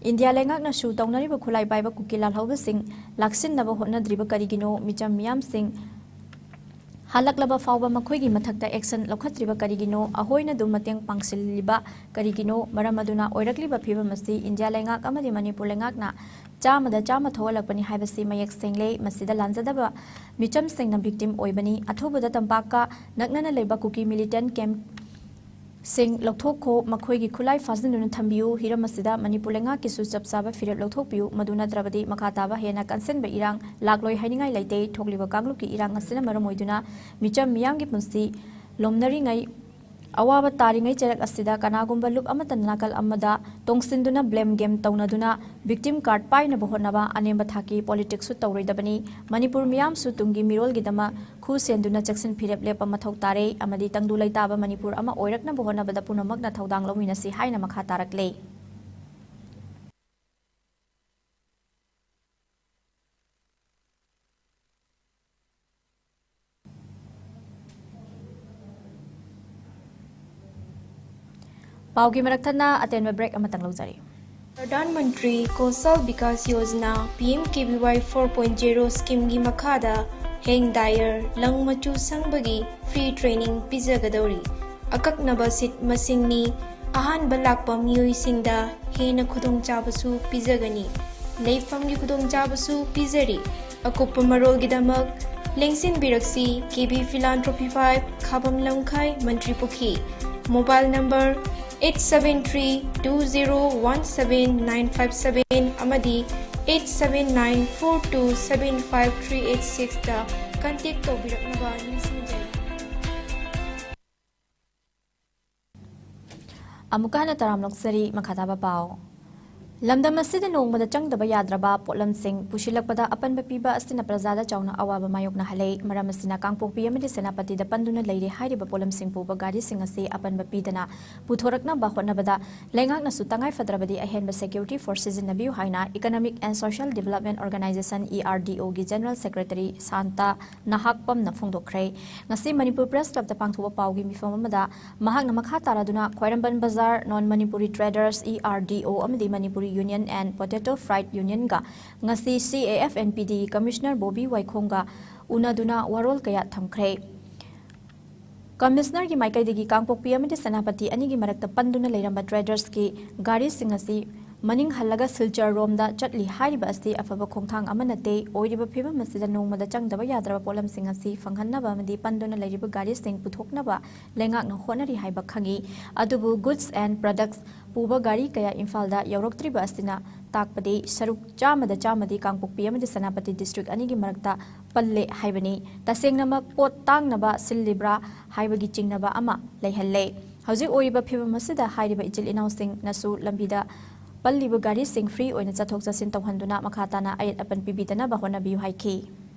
ꯏꯟꯗꯤꯌꯥ ꯂꯩꯉꯥꯛꯅ ꯁꯨ ꯇꯧꯅꯔꯤꯕ ꯈꯨꯠꯂꯥꯏ ꯄꯥꯏꯕ ꯀꯨꯀꯤ ꯂꯥꯜꯍꯧꯕꯁꯤꯡ ꯂꯥꯛꯁꯤꯟꯅꯕ ꯍꯣꯠꯅꯗ꯭ꯔꯤꯕ ꯀꯔꯤꯒꯤꯅꯣ? ꯃꯤꯆꯝ ꯃꯤꯌꯥꯝꯁꯤꯡ ꯍꯜꯂꯛꯂꯕ ꯐꯥꯎꯕ ꯃꯈꯣꯏꯒꯤ ꯃꯊꯛꯇ action ꯂꯧꯈꯠꯇ꯭ꯔꯤꯕ ꯀꯔꯤꯒꯤꯅꯣ? ꯑꯍꯣꯏꯅ ꯑꯗꯨꯝ ꯃꯇꯦꯡ ꯄꯥꯡꯁꯤꯜꯂꯤꯕ ꯀꯔꯤꯒꯤꯅꯣ? ꯃꯔꯝ ꯑꯗꯨꯅ ꯑꯣꯏꯔꯛꯂꯤꯕ ꯐꯤꯕꯝ ꯑꯁꯤ ꯏꯟꯗꯤꯌꯥ ꯂꯩꯉꯥꯛ ꯑꯃꯗꯤ ꯃꯅꯤꯄꯨꯔ ꯂꯩꯉꯥꯛꯅ ꯆꯥꯝꯃꯗ ꯆꯥꯝꯃ ꯊꯣꯛꯍꯜꯂꯛꯄꯅꯤ ꯍꯥꯏꯕꯁꯤ ꯃꯌꯦꯛ ꯁꯦꯡꯂꯦ꯫ ꯃꯁꯤꯗ ꯂꯥꯟꯖꯗꯕ ꯃꯤꯆꯝꯁꯤꯡꯅ victim ꯑꯣꯏꯕꯅꯤ꯫ ꯑꯊꯨꯕꯗ ꯇꯝꯄꯥꯛꯀ ꯅꯛꯅꯅ ꯂꯩꯕ ꯀꯨꯀꯤ militant camp ꯁꯤꯡ ꯂꯧꯊꯣꯛꯈꯣ, ꯃꯈꯣꯏꯒꯤ ꯈꯨꯠꯂꯥꯏ ꯐꯥꯖꯤꯟꯗꯨꯅ ꯊꯝꯕꯤꯌꯨ꯫ ꯍꯤꯔꯝ ꯑꯁꯤꯗ ꯃꯅꯤꯄꯨꯔ ꯂꯩꯉꯥꯛꯀꯤꯁꯨ ꯆꯞ ꯆꯥꯕ ꯐꯤꯔꯦꯞ ꯂꯧꯊꯣꯛꯄꯤꯌꯨ꯫ ꯃꯗꯨ ꯅꯠꯇ꯭ꯔꯕꯗꯤ ꯃꯈꯥ ꯇꯥꯕ ꯍꯦꯟꯅ ꯀꯟꯁꯤꯟꯕ ꯏꯔꯥꯡ ꯂꯥꯛꯂꯣꯏ ꯍꯥꯏꯅꯤꯡꯉꯥꯏ ꯂꯩꯇꯦ꯫ ꯊꯣꯛꯂꯤꯕ ꯀꯥꯡꯂꯨꯞꯀꯤ ꯏꯔꯥꯡ ꯑꯁꯤꯅ ꯃꯔꯝ ꯑꯣꯏꯗꯨꯅ ꯃꯤꯆꯝ ꯃꯤꯌꯥꯝꯒꯤ ꯄꯨꯟꯁꯤ ꯂꯣꯝꯅꯔꯤꯉꯩ, ꯑꯋꯥꯕ ꯇꯥꯔꯤꯉꯩ ꯆꯩꯔꯛ ꯑꯁꯤꯗ ꯀꯅꯥꯒꯨꯝꯕ ꯂꯨꯞ ꯑꯃꯠꯇꯅ ꯅꯥꯀꯜ ꯑꯃꯗ ꯇꯣꯡꯁꯤꯟꯗꯨꯅ blame game ꯇꯧꯅꯗꯨꯅ victim card ꯄꯥꯏꯅꯕ ꯍꯣꯠꯅꯕ ꯑꯅꯦꯝꯕ ꯊꯥꯛꯀꯤ politicsꯁꯨ ꯇꯧꯔꯣꯏꯗꯕꯅꯤ꯫ ꯃꯅꯤꯄꯨꯔ ꯃꯤꯌꯥꯝꯁꯨ ꯇꯨꯡꯒꯤ ꯃꯤꯔꯣꯜꯒꯤꯗꯃꯛ ꯈꯨ ꯁꯦꯟꯗꯨꯅ ꯆꯦꯛꯁꯤꯟ ꯐꯤꯔꯦꯞ ꯂꯦꯞꯄ ꯃꯊꯧ ꯇꯥꯔꯦ ꯑꯃꯗꯤ ꯇꯪꯗꯨ ꯂꯩꯇꯥꯕ ꯃꯅꯤꯄꯨꯔ ꯑꯃ ꯑꯣꯏꯔꯛꯅꯕ ꯍꯣꯠꯅꯕꯗ ꯄꯨꯝꯅꯃꯛꯅ ꯊꯧꯗꯥꯡ ꯂꯧꯃꯤꯟꯅꯁꯤ ꯍꯥꯏꯅ ꯃꯈꯥ ꯇꯥꯔꯛꯂꯦ꯫ ꯄꯥꯎꯒꯤ ꯃꯔꯛ ꯊꯠꯅ ꯑꯇꯦꯟꯕ break ꯑꯃꯇꯪ ꯂꯧꯖꯔꯤ꯫ Pradhan Mantri Kaushal Vikas Yojana, P M K V Y four point zero schemeꯒꯤ ꯃꯈꯥꯗ ꯑꯦꯡ ꯗꯥꯏꯌꯔ, ꯂꯪ ꯃꯆꯨ ꯁꯪꯕꯒꯤ ꯐ꯭ꯔꯤ ꯇ꯭ꯔꯦꯅꯤꯡ ꯄꯤꯖꯒꯗꯧꯔꯤ꯫ ꯑꯀꯛꯅꯕ ꯁꯤꯠ ꯃꯁꯤꯡꯅꯤ꯫ ꯑꯍꯥꯟꯕ ꯂꯥꯛꯄ ꯃꯤꯑꯣꯏꯁꯤꯡꯗ ꯍꯦꯟꯅ ꯈꯨꯗꯣꯡꯆꯥꯕꯁꯨ ꯄꯤꯖꯒꯅꯤ꯫ ꯂꯩꯐꯝꯒꯤ ꯈꯨꯗꯣꯡꯆꯥꯕꯁꯨ ꯄꯤꯖꯔꯤ꯫ ꯑꯀꯨꯞꯄ ꯃꯔꯣꯜꯒꯤꯗꯃꯛ ꯂꯦꯡꯁꯤꯟꯕꯤꯔꯛꯁꯤ, ꯀꯦ ꯕꯤ Philanthropy five, ꯈꯥꯕꯝ ꯂꯝꯈꯥꯏ, ꯃꯟꯇ꯭ꯔꯤ ꯄꯨꯈ꯭ꯔꯤ꯫ Mobile number eight seven three two zero one seven nine five seven ꯑꯃꯗꯤ eight seven nine four two seven five three eight sixꯇ ꯀꯟꯇꯦꯛ ꯇꯧꯕꯤꯔꯛꯅꯕ ꯅꯤꯡꯁꯤꯡꯖꯔꯤ꯫ ꯑꯃꯨꯛꯀ ꯍꯟꯅ ꯇꯔꯥꯝ ꯑꯣꯛꯆꯔꯤ꯫ ꯃꯈꯥ ꯇꯥꯕ ꯄꯥꯎ꯫ ꯂꯝꯗꯝ ꯑꯁꯤꯗ ꯅꯣꯡꯃꯗ ꯆꯪꯗꯕ ꯌꯥꯗ꯭ꯔꯕ ꯄꯣꯠꯂꯝꯁꯤꯡ ꯄꯨꯁꯤꯜꯂꯛꯄꯗ ꯑꯄꯟꯕ ꯄꯤꯕ ꯑꯁꯤꯅ ꯄ꯭ꯔꯖꯥꯗ ꯆꯥꯎꯅ ꯑꯋꯥꯕ ꯃꯥꯌꯣꯛꯅꯍꯜꯂꯦ꯫ ꯃꯔꯝ ꯑꯁꯤꯅ ꯀꯥꯡꯄꯣꯛꯄꯤ ꯑꯃꯗꯤ ꯁꯦꯅꯥꯄꯇꯤꯗ ꯄꯟꯗꯨꯅ ꯂꯩꯔꯦ ꯍꯥꯏꯔꯤꯕ ꯄꯣꯠꯂꯝꯁꯤꯡ ꯄꯨꯕ ꯒꯥꯔꯤꯁꯤꯡ ꯑꯁꯤ ꯑꯄꯟꯕ ꯄꯤꯗꯅ ꯄꯨꯊꯣꯔꯛꯅꯕ ꯍꯣꯠꯅꯕꯗ ꯂꯩꯉꯥꯛꯅꯁꯨ ꯇꯉꯥꯏ ꯐꯗ꯭ꯔꯕꯗꯤ ꯑꯍꯦꯟꯕ security force ꯁꯤꯖꯤꯟꯅꯕꯤꯌꯨ ꯍꯥꯏꯅ Economic and Social Development Organization, E R D O, ꯒꯤ General Secretary ꯁꯥꯟꯇ ꯅꯍꯥꯛꯄꯝꯅ ꯐꯣꯡꯗꯣꯛꯈ꯭ꯔꯦ꯫ ꯉꯁꯤ ꯃꯅꯤꯄꯨꯔ Press Clubꯇ ꯄꯥꯡꯊꯣꯛꯄ ꯄꯥꯎꯒꯤ ꯃꯤꯐꯝ ꯑꯃꯗ ꯃꯍꯥꯛꯅ ꯃꯈꯥ ꯇꯥꯔꯗꯨꯅ ꯈ꯭ꯋꯥꯏꯔꯝꯕꯟ ꯕꯖꯥꯔ Non Manipuri Traders, E R D O, ꯑꯃꯗꯤ Manipuri Union and Potato Freight Unionꯒ ꯉꯁꯤ C A F and P D Commissioner Bobby ꯋꯥꯏꯈꯣꯝꯒ ꯎꯅꯗꯨꯅ ꯋꯥꯔꯣꯜ ꯀꯌꯥ ꯊꯝꯈ꯭ꯔꯦ꯫ ꯀꯃꯤꯁꯅꯔꯒꯤ ꯃꯥꯏꯀꯩꯗꯒꯤ ꯀꯥꯡꯄꯣꯛꯄꯤ ꯑꯃꯗꯤ ꯁꯦꯅꯥꯄꯇꯤ ꯑꯅꯤꯒꯤ ꯃꯔꯛꯇ ꯄꯟꯗꯨꯅ ꯂꯩꯔꯝꯕ traders ꯀꯤ ꯒꯥꯔꯤꯁꯤꯡ ꯑꯁꯤ ꯃꯅꯤꯡ ꯍꯜꯂꯒ ꯁꯤꯜꯆꯔ ꯔꯣꯝꯗ ꯆꯠꯂꯤ ꯍꯥꯏꯔꯤꯕ ꯑꯁꯤ ꯑꯐꯕ ꯈꯣꯡꯊꯥꯡ ꯑꯃ ꯅꯠꯇꯦ꯫ ꯑꯣꯏꯔꯤꯕ ꯐꯤꯕꯝ ꯑꯁꯤꯗ ꯅꯣꯡꯃꯗ ꯆꯪꯗꯕ ꯌꯥꯗ꯭ꯔꯕ ꯄꯣꯠꯂꯝꯁꯤꯡ ꯑꯁꯤ ꯐꯪꯍꯟꯅꯕ ꯑꯃꯗꯤ ꯄꯟꯗꯨꯅ ꯂꯩꯔꯤꯕ ꯒꯥꯔꯤꯁꯤꯡ ꯄꯨꯊꯣꯛꯅꯕ ꯂꯩꯉꯥꯛꯅ ꯍꯣꯠꯅꯔꯤ ꯍꯥꯏꯕ ꯈꯪꯏ꯫ ꯑꯗꯨꯕꯨ goods and products ꯄꯨꯕ ꯒꯥꯔꯤ ꯀꯌꯥ ꯏꯝꯐꯥꯜꯗ ꯌꯧꯔꯛꯇ꯭ꯔꯤꯕ ꯑꯁꯤꯅ ꯇꯥꯛꯄꯗꯤ ꯁꯔꯨꯛ ꯆꯥꯝꯃꯗ ꯆꯥꯝꯃꯗꯤ ꯀꯥꯡꯄꯣꯛꯄꯤ ꯑꯃꯗꯤ ꯁꯦꯅꯥꯄꯇꯤ district ꯑꯅꯤꯒꯤ ꯃꯔꯛꯇ ꯄꯜꯂꯦ ꯍꯥꯏꯕꯅꯤ꯫ ꯇꯁꯦꯡꯅꯃꯛ ꯄꯣꯠ ꯇꯥꯡꯅꯕ ꯁꯤꯜꯂꯤꯕ꯭ꯔꯥ ꯍꯥꯏꯕꯒꯤ ꯆꯤꯡꯅꯕ ꯑꯃ ꯂꯩꯍꯜꯂꯦ꯫ ꯍꯧꯖꯤꯛ ꯑꯣꯏꯔꯤꯕ ꯐꯤꯕꯝ ꯑꯁꯤꯗ ꯍꯥꯏꯔꯤꯕ ꯏꯆꯤꯜ ꯏꯅꯥꯎꯁꯤꯡꯅꯁꯨ ꯂꯝꯕꯤꯗ ꯄꯜꯂꯤꯕ ꯒꯥꯔꯤꯁꯤꯡ free ꯑꯣꯏꯅ ꯆꯠꯊꯣꯛ ꯆꯠꯁꯤꯟ ꯇꯧꯍꯟꯗꯨꯅ ꯃꯈꯥ ꯇꯥꯅ ꯑꯌꯦꯠ ꯑꯄꯟ ꯄꯤꯕꯤꯗꯅꯕ ꯍꯣꯠꯅꯕꯤꯌꯨ ꯍꯥꯏꯈꯤ꯫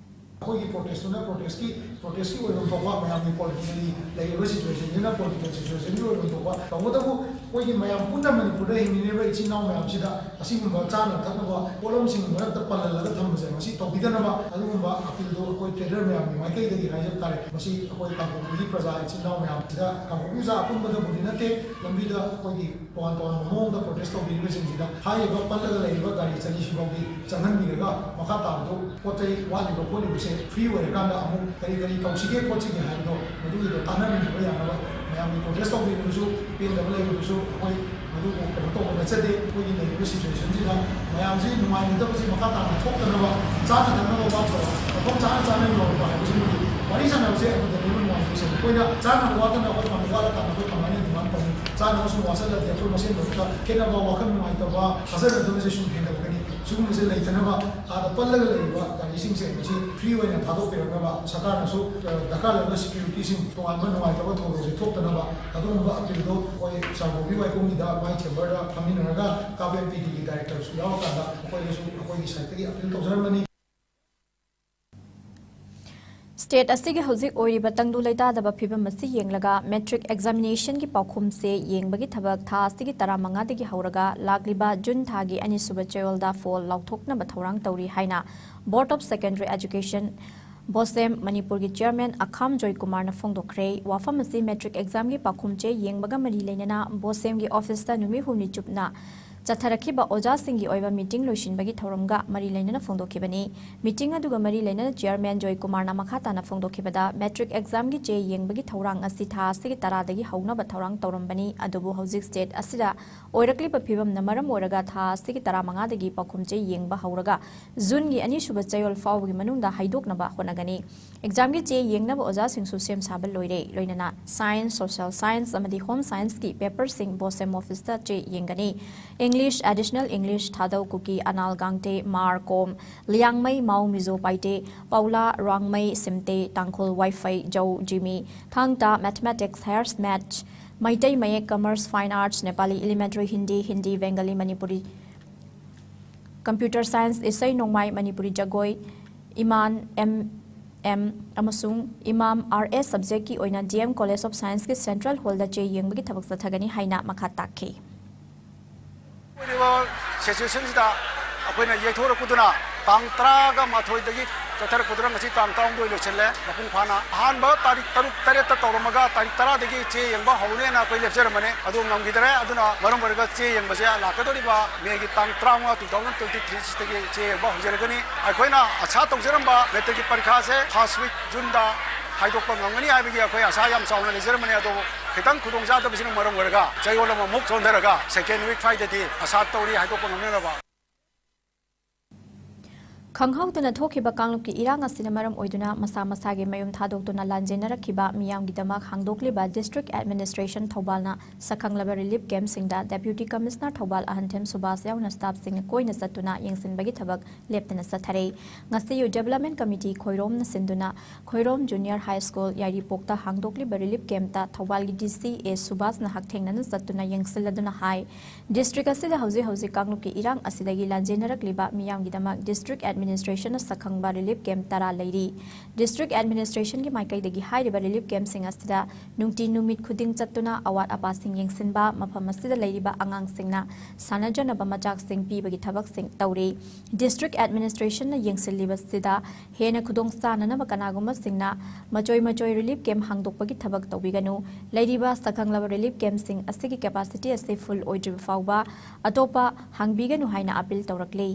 ꯑꯩꯈꯣꯏꯒꯤ protestꯇꯨꯅ protestꯀꯤ, protestꯀꯤ ꯑꯣꯏꯐꯝ ꯊꯣꯛꯄ, ꯃꯌꯥꯝꯒꯤ politically ꯂꯩꯔꯤꯕ situationꯁꯤꯅ political situationꯒꯤ ꯑꯣꯏꯐꯝ ꯊꯣꯛꯄ꯫ ꯇꯧꯕꯇꯕꯨ ꯑꯩꯈꯣꯏꯒꯤ ꯃꯌꯥꯝ ꯄꯨꯟꯅ ꯃꯅꯤꯄꯨꯔꯗ ꯍꯤꯡꯃꯤꯟꯅꯔꯤꯕ ꯏꯆꯤꯟ ꯏꯅꯥꯎ ꯃꯌꯥꯝꯁꯤꯗ ꯑꯁꯤꯒꯨꯝꯕ ꯆꯥꯅ ꯊꯛꯅꯕ ꯄꯣꯠꯂꯝꯁꯤꯡ ꯃꯔꯛꯇ ꯄꯜꯍꯜꯂꯒ ꯊꯝꯕꯁꯦ ꯃꯁꯤ ꯇꯧꯕꯤꯗꯅꯕ ꯑꯗꯨꯒꯨꯝꯕ ꯑꯄꯤꯜꯗꯨ ꯑꯩꯈꯣꯏ ꯇ꯭ꯔꯦꯗꯔ ꯃꯌꯥꯝꯒꯤ ꯃꯥꯏꯀꯩꯗꯒꯤ ꯍꯥꯏꯖꯕ ꯇꯥꯔꯦ꯫ ꯃꯁꯤ ꯑꯩꯈꯣꯏ ꯀꯥꯡꯄꯣꯛꯄꯤꯒꯤ ꯄ꯭ꯔꯖꯥ ꯏꯆꯤꯟ ꯏꯅꯥꯎ ꯃꯌꯥꯝꯁꯤꯗ ꯀꯥꯡꯄꯣꯛꯄꯤ ꯄ꯭ꯔꯖꯥ ꯑꯄꯨꯟꯕꯗꯕꯨꯗꯤ ꯅꯠꯇꯦ, ꯂꯝꯕꯤꯗ ꯑꯩꯈꯣꯏꯒꯤ ꯇꯣꯉꯥꯟ ꯇꯣꯉꯥꯟꯕ ꯃꯑꯣꯡꯗ ꯄ꯭ꯔꯣꯇꯦꯁ ꯇꯧꯕꯤꯔꯤꯕꯁꯤꯡꯁꯤꯗ ꯍꯥꯏꯔꯤꯕ ꯄꯜꯂꯒ ꯂꯩꯔꯤꯕ ꯒꯥꯔꯤ ꯆꯅꯤ ꯁꯤꯐꯥꯎꯗꯤ ꯆꯪꯍꯟꯕꯤꯔꯒ ꯃꯈꯥ ꯇꯥꯕꯗꯨ ꯄꯣꯠ ꯆꯩ ꯋꯥꯠꯂꯤꯕ ꯈꯣꯠꯂꯤꯕꯁꯦ ꯐ꯭ꯔꯤ ꯑꯣꯏꯔꯀꯥꯟꯗ ꯑꯃꯨꯛ ꯀꯔꯤ ꯀꯔꯤ ꯇꯧꯁꯤꯒꯦ ꯈꯣꯠꯁꯤꯒꯦ ꯍꯥꯏꯕꯗꯣ ꯃꯗꯨꯒꯤꯗꯣ ꯇꯥꯟꯅꯃꯤꯟꯅꯕ ꯌꯥꯅꯕ ꯃꯌꯥꯝꯒꯤ ꯄ꯭ꯔꯣꯇꯦꯁ ꯇꯧꯕꯤꯕꯗꯨꯁꯨ ꯄꯦꯟꯗꯕ ꯂꯩꯕꯗꯨꯁꯨ ꯑꯩꯈꯣꯏ ꯃꯗꯨꯕꯨ ꯀꯩꯅꯣ ꯇꯧꯕ ꯅꯠꯆꯗꯦ꯫ ꯑꯩꯈꯣꯏꯒꯤ ꯂꯩꯔꯤꯕ ꯁꯤꯆꯨꯋꯦꯁꯟꯁꯤꯗ ꯃꯌꯥꯝꯁꯤ ꯅꯨꯡꯉꯥꯏꯅꯗꯕꯁꯤ ꯃꯈꯥ ꯇꯥꯅ ꯊꯣꯛꯇꯅꯕ ꯆꯥꯅ ꯊꯛꯅꯕ ꯋꯥꯠꯄ ꯃꯐꯝ ꯆꯥꯅ ꯆꯥꯅ ꯌꯧꯔꯛꯄ ꯍꯥꯏꯕꯁꯤꯃꯗꯤ ꯋꯥꯔꯤ ꯁꯥꯟꯅꯕꯁꯦ ꯑꯗꯨꯗꯅꯦꯕ ꯅꯨꯡꯉꯥꯏꯇ꯭ꯔꯤꯁꯦ꯫ ꯑꯩꯈꯣꯏꯅ ꯆꯥꯅꯕ ꯋꯥꯠꯇꯅ ꯑꯩꯈꯣꯏ ꯋꯥꯠꯂꯀꯥꯟꯗ ꯑꯩꯈꯣꯏ ꯀꯃꯥꯏꯅ ꯗꯤꯃꯥꯟ ꯇꯧꯅꯤ? ꯆꯥꯅꯕ ꯁꯨꯝ ꯋꯥꯠꯁꯤꯜꯂꯗꯤ ꯑꯩꯈꯣꯏ ꯃꯁꯦꯟ ꯃꯔꯛꯇ ꯈꯦꯠꯅꯕ, ꯋꯥꯈꯜ ꯅꯨꯡꯉꯥꯏꯇꯕ, ꯊꯥꯖꯅꯗꯕꯁꯦ ꯁꯨꯝ ꯍꯦꯟꯒꯠꯂꯛꯀꯅꯤ꯫ ꯁꯤꯒꯨꯝꯕꯁꯦ ꯂꯩꯇꯅꯕ ꯑꯥꯗ ꯄꯜꯂꯒ ꯂꯩꯔꯤꯕ ꯒꯥꯔꯤꯁꯤꯡꯁꯦ ꯃꯁꯤ ꯐ꯭ꯔꯤ ꯑꯣꯏꯅ ꯊꯥꯗꯣꯛꯄꯤꯔꯛꯅꯕ ꯁꯔꯀꯥꯔꯅꯁꯨ, ꯑ, ꯗꯔꯀꯥꯔ ꯂꯩꯕ ꯁꯦꯀ꯭ꯌꯨꯔꯤꯇꯤꯁꯤꯡ ꯇꯣꯉꯥꯟꯕ ꯅꯨꯡꯉꯥꯏꯇꯕ ꯊꯧꯗꯣꯛꯁꯦ ꯊꯣꯛꯇꯅꯕ ꯑꯗꯨꯒꯨꯝꯕ ꯑꯄꯤꯜꯗꯣ ꯑꯩꯈꯣꯏ ꯁꯥꯔ ꯕꯣꯕꯤ ꯋꯥꯏꯈꯣꯝꯒꯤꯗ ꯃꯥꯏ ꯆꯦꯝꯕꯔꯗ ꯐꯝꯃꯤꯟꯅꯔꯒ ꯀꯥꯞ ꯑꯦꯟ ꯄꯤ ꯗꯤꯒꯤ ꯗꯥꯏꯔꯦꯛꯇꯔꯁꯨ ꯌꯥꯎꯔꯀꯥꯟꯗ ꯑꯩꯈꯣꯏꯗꯁꯨ ꯑꯩꯈꯣꯏꯒꯤ ꯁꯥꯏꯠꯇꯒꯤ ꯑꯄꯤꯜ ꯇꯧꯖꯔꯝꯕꯅꯤ꯫ ꯁ꯭ꯇꯦꯠ ꯑꯁꯤꯒꯤ ꯍꯧꯖꯤꯛ ꯑꯣꯏꯔꯤꯕ ꯇꯪꯗꯨ ꯂꯩꯇꯥꯗꯕ ꯐꯤꯕꯝ ꯑꯁꯤ ꯌꯦꯡꯂꯒ ꯃꯦꯇ꯭ꯔꯤꯛ ꯑꯦꯛꯖꯥꯃꯤꯅꯦꯁꯟꯒꯤ ꯄꯥꯎꯈꯨꯝꯁꯦ ꯌꯦꯡꯕꯒꯤ ꯊꯕꯛ ꯊꯥ ꯑꯁꯤꯒꯤ ꯇꯔꯥꯃꯉꯥꯗꯒꯤ ꯍꯧꯔꯒ ꯂꯥꯛꯂꯤꯕ ꯖꯨꯟ ꯊꯥꯒꯤ ꯑꯅꯤꯁꯨꯕ ꯆꯌꯣꯜꯗ ꯐꯣꯜ ꯂꯥꯎꯊꯣꯛꯅꯕ ꯊꯧꯔꯥꯡ ꯇꯧꯔꯤ ꯍꯥꯏꯅ Board of Secondary Education, ꯕꯣꯁꯦꯝ, ꯃꯅꯤꯄꯨꯔꯒꯤ ꯆꯤꯌꯔꯃꯦꯟ ꯑꯈꯥꯝ ꯖꯣꯏꯀꯨꯃꯥꯔꯅ ꯐꯣꯡꯗꯣꯛꯈ꯭ꯔꯦ꯫ ꯋꯥꯐꯝ ꯑꯁꯤ ꯃꯦꯇ꯭ꯔꯤꯛ ꯑꯦꯛꯖꯥꯝꯒꯤ ꯄꯥꯎꯈꯨꯝ ꯆꯦ ꯌꯦꯡꯕꯒ ꯃꯔꯤ ꯂꯩꯅꯅ ꯕꯣꯁꯦꯝꯒꯤ ꯑꯣꯐꯤꯁꯇ ꯅꯨꯃꯤꯠ ꯍꯨꯝꯅꯤ ꯆꯨꯞꯅ ꯆꯠꯊꯔꯛꯈꯤꯕ ꯑꯣꯖꯥꯁꯤꯡꯒꯤ ꯑꯣꯏꯕ ꯃꯤꯇꯤꯡ ꯂꯣꯏꯁꯤꯟꯕꯒꯤ ꯊꯧꯔꯝꯒ ꯃꯔꯤ ꯂꯩꯅꯅ ꯐꯣꯡꯗꯣꯛꯈꯤꯕꯅꯤ꯫ ꯃꯤꯇꯤꯡ ꯑꯗꯨꯒ ꯃꯔꯤ ꯂꯩꯅꯅ ꯆꯤꯌꯔꯃꯦꯟ ꯖꯣꯏꯀꯨꯃꯥꯔꯅ ꯃꯈꯥ ꯇꯥꯅ ꯐꯣꯡꯗꯣꯛꯈꯤꯕꯗ, ꯃꯦꯇ꯭ꯔꯤꯛ ꯑꯦꯛꯖꯥꯝꯒꯤ ꯆꯦ ꯌꯦꯡꯕꯒꯤ ꯊꯧꯔꯥꯡ ꯑꯁꯤ ꯊꯥ ꯑꯁꯤꯒꯤ ꯇꯔꯥꯗꯒꯤ ꯍꯧꯅꯕ ꯊꯧꯔꯥꯡ ꯇꯧꯔꯝꯕꯅꯤ, ꯑꯗꯨꯕꯨ ꯍꯧꯖꯤꯛ ꯁ꯭ꯇꯦꯠ ꯑꯁꯤꯗ ꯑꯣꯏꯔꯛꯂꯤꯕ ꯐꯤꯕꯝꯅ ꯃꯔꯝ ꯑꯣꯏꯔꯒ ꯊꯥ ꯑꯁꯤꯒꯤ ꯇꯔꯥꯃꯉꯥꯗꯒꯤ ꯄꯥꯎꯈꯨꯝ ꯆꯦ ꯌꯦꯡꯕ ꯍꯧꯔꯒ ꯖꯨꯟꯒꯤ ꯑꯅꯤꯁꯨꯕ ꯆꯌꯣꯜ ꯐꯥꯎꯕꯒꯤ ꯃꯅꯨꯡꯗ ꯍꯥꯏꯗꯣꯛꯅꯕ ꯍꯣꯠꯅꯒꯅꯤ꯫ ꯑꯦꯛꯖꯥꯝꯒꯤ ꯆꯦ ꯌꯦꯡꯅꯕ ꯑꯣꯖꯥꯁꯤꯡꯁꯨ ꯁꯦꯝ ꯁꯥꯕ ꯂꯣꯏꯔꯦ꯫ ꯂꯣꯏꯅꯅ ꯁꯥꯏꯟꯁ, ꯁꯣꯁꯤꯌꯦꯜ ꯁꯥꯏꯟꯁ ꯑꯃꯗꯤ ꯍꯣꯝ ꯁꯥꯏꯟꯁꯀꯤ ꯄꯦꯄꯔꯁꯤꯡ ꯕꯣꯁꯦꯝ ꯑꯣꯐꯤꯁꯇ ꯆꯦ ꯌꯦꯡꯒꯅꯤ꯫ English, additional English, Thadou Kuki, Anal Gangte, Mar Kom, Liangmai Mao Mizo Paite, Poula Rongmei Simte, Tangkhul Vaiphei, Zou Zeme, Thang Ta, mathematics, higher maths, Meitei Mayek, commerce, fine arts, Nepali elementary, Hindi, Hindi, Bengali, Manipuri, computer science, ꯏꯁꯩ ꯅꯣꯡꯃꯥꯏ, ꯃꯅꯤꯄꯨꯔꯤ ꯖꯒꯣꯏ, ꯏꯃꯥꯟ, ꯑꯦꯝ, ꯑꯦꯝ ꯑꯃꯁꯨꯡ ꯏꯃꯥꯝ ꯑꯥꯔ ꯑꯦꯁ ꯁꯕꯖꯦꯛꯀꯤ ꯑꯣꯏꯅ ꯗꯤ ꯑꯦꯝ ꯀꯣꯂꯦꯖ ꯑꯣꯐ ꯁꯥꯏꯟꯁꯀꯤ ꯁꯦꯟꯇ꯭ꯔꯦꯜ ꯍꯣꯜꯗ ꯆꯦ ꯌꯦꯡꯕꯒꯤ ꯊꯕꯛ ꯆꯠꯊꯒꯅꯤ ꯍꯥꯏꯅ ꯃꯈꯥ ꯇꯥꯛꯈꯤ꯫ ꯑꯣꯏꯔꯤꯕ ꯁꯤꯆꯨꯋꯦꯁꯟꯁꯤꯗ ꯑꯩꯈꯣꯏꯅ ꯌꯩꯊꯣꯔꯛꯄꯗꯨꯅ ꯇꯥꯡ ꯇꯔꯥꯒ ꯃꯥꯊꯣꯏꯗꯒꯤ ꯆꯠꯊꯔꯛꯄꯗꯨꯅ ꯉꯁꯤ ꯇꯥꯡ ꯇꯔꯥꯍꯨꯝꯗꯣꯏ ꯂꯣꯏꯁꯤꯜꯂꯦ꯫ ꯃꯄꯨꯡ ꯐꯥꯅ ꯑꯍꯥꯟꯕ ꯇꯥꯔꯤꯛ ꯇꯔꯨꯛ ꯇꯔꯦꯠꯇ ꯇꯧꯔꯝꯃꯒ ꯇꯥꯔꯤꯛ ꯇꯔꯥꯗꯒꯤ ꯆꯦ ꯌꯦꯡꯕ ꯍꯧꯅꯦꯅ ꯑꯩꯈꯣꯏ ꯂꯦꯞꯆꯔꯝꯕꯅꯦ, ꯑꯗꯨ ꯉꯝꯈꯤꯗꯔꯦ꯫ ꯑꯗꯨꯅ ꯃꯔꯝ ꯑꯣꯏꯔꯒ ꯆꯦ ꯌꯦꯡꯕꯁꯦ ꯂꯥꯛꯀꯗꯧꯔꯤꯕ ꯃꯦꯒꯤ ꯇꯥꯡ ꯇꯔꯥꯃꯉꯥ, ꯇꯨ ꯊꯥꯎꯖꯟ ꯇ꯭ꯋꯦꯟꯇꯤ ꯊ꯭ꯔꯤꯁꯤꯗꯒꯤ ꯆꯦ ꯌꯦꯡꯕ ꯍꯧꯖꯔꯒꯅꯤ꯫ ꯑꯩꯈꯣꯏꯅ ꯑꯁꯥ ꯇꯧꯖꯔꯝꯕ ꯃꯦꯇ꯭ꯔꯤꯛꯀꯤ ꯄꯔꯤꯈꯥꯁꯦ ꯐꯥꯔꯁ ꯋꯤꯛ ꯖꯨꯟꯗ ꯍꯥꯏꯗꯣꯛꯄ ꯉꯝꯒꯅꯤ ꯍꯥꯏꯕꯒꯤ ꯑꯩꯈꯣꯏ ꯑꯁꯥ ꯌꯥꯝ ꯆꯥꯎꯅ ꯂꯩꯖꯔꯝꯕꯅꯦ꯫ ꯑꯗꯨꯕꯨ ꯈꯤꯇꯪ ꯈꯨꯗꯣꯡꯆꯥꯗꯕꯁꯤꯅ ꯃꯔꯝ ꯑꯣꯏꯔꯒ ꯆꯌꯣꯜ ꯑꯃꯃꯨꯛ ꯆꯣꯟꯊꯔꯒ ꯁꯦꯀꯦꯟ ꯋꯤꯛ ꯁ꯭ꯋꯥꯏꯗꯗꯤ ꯑꯁꯥ ꯇꯧꯔꯤ ꯍꯥꯏꯗꯣꯛꯄ ꯉꯝꯅꯅꯕ꯫ ꯈꯪꯍꯧꯗꯅ ꯊꯣꯛꯈꯤꯕ ꯀꯥꯡꯂꯨꯞꯀꯤ ꯏꯔꯥꯡ ꯑꯁꯤꯅ ꯃꯔꯝ ꯑꯣꯏꯗꯨꯅ ꯃꯁꯥ ꯃꯁꯥꯒꯤ ꯃꯌꯨꯝ ꯊꯥꯗꯣꯛꯇꯨꯅ ꯂꯥꯟꯖꯦꯟꯅꯔꯛꯈꯤꯕ ꯃꯤꯌꯥꯝꯒꯤꯗꯃꯛ ꯍꯥꯡꯗꯣꯛꯂꯤꯕ ꯗꯤꯁꯇ꯭ꯔꯤꯛ ꯑꯦꯗꯃꯤꯅꯤꯁꯇ꯭ꯔꯦꯁꯟ ꯊꯧꯕꯥꯜꯅ ꯁꯛꯈꯪꯂꯕ ꯔꯤꯂꯤꯐ ꯀꯦꯝꯞꯁꯤꯡꯗ ꯗꯦꯄ꯭ꯌꯨꯇꯤ ꯀꯃꯤꯁꯅꯔ ꯊꯧꯕꯥꯜ ꯑꯍꯟꯊꯦꯝ ꯁꯨꯕꯥꯁ ꯌꯥꯎꯅ ꯁ꯭ꯇꯥꯐꯁꯤꯡꯅ ꯀꯣꯏꯅ ꯆꯠꯇꯨꯅ ꯌꯦꯡꯁꯤꯟꯕꯒꯤ ꯊꯕꯛ ꯂꯦꯞꯇꯅ ꯆꯠꯊꯔꯦ꯫ ꯉꯁꯤ ꯌꯨꯠ ꯗꯦꯕꯂꯞꯃꯦꯟ ꯀꯃꯤꯇꯤ ꯈꯣꯏꯔꯣꯝꯅ ꯁꯤꯟꯗꯨꯅ Khoirom junior high school ꯌꯥꯏꯔꯤꯄꯣꯛꯇ ꯍꯥꯡꯗꯣꯛꯂꯤꯕ relief ꯀꯦꯝꯞꯇ ꯊꯧꯕꯥꯜꯒꯤ ꯗꯤ ꯁꯤ ꯑꯦ ꯁꯨꯕꯥꯁꯅ ꯍꯛꯊꯦꯡꯅꯅ ꯆꯠꯇꯨꯅ ꯌꯦꯡꯁꯤꯜꯂꯗꯨꯅ ꯍꯥꯏ, ꯗꯤꯁꯇ꯭ꯔꯤꯛ ꯑꯁꯤꯗ ꯍꯧꯖꯤꯛ ꯍꯧꯖꯤꯛ ꯀꯥꯡꯂꯨꯞꯀꯤ ꯏꯔꯥꯡ ꯑꯁꯤꯗꯒꯤ ꯂꯥꯟꯖꯦꯟꯅꯔꯛꯂꯤꯕ ꯃꯤꯌꯥꯝꯒꯤꯗꯃꯛ ꯗꯤꯁꯇ꯭ꯔꯤꯛ ꯑꯦꯗꯃꯤꯅꯤꯁꯇ꯭ꯔꯦꯁꯟꯅ ꯁꯛꯈꯪꯕ ꯔꯤꯂꯤꯐ ꯀꯦꯝꯞ ꯇꯔꯥ ꯂꯩꯔꯤ꯫ ꯗꯤꯁꯇ꯭ꯔꯤꯛ ꯑꯦꯗꯃꯤꯅꯤꯁꯇ꯭ꯔꯦꯁꯟꯒꯤ ꯃꯥꯏꯀꯩꯗꯒꯤ ꯍꯥꯏꯔꯤꯕ ꯔꯤꯂꯤꯐ ꯀꯦꯝꯞꯁꯤꯡ ꯑꯁꯤꯗ ꯅꯨꯡꯇꯤ ꯅꯨꯃꯤꯠ ꯈꯨꯗꯤꯡ ꯆꯠꯇꯨꯅ ꯑꯋꯥꯠ ꯑꯄꯥꯁꯤꯡ ꯌꯦꯡꯁꯤꯟꯕ, ꯃꯐꯝ ꯑꯁꯤꯗ ꯂꯩꯔꯤꯕ ꯑꯉꯥꯡꯁꯤꯡꯅ ꯁꯥꯟꯅꯖꯅꯕ ꯃꯆꯥꯛꯁꯤꯡ ꯄꯤꯕꯒꯤ ꯊꯕꯛꯁꯤꯡ ꯇꯧꯔꯤ꯫ ꯗꯤꯁꯇ꯭ꯔꯤꯛ ꯑꯦꯗꯃꯤꯅꯤꯁꯇ꯭ꯔꯦꯁꯟꯅ ꯌꯦꯡꯁꯤꯜꯂꯤꯕꯁꯤꯗ ꯍꯦꯟꯅ ꯈꯨꯗꯣꯡ ꯆꯥꯅꯅꯕ ꯀꯅꯥꯒꯨꯝꯕꯁꯤꯡꯅ ꯃꯆꯣꯏ ꯃꯆꯣꯏ ꯔꯤꯂꯤꯐ ꯀꯦꯝꯞ ꯍꯥꯡꯗꯣꯛꯄꯒꯤ ꯊꯕꯛ ꯇꯧꯕꯤꯒꯅꯨ꯫ ꯂꯩꯔꯤꯕ ꯁꯛꯈꯪꯂꯕ ꯔꯤꯂꯤꯐ ꯀꯦꯝꯞꯁꯤꯡ ꯑꯁꯤꯒꯤ ꯀꯦꯄꯥꯁꯤꯇꯤ ꯑꯁꯤ ꯐꯨꯜ ꯑꯣꯏꯗ꯭ꯔꯤꯕ ꯐꯥꯎꯕ ꯑꯇꯣꯞꯄ ꯍꯥꯡꯕꯤꯒꯅꯨ ꯍꯥꯏꯅ ꯑꯥꯄꯤꯜ ꯇꯧꯔꯛꯂꯤ꯫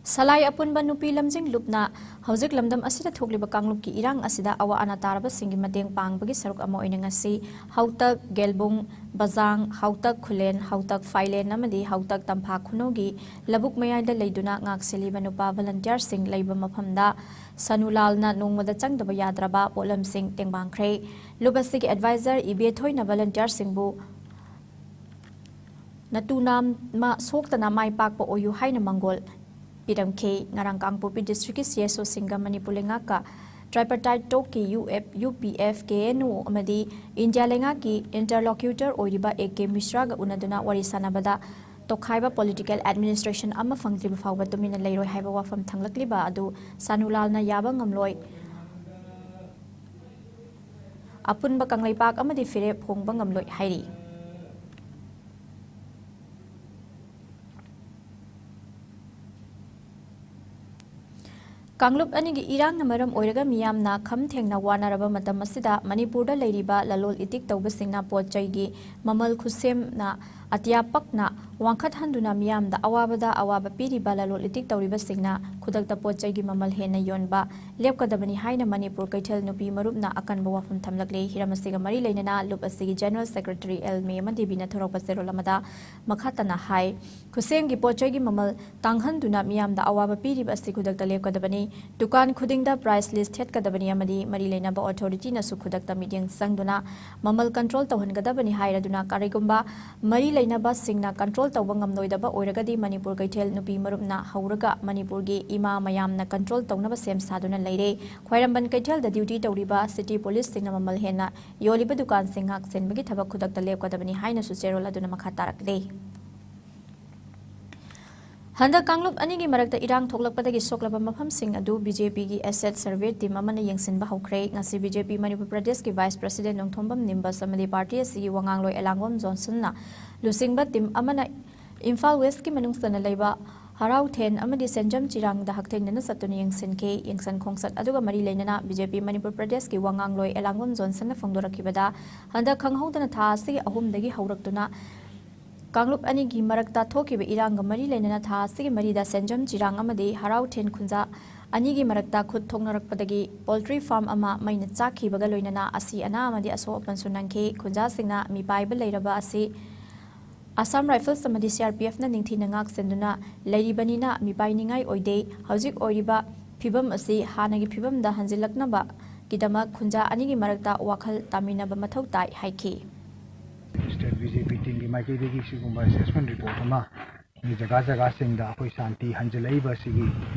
ꯁꯂꯥꯏ ꯑꯄꯨꯟꯕ ꯅꯨꯄꯤ ꯂꯝꯖꯤꯡ ꯂꯨꯞꯅ ꯍꯧꯖꯤꯛ ꯂꯝꯗꯝ ꯑꯁꯤꯗ ꯊꯣꯛꯂꯤꯕ ꯀꯥꯡꯂꯨꯞꯀꯤ ꯏꯔꯥꯡ ꯑꯁꯤꯗ ꯑꯋꯥ ꯑꯅꯥ ꯇꯥꯔꯕꯁꯤꯡꯒꯤ ꯃꯇꯦꯡ ꯄꯥꯡꯕꯒꯤ ꯁꯔꯨꯛ ꯑꯃ ꯑꯣꯏꯅ ꯉꯁꯤ ꯍꯧꯇꯛ ꯒꯦꯜꯕꯨꯡ ꯕꯖꯥꯡ, ꯍꯧꯇꯛ ꯈꯨꯂꯦꯟ, ꯍꯧꯇꯛ ꯐꯥꯏꯂꯦꯟ ꯑꯃꯗꯤ ꯍꯧꯇꯛ ꯇꯝꯐꯥ ꯈꯨꯅꯧꯒꯤ ꯂꯧꯕꯨꯛ ꯃꯌꯥꯏꯗ ꯂꯩꯗꯨꯅ ꯉꯥꯛ ꯁꯦꯜꯂꯤꯕ ꯅꯨꯄꯥ ꯚꯣꯂꯟꯇꯤꯌꯔꯁꯤꯡ ꯂꯩꯕ ꯃꯐꯝꯗ ꯁꯅꯨꯂꯥꯜꯅ ꯅꯣꯡꯃꯗ ꯆꯪꯗꯕ ꯌꯥꯗ꯭ꯔꯕ ꯄꯣꯠꯂꯝꯁꯤꯡ ꯇꯦꯡꯕꯥꯡꯈ꯭ꯔꯦ꯫ ꯂꯨꯞ ꯑꯁꯤꯒꯤ ꯑꯦꯗꯚꯥꯏꯖꯔ ꯏꯕꯦꯊꯣꯏꯅ ꯚꯣꯂꯟꯇꯤꯌꯔꯁꯤꯡꯕꯨ ꯅꯇꯨ ꯅꯥꯝꯃ ꯁꯣꯛꯇꯅ ꯃꯥꯏ ꯄꯥꯛꯄ ꯑꯣꯏꯌꯨ ꯍꯥꯏꯅ ꯃꯪꯒꯣꯜ ꯄꯤꯔꯝꯈꯤ꯫ ꯉꯔꯥꯡ ꯀꯥꯡꯄꯣꯛꯄꯤ ꯗꯤꯁꯇ꯭ꯔꯤꯛꯀꯤ ꯁꯤ ꯑꯦꯁ ꯑꯣꯁꯤꯡꯒ ꯃꯅꯤꯄꯨꯔ ꯂꯩꯉꯥꯛꯀ ꯇ꯭ꯔꯥꯏꯄꯔꯇꯥꯏꯠ ꯇꯣꯛꯀꯤ U F, U P F, K N O ꯑꯃꯗꯤ ꯏꯟꯗꯤꯌꯥ ꯂꯩꯉꯥꯛꯀꯤ ꯏꯟꯇꯔꯂꯣꯀ꯭ꯌꯨꯇꯔ ꯑꯣꯏꯔꯤꯕ ꯑꯦ ꯀꯦ ꯃꯤꯁ꯭ꯔꯥꯒ ꯎꯅꯗꯨꯅ ꯋꯥꯔꯤ ꯁꯥꯟꯅꯕꯗ ꯇꯣꯈꯥꯏꯕ ꯄꯣꯂꯤꯇꯤꯀꯦꯜ ꯑꯦꯗꯃꯤꯅꯤꯁꯇ꯭ꯔꯦꯁꯟ ꯑꯃ ꯐꯪꯗ꯭ꯔꯤꯕ ꯐꯥꯎꯕ ꯇꯨꯃꯤꯟꯅ ꯂꯩꯔꯣꯏ ꯍꯥꯏꯕ ꯋꯥꯐꯝ ꯊꯝꯂꯛꯂꯤꯕ ꯑꯗꯨ ꯁꯥꯅꯨꯂꯥꯜꯅ ꯌꯥꯕ ꯉꯝꯂꯣꯏ꯫ ꯑꯄꯨꯟꯕ ꯀꯪꯂꯩꯄꯥꯛ ꯑꯃꯗꯤ ꯐꯤꯔꯦꯞ ꯍꯣꯡꯕ ꯉꯝꯂꯣꯏ ꯍꯥꯏꯔꯤ꯫ ꯀꯥꯡꯂꯨꯞ ꯑꯅꯤꯒꯤ ꯏꯔꯥꯡꯅ ꯃꯔꯝ ꯑꯣꯏꯔꯒ ꯃꯤꯌꯥꯝꯅ ꯈꯝ ꯊꯦꯡꯅ ꯋꯥꯅꯔꯕ ꯃꯇꯝ ꯑꯁꯤꯗ ꯃꯅꯤꯄꯨꯔꯗ ꯂꯩꯔꯤꯕ ꯂꯂꯣꯜ ꯏꯇꯤꯛ ꯇꯧꯕꯁꯤꯡꯅ ꯄꯣꯠ ꯆꯩꯒꯤ ꯃꯃꯜ ꯈꯨꯠꯁꯦꯝꯅ ꯑꯇꯤꯌꯥ ꯄꯛꯅ ꯋꯥꯡꯈꯠꯍꯟꯗꯨꯅ ꯃꯤꯌꯥꯝꯗ ꯑꯋꯥꯕꯗ ꯑꯋꯥꯕ ꯄꯤꯔꯤꯕ ꯂꯂꯣꯜ ꯏꯇꯤꯛ ꯇꯧꯔꯤꯕꯁꯤꯡꯅ ꯈꯨꯗꯛꯇ ꯄꯣꯠ ꯆꯩꯒꯤ ꯃꯃꯜ ꯍꯦꯟꯅ ꯌꯣꯟꯕ ꯂꯦꯞꯀꯗꯕꯅꯤ ꯍꯥꯏꯅ ꯃꯅꯤꯄꯨꯔ ꯀꯩꯊꯦꯜ ꯅꯨꯄꯤ ꯃꯔꯨꯞꯅ ꯑꯀꯟꯕ ꯋꯥꯐꯝ ꯊꯝꯂꯛꯂꯦ꯫ ꯍꯤꯔꯝ ꯑꯁꯤꯒ ꯃꯔꯤ ꯂꯩꯅꯅ ꯂꯨꯞ ꯑꯁꯤꯒꯤ ꯖꯦꯅꯔꯦꯜ ꯁꯦꯀ꯭ꯔꯦꯇꯔꯤ ꯑꯦꯜ ꯃꯦꯃꯟ ꯗꯦꯕꯤꯅ ꯊꯣꯔꯛꯄ ꯆꯦꯔꯣꯜ ꯑꯃꯗ ꯃꯈꯥ ꯇꯥꯅ ꯍꯥꯏ, ꯈꯨꯠꯁꯦꯝꯒꯤ ꯄꯣꯠ ꯆꯩꯒꯤ ꯃꯃꯜ ꯇꯥꯡꯍꯟꯗꯨꯅ ꯃꯤꯌꯥꯝꯗ ꯑꯋꯥꯕ ꯄꯤꯔꯤꯕ ꯑꯁꯤ ꯈꯨꯗꯛꯇ ꯂꯦꯞꯀꯗꯕꯅꯤ꯫ ꯗꯨꯀꯥꯟ ꯈꯨꯗꯤꯡꯗ ꯄ꯭ꯔꯥꯏꯁ ꯂꯤꯁ ꯊꯦꯠꯀꯗꯕꯅꯤ ꯑꯃꯗꯤ ꯃꯔꯤ ꯂꯩꯅꯕ ꯑꯣꯊꯣꯔꯤꯇꯤꯅꯁꯨ ꯈꯨꯗꯛꯇ ꯃꯤꯠꯌꯦꯡ ꯆꯪꯗꯨꯅ ꯃꯃꯜ ꯀꯟꯇ꯭ꯔꯣꯜ ꯇꯧꯍꯟꯒꯗꯕꯅꯤ ꯍꯥꯏꯔꯗꯨꯅ, ꯀꯔꯤꯒꯨꯝꯕ ꯃꯔꯤ ꯂꯩꯅꯕꯁꯤꯡꯅ ꯀꯟꯇ꯭ꯔꯣꯜ ꯇꯧꯕ ꯉꯝꯂꯣꯏꯗꯕ ꯑꯣꯏꯔꯒꯗꯤ ꯃꯅꯤꯄꯨꯔ ꯀꯩꯊꯦꯜ ꯅꯨꯄꯤ ꯃꯔꯨꯞꯅ ꯍꯧꯔꯒ ꯃꯅꯤꯄꯨꯔꯒꯤ ꯏꯃꯥ ꯃꯌꯥꯝꯅ ꯀꯟꯇ꯭ꯔꯣꯜ ꯇꯧꯅꯕ ꯁꯦꯝ ꯁꯥꯗꯨꯅ ꯂꯩꯔꯦ꯫ ꯈ꯭ꯋꯥꯏꯔꯝꯕꯟ ꯀꯩꯊꯦꯜꯗ ꯗ꯭ꯌꯨꯇꯤ ꯇꯧꯔꯤꯕ ꯁꯤꯇꯤ ꯄꯨꯂꯤꯁꯁꯤꯡꯅ ꯃꯃꯜ ꯍꯦꯟꯅ ꯌꯣꯜꯂꯤꯕ ꯗꯨꯀꯥꯟꯁꯤꯡ ꯉꯥꯛ ꯁꯦꯟꯕꯒꯤ ꯊꯕꯛ ꯈꯨꯗꯛꯇ ꯂꯦꯞꯀꯗꯕꯅꯤ ꯍꯥꯏꯅꯁꯨ ꯆꯦꯔꯣꯜ ꯑꯗꯨꯅ ꯃꯈꯥ ꯇꯥꯔꯛꯂꯤ꯫ ꯍꯟꯗꯛ ꯀꯥꯡꯂꯨꯞ ꯑꯅꯤꯒꯤ ꯃꯔꯛꯇ ꯏꯔꯥꯡ ꯊꯣꯛꯂꯛꯄꯗꯒꯤ ꯁꯣꯛꯂꯕ ꯃꯐꯝꯁꯤꯡ ꯑꯗꯨ ꯕꯤ ꯖꯦ ꯄꯤꯒꯤ ꯑꯦꯁꯦꯠ ꯁꯔꯚꯦ ꯇꯤꯝ ꯑꯃꯅ ꯌꯦꯡꯁꯤꯟꯕ ꯍꯧꯈ꯭ꯔꯦ꯫ ꯉꯁꯤ ꯕꯤ ꯖꯦ ꯄꯤ ꯃꯅꯤꯄꯨꯔ ꯄ꯭ꯔꯗꯦꯁꯀꯤ ꯚꯥꯏꯁ ꯄ꯭ꯔꯁꯤꯗꯦꯟ ꯅꯣꯡꯊꯣꯝꯕꯝ ꯅꯤꯝꯕꯁ ꯑꯃꯗꯤ ꯄꯥꯔꯇꯤ ꯑꯁꯤꯒꯤ ꯋꯥꯉꯥꯡꯂꯣꯏ ꯑꯦꯂꯥꯡꯕꯝ ꯖꯣꯟꯁꯟꯅ ꯂꯨꯆꯤꯡꯕ ꯇꯤꯝ ꯑꯃꯅ ꯏꯝꯐꯥꯜ ꯋꯦꯁꯀꯤ ꯃꯅꯨꯡ ꯆꯟꯅ ꯂꯩꯕ ꯍꯔꯥꯎꯊꯦꯟ ꯑꯃꯗꯤ ꯁꯦꯟꯖꯝ ꯆꯤꯔꯥꯡꯗ ꯍꯛꯊꯦꯡꯅꯅ ꯆꯠꯇꯨꯅ ꯌꯦꯡꯁꯤꯟꯈꯤ꯫ ꯌꯦꯡꯁꯟ ꯈꯣꯡꯆꯠ ꯑꯗꯨꯒ ꯃꯔꯤ ꯂꯩꯅꯅ ꯕꯤ ꯖꯦ ꯄꯤ ꯃꯅꯤꯄꯨꯔ ꯄ꯭ꯔꯗꯦꯁꯀꯤ ꯋꯥꯉꯥꯡꯂꯣꯏ ꯑꯦꯂꯥꯡꯕꯝ ꯖꯣꯟꯁꯟꯅ ꯐꯣꯡꯗꯣꯔꯛꯈꯤꯕꯗ, ꯍꯟꯗꯛ ꯈꯪꯍꯧꯗꯅ ꯊꯥ ꯑꯁꯤꯒꯤ ꯑꯍꯨꯝꯗꯒꯤ ꯍꯧꯔꯛꯇꯨꯅ ꯀꯥꯡꯂꯨꯞ ꯑꯅꯤꯒꯤ ꯃꯔꯛꯇ ꯊꯣꯛꯈꯤꯕ ꯏꯔꯥꯡꯒ ꯃꯔꯤ ꯂꯩꯅꯅ ꯊꯥ ꯑꯁꯤꯒꯤ ꯃꯔꯤꯗ ꯁꯦꯟꯖꯝ ꯆꯤꯔꯥꯡ ꯑꯃꯗꯤ ꯍꯔꯥꯎꯊꯦꯟ ꯈꯨꯟꯖꯥ ꯑꯅꯤꯒꯤ ꯃꯔꯛꯇ ꯈꯨꯠ ꯊꯣꯛꯅꯔꯛꯄꯗꯒꯤ ꯄꯣꯜꯇ꯭ꯔꯤ ꯐꯥꯔꯝ ꯑꯃ ꯃꯩꯅ ꯆꯥꯛꯈꯤꯕꯒ ꯂꯣꯏꯅꯅ ꯑꯁꯤ ꯑꯅꯥ ꯑꯃꯗꯤ ꯑꯁꯣꯛ ꯑꯄꯟꯁꯨ ꯅꯪꯈꯤ꯫ ꯈꯨꯟꯖꯥꯁꯤꯡꯅ ꯃꯤꯄꯥꯏꯕ ꯂꯩꯔꯕ ꯑꯁꯤ ꯑꯁꯥꯝ ꯔꯥꯏꯐꯜꯁ ꯑꯃꯗꯤ ꯁꯤ ꯑꯥꯔ ꯄꯤ ꯑꯦꯐꯅ ꯅꯤꯡꯊꯤꯅ ꯉꯥꯛ ꯁꯦꯟꯗꯨꯅ ꯂꯩꯔꯤꯕꯅꯤꯅ ꯃꯤꯄꯥꯏꯅꯤꯡꯉꯥꯏ ꯑꯣꯏꯗꯦ꯫ ꯍꯧꯖꯤꯛ ꯑꯣꯏꯔꯤꯕ ꯐꯤꯕꯝ ꯑꯁꯤ ꯍꯥꯟꯅꯒꯤ ꯐꯤꯕꯝꯗ ꯍꯟꯖꯤꯜꯂꯛꯅꯕꯒꯤꯗꯃꯛ ꯈꯨꯟꯖꯥ ꯑꯅꯤꯒꯤ ꯃꯔꯛꯇ ꯋꯥꯈꯜ ꯇꯥꯃꯤꯟꯅꯕ ꯃꯊꯧ ꯇꯥꯏ ꯍꯥꯏꯈꯤ꯫ ꯁ꯭ꯇꯦꯠ ꯕꯤ ꯖꯦ ꯄꯤ ꯇꯤꯝꯒꯤ ꯃꯥꯏꯀꯩꯗꯒꯤ ꯁꯤꯒꯨꯝꯕ ꯑꯦꯁꯦꯁꯃꯦꯟ ꯔꯤꯄꯣꯔꯠ ꯑꯃ ꯖꯒꯥ ꯖꯒꯥꯁꯤꯡꯗ ꯑꯩꯈꯣꯏ ꯁꯥꯟꯇꯤ ꯍꯟꯖꯤꯜꯂꯛꯏꯕ ꯑꯁꯤꯒꯤ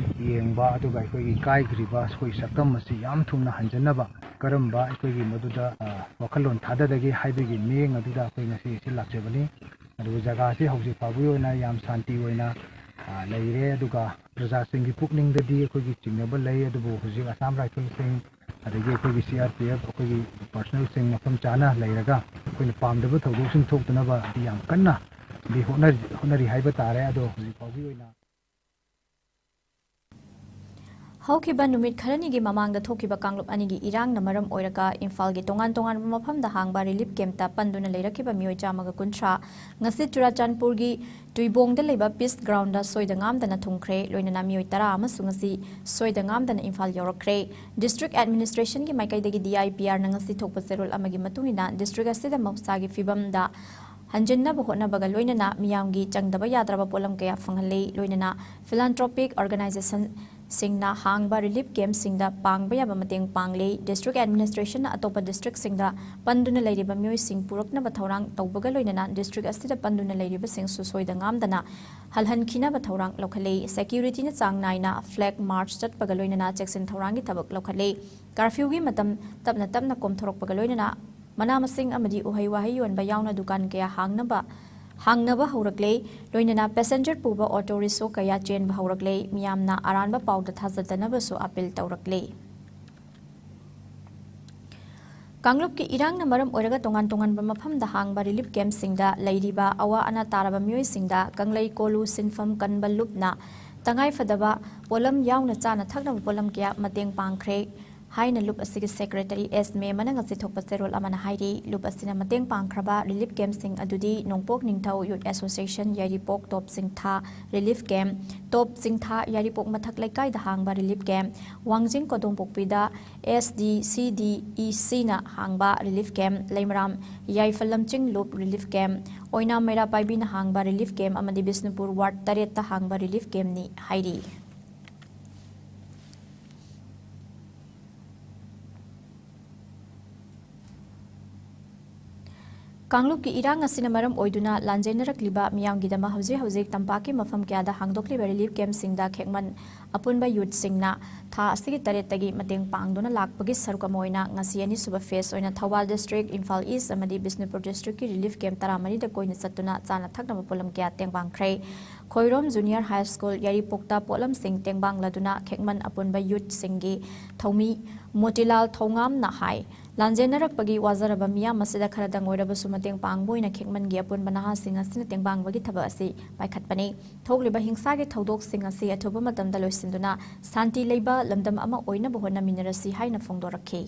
ꯌꯦꯡꯕ, ꯑꯗꯨꯒ ꯑꯩꯈꯣꯏꯒꯤ ꯀꯥꯏꯈ꯭ꯔꯤꯕ ꯑꯩꯈꯣꯏ ꯁꯛꯇꯝ ꯑꯁꯤ ꯌꯥꯝ ꯊꯨꯅ ꯍꯟꯖꯤꯟꯅꯕ ꯀꯔꯝꯕ ꯑꯩꯈꯣꯏꯒꯤ ꯃꯗꯨꯗ, ꯑ, ꯋꯥꯈꯜꯂꯣꯟ ꯊꯥꯗꯗꯒꯦ ꯍꯥꯏꯕꯒꯤ ꯃꯤꯠꯌꯦꯡ ꯑꯗꯨꯗ ꯑꯩꯈꯣꯏ ꯉꯁꯤ ꯑꯁꯤ ꯂꯥꯛꯆꯕꯅꯤ꯫ ꯑꯗꯨꯒ ꯖꯒꯥꯁꯤ ꯍꯧꯖꯤꯛ ꯐꯥꯎꯕꯒꯤ ꯑꯣꯏꯅ ꯌꯥꯝ ꯁꯥꯟꯇꯤ ꯑꯣꯏꯅ, ꯑ, ꯂꯩꯔꯦ꯫ ꯑꯗꯨꯒ ꯄ꯭ꯔꯖꯥꯁꯤꯡꯒꯤ ꯄꯨꯛꯅꯤꯡꯗꯗꯤ ꯑꯩꯈꯣꯏꯒꯤ ꯆꯤꯡꯅꯕ ꯂꯩ, ꯑꯗꯨꯕꯨ ꯍꯧꯖꯤꯛ ꯑꯁꯥꯝ ꯔꯥꯏꯐꯜꯁꯤꯡ, ꯑꯗꯒꯤ ꯑꯩꯈꯣꯏꯒꯤ ꯁꯤ ꯑꯥꯔ ꯄꯤ ꯑꯦꯐ, ꯑꯩꯈꯣꯏꯒꯤ ꯄꯥꯔꯁꯣꯅꯦꯜꯁꯤꯡ ꯃꯐꯝ ꯆꯥꯅ ꯂꯩꯔꯒ ꯑꯩꯈꯣꯏꯅ ꯄꯥꯝꯗꯕ ꯊꯧꯗꯣꯛꯁꯤꯡ ꯊꯣꯛꯇꯅꯕ ꯌꯥꯝ ꯀꯟꯅ ꯍꯣꯠꯅꯔꯤ, ꯍꯣꯠꯅꯔꯤ ꯍꯥꯏꯕ ꯇꯥꯔꯦ꯫ ꯑꯗꯣ ꯍꯧꯖꯤꯛ ꯐꯥꯎꯒꯤ ꯑꯣꯏꯅ ꯍꯧꯈꯤꯕ ꯅꯨꯃꯤꯠ ꯈꯔꯅꯤꯒꯤ ꯃꯃꯥꯡꯗ ꯊꯣꯛꯈꯤꯕ ꯀꯥꯡꯂꯨꯞ ꯑꯅꯤꯒꯤ ꯏꯔꯥꯡꯅ ꯃꯔꯝ ꯑꯣꯏꯔꯒ ꯏꯝꯐꯥꯜꯒꯤ ꯇꯣꯉꯥꯟ ꯇꯣꯉꯥꯟꯕ ꯃꯐꯝꯗ ꯍꯥꯡꯕ ꯔꯤꯂꯤꯐ ꯀꯦꯝꯞꯇ ꯄꯟꯗꯨꯅ ꯂꯩꯔꯛꯈꯤꯕ ꯃꯤꯑꯣꯏ ꯆꯥꯝꯃꯒ ꯀꯨꯟꯊ꯭ꯔꯥ ꯉꯁꯤ ꯆꯨꯔꯥꯆꯥꯟꯄꯨꯔꯒꯤ ꯇꯨꯏꯕꯣꯡꯗ ꯂꯩꯕ ꯄꯤꯁ ꯒ꯭ꯔꯥꯎꯟꯗ ꯁꯣꯏꯗ ꯉꯥꯝꯗꯅ ꯊꯨꯡꯈ꯭ꯔꯦ꯫ ꯂꯣꯏꯅꯅ ꯃꯤꯑꯣꯏ ꯇꯔꯥ ꯑꯃꯁꯨ ꯉꯁꯤ ꯁꯣꯏꯗ ꯉꯥꯝꯗꯅ ꯏꯝꯐꯥꯜ ꯌꯧꯔꯛꯈ꯭ꯔꯦ꯫ ꯗꯤꯁꯇ꯭ꯔꯤꯛ ꯑꯦꯗꯃꯤꯅꯤꯁꯇ꯭ꯔꯦꯁꯟꯒꯤ ꯃꯥꯏꯀꯩꯗꯒꯤ ꯗꯤ ꯑꯥꯏ ꯄꯤ ꯑꯥꯔꯅ ꯉꯁꯤ ꯊꯣꯛꯄ ꯆꯦꯔꯣꯜ ꯑꯃꯒꯤ ꯃꯇꯨꯡ ꯏꯟꯅ ꯗꯤꯁꯇ꯭ꯔꯤꯛ ꯑꯁꯤꯗ ꯃꯍꯧꯁꯥꯒꯤ ꯐꯤꯕꯝꯗ ꯍꯟꯖꯤꯟꯅꯕ ꯍꯣꯠꯅꯕꯒ ꯂꯣꯏꯅꯅ ꯃꯤꯌꯥꯝꯒꯤ ꯆꯪꯗꯕ ꯌꯥꯗ꯭ꯔꯕ ꯄꯣꯠꯂꯝ ꯀꯌꯥ ꯐꯪꯍꯜꯂꯤ꯫ ꯂꯣꯏꯅꯅ ꯐꯤꯂꯥꯟꯊ꯭ꯔꯣꯄꯤꯛ ꯑꯣꯔꯒꯅꯥꯏꯖꯦꯁꯟꯁꯤꯡꯅ ꯍꯥꯡꯕ ꯔꯤꯂꯤꯐ ꯀꯦꯝꯞꯁꯤꯡꯗ ꯄꯥꯡꯕ ꯌꯥꯕ ꯃꯇꯦꯡ ꯄꯥꯡꯂꯤ꯫ ꯗꯤꯁꯇ꯭ꯔꯤꯛ ꯑꯦꯗꯃꯤꯅꯤꯁꯇ꯭ꯔꯦꯁꯟꯅ ꯑꯇꯣꯞꯄ ꯗꯤꯁꯇ꯭ꯔꯤꯛꯁꯤꯡꯗ ꯄꯟꯗꯨꯅ ꯂꯩꯔꯤꯕ ꯃꯤꯑꯣꯏꯁꯤꯡ ꯄꯨꯔꯛꯅꯕ ꯊꯧꯔꯥꯡ ꯇꯧꯕꯒ ꯂꯣꯏꯅꯅ ꯗꯤꯁꯇ꯭ꯔꯤꯛ ꯑꯁꯤꯗ ꯄꯟꯗꯨꯅ ꯂꯩꯔꯤꯕꯁꯤꯡꯁꯨ ꯁꯣꯏꯗ ꯉꯥꯝꯗꯅ ꯍꯜꯍꯟꯈꯤꯅꯕ ꯊꯧꯔꯥꯡ ꯂꯧꯈꯠꯂꯤ꯫ ꯁꯦꯀ꯭ꯌꯨꯔꯤꯇꯤꯅ ꯆꯥꯡ ꯅꯥꯏꯅ ꯐ꯭ꯂꯦꯒ ꯃꯥꯔꯆ ꯆꯠꯄꯒ ꯂꯣꯏꯅꯅ ꯆꯦꯛꯁꯤꯟ ꯊꯧꯔꯥꯡꯒꯤ ꯊꯕꯛ ꯂꯧꯈꯠꯂꯤ꯫ ꯀꯥꯔꯐ꯭ꯌꯨꯒꯤ ꯃꯇꯝ ꯇꯞꯅ ꯇꯞꯅ ꯀꯣꯝꯊꯣꯔꯛꯄꯒ ꯂꯣꯏꯅꯅ ꯃꯅꯥ ꯃꯁꯤꯡ ꯑꯃꯗꯤ ꯎꯍꯩ ꯋꯥꯍꯩ ꯌꯣꯟꯕ ꯌꯥꯎꯅ ꯗꯨꯀꯥꯟ ꯀꯌꯥ ꯍꯥꯡꯅꯕ, ꯍꯥꯡꯅꯕ ꯍꯧꯔꯛꯂꯦ꯫ ꯂꯣꯏꯅꯅ ꯄꯦꯁꯦꯟꯖꯔ ꯄꯨꯕ ꯑꯣꯇꯣ ꯔꯤꯛꯁꯣ ꯀꯌꯥ ꯆꯦꯟꯕ ꯍꯧꯔꯛꯂꯦ꯫ ꯃꯤꯌꯥꯝꯅ ꯑꯔꯥꯟꯕ ꯄꯥꯎꯗ ꯊꯥꯖꯗꯅꯕꯁꯨ ꯑꯄꯤꯜ ꯇꯧꯔꯛꯂꯦ꯫ ꯀꯥꯡꯂꯨꯞꯀꯤ ꯏꯔꯥꯡꯅ ꯃꯔꯝ ꯑꯣꯏꯔꯒ ꯇꯣꯉꯥꯟ ꯇꯣꯉꯥꯟꯕ ꯃꯐꯝꯗ ꯍꯥꯡꯕ ꯔꯤꯂꯤꯐ ꯀꯦꯝꯞꯁꯤꯡꯗ ꯂꯩꯔꯤꯕ ꯑꯋꯥ ꯑꯅꯥ ꯇꯥꯔꯕ ꯃꯤꯑꯣꯏꯁꯤꯡꯗ ꯀꯪꯂꯩ ꯀꯣꯂꯨ ꯁꯤꯟꯐꯝ ꯀꯟꯕ ꯂꯨꯞꯅ ꯇꯉꯥꯏꯐꯗꯕ ꯄꯣꯠꯂꯝ ꯌꯥꯎꯅ ꯆꯥꯅ ꯊꯛꯅꯕ ꯄꯣꯠꯂꯝ ꯀꯌꯥ ꯃꯇꯦꯡ ꯄꯥꯡꯈ꯭ꯔꯦ ꯍꯥꯏꯅ ꯂꯨꯞ ꯑꯁꯤꯒꯤ ꯁꯦꯀ꯭ꯔꯦꯇꯔꯤ ꯑꯦꯁ ꯃꯦꯃꯅ ꯉꯁꯤ ꯊꯣꯛꯄ ꯆꯦꯔꯣꯜ ꯑꯃꯅ ꯍꯥꯏꯔꯤ꯫ ꯂꯨꯞ ꯑꯁꯤꯅ ꯃꯇꯦꯡ ꯄꯥꯡꯈ꯭ꯔꯕ ꯔꯤꯂꯤꯐ ꯀꯦꯝꯞꯁꯤꯡ ꯑꯗꯨꯗꯤ ꯅꯣꯡꯄꯣꯛ ꯅꯤꯡꯊꯧ ꯌꯨꯠ ꯑꯦꯁꯣꯁꯤꯌꯦꯁꯟ ꯌꯥꯏꯔꯤꯄꯣꯛ ꯇꯣꯞ ꯆꯤꯡꯊꯥ ꯔꯤꯂꯤꯐ ꯀꯦꯝꯞ, ꯇꯣꯞ ꯆꯤꯡꯊꯥ ꯌꯥꯏꯔꯤꯄꯣꯛ ꯃꯊꯛ ꯂꯩꯀꯥꯏꯗ ꯍꯥꯡꯕ ꯔꯤꯂꯤꯐ ꯀꯦꯝꯞ, ꯋꯥꯡꯖꯤꯡ ꯀꯣꯗꯣꯝꯄꯣꯛꯄꯤꯗ ꯑꯦꯁ ꯗꯤ ꯁꯤ ꯗꯤ ꯏ ꯁꯤꯅ ꯍꯥꯡꯕ ꯔꯤꯂꯤꯐ ꯀꯦꯝꯞ, ꯂꯩꯃꯔꯥꯝ ꯌꯥꯏꯐ ꯂꯝꯆꯤꯡ ꯂꯨꯞ ꯔꯤꯂꯤꯐ ꯀꯦꯝꯞ, ꯑꯣꯏꯅꯥꯝ ꯃꯩꯔꯥ ꯄꯥꯏꯕꯤꯅ ꯍꯥꯡꯕ ꯔꯤꯂꯤꯐ ꯀꯦꯝꯞ ꯑꯃꯗꯤ ꯕꯤꯁꯅꯨꯄꯨꯔ ꯋꯥꯔꯗ ꯇꯔꯦꯠꯇ ꯍꯥꯡꯕ ꯔꯤꯂꯤꯐ ꯀꯦꯝꯞꯅꯤ ꯍꯥꯏꯔꯤ꯫ ꯀꯥꯡꯂꯨꯞꯀꯤ ꯏꯔꯥꯡ ꯑꯁꯤꯅ ꯃꯔꯝ ꯑꯣꯏꯗꯨꯅ ꯂꯥꯟꯖꯦꯟꯅꯔꯛꯂꯤꯕ ꯃꯤꯌꯥꯝꯒꯤꯗꯃꯛ ꯍꯧꯖꯤꯛ ꯍꯧꯖꯤꯛ ꯇꯝꯄꯥꯛꯀꯤ ꯃꯐꯝ ꯀꯌꯥꯗ ꯍꯥꯡꯗꯣꯛꯂꯤꯕ ꯔꯤꯂꯤꯐ ꯀꯦꯝꯞꯁꯤꯡꯗ ꯈꯦꯛꯃꯟ ꯑꯄꯨꯟꯕ ꯌꯨꯠꯁꯤꯡꯅ ꯊꯥ ꯑꯁꯤꯒꯤ ꯇꯔꯦꯠꯇꯒꯤ ꯃꯇꯦꯡ ꯄꯥꯡꯗꯨꯅ ꯂꯥꯛꯄꯒꯤ ꯁꯔꯨꯛ ꯑꯃ ꯑꯣꯏꯅ ꯉꯁꯤ ꯑꯅꯤꯁꯨꯕ ꯐꯦꯁ ꯑꯣꯏꯅ ꯊꯧꯕꯥꯜ ꯗꯤꯁꯇ꯭ꯔꯤꯛ, ꯏꯝꯐꯥꯜ ꯏꯁ ꯑꯃꯗꯤ ꯕꯤꯁꯅꯨꯄꯨꯔ ꯗꯤꯁꯇ꯭ꯔꯤꯛꯀꯤ ꯔꯤꯂꯤꯐ ꯀꯦꯝꯞ ꯇꯔꯥꯃꯔꯤꯗ ꯀꯣꯏꯅ ꯆꯠꯇꯨꯅ ꯆꯥꯅ ꯊꯛꯅꯕ ꯄꯣꯠꯂꯝ ꯀꯌꯥ ꯇꯦꯡꯕꯥꯡꯈ꯭ꯔꯦ꯫ ꯈꯣꯏꯔꯣꯝ ꯖꯨꯅꯤꯌꯔ ꯍꯥꯏ ꯁ꯭ꯀꯨꯜ ꯌꯥꯏꯔꯤꯄꯣꯛꯇ ꯄꯣꯠꯂꯝꯁꯤꯡ ꯇꯦꯡꯕꯥꯡꯂꯗꯨꯅ ꯈꯦꯛꯃꯟ ꯑꯄꯨꯟꯕ ꯌꯨꯠꯁꯤꯡꯒꯤ ꯊꯧꯃꯤ ꯃꯣꯇꯤꯂꯥꯜ ꯊꯧꯉꯥꯝꯅ ꯍꯥꯏ, ꯂꯥꯟꯖꯦꯟꯅꯔꯛꯄꯒꯤ ꯋꯥꯖꯔꯕ ꯃꯤꯌꯥꯝ ꯑꯁꯤꯗ ꯈꯔꯗꯪ ꯑꯣꯏꯔꯕꯁꯨ ꯃꯇꯦꯡ ꯄꯥꯡꯕ ꯑꯣꯏꯅ ꯈꯦꯛꯃꯟꯒꯤ ꯑꯄꯨꯟꯕ ꯅꯍꯥꯁꯤꯡ ꯑꯁꯤꯅ ꯇꯦꯡꯕꯥꯡꯕꯒꯤ ꯊꯕꯛ ꯑꯁꯤ ꯄꯥꯏꯈꯠꯄꯅꯤ꯫ ꯊꯣꯛꯂꯤꯕ ꯍꯤꯡꯁꯥꯒꯤ ꯊꯧꯗꯣꯛꯁꯤꯡ ꯑꯁꯤ ꯑꯊꯨꯕ ꯃꯇꯝꯗ ꯂꯣꯏꯁꯤꯟꯗꯨꯅ ꯁꯥꯟꯇꯤ ꯂꯩꯕ ꯂꯝꯗꯝ ꯑꯃ ꯑꯣꯏꯅꯕ ꯍꯣꯠꯅꯃꯤꯟꯅꯔꯁꯤ ꯍꯥꯏꯅ ꯐꯣꯡꯗꯣꯔꯛꯈꯤ꯫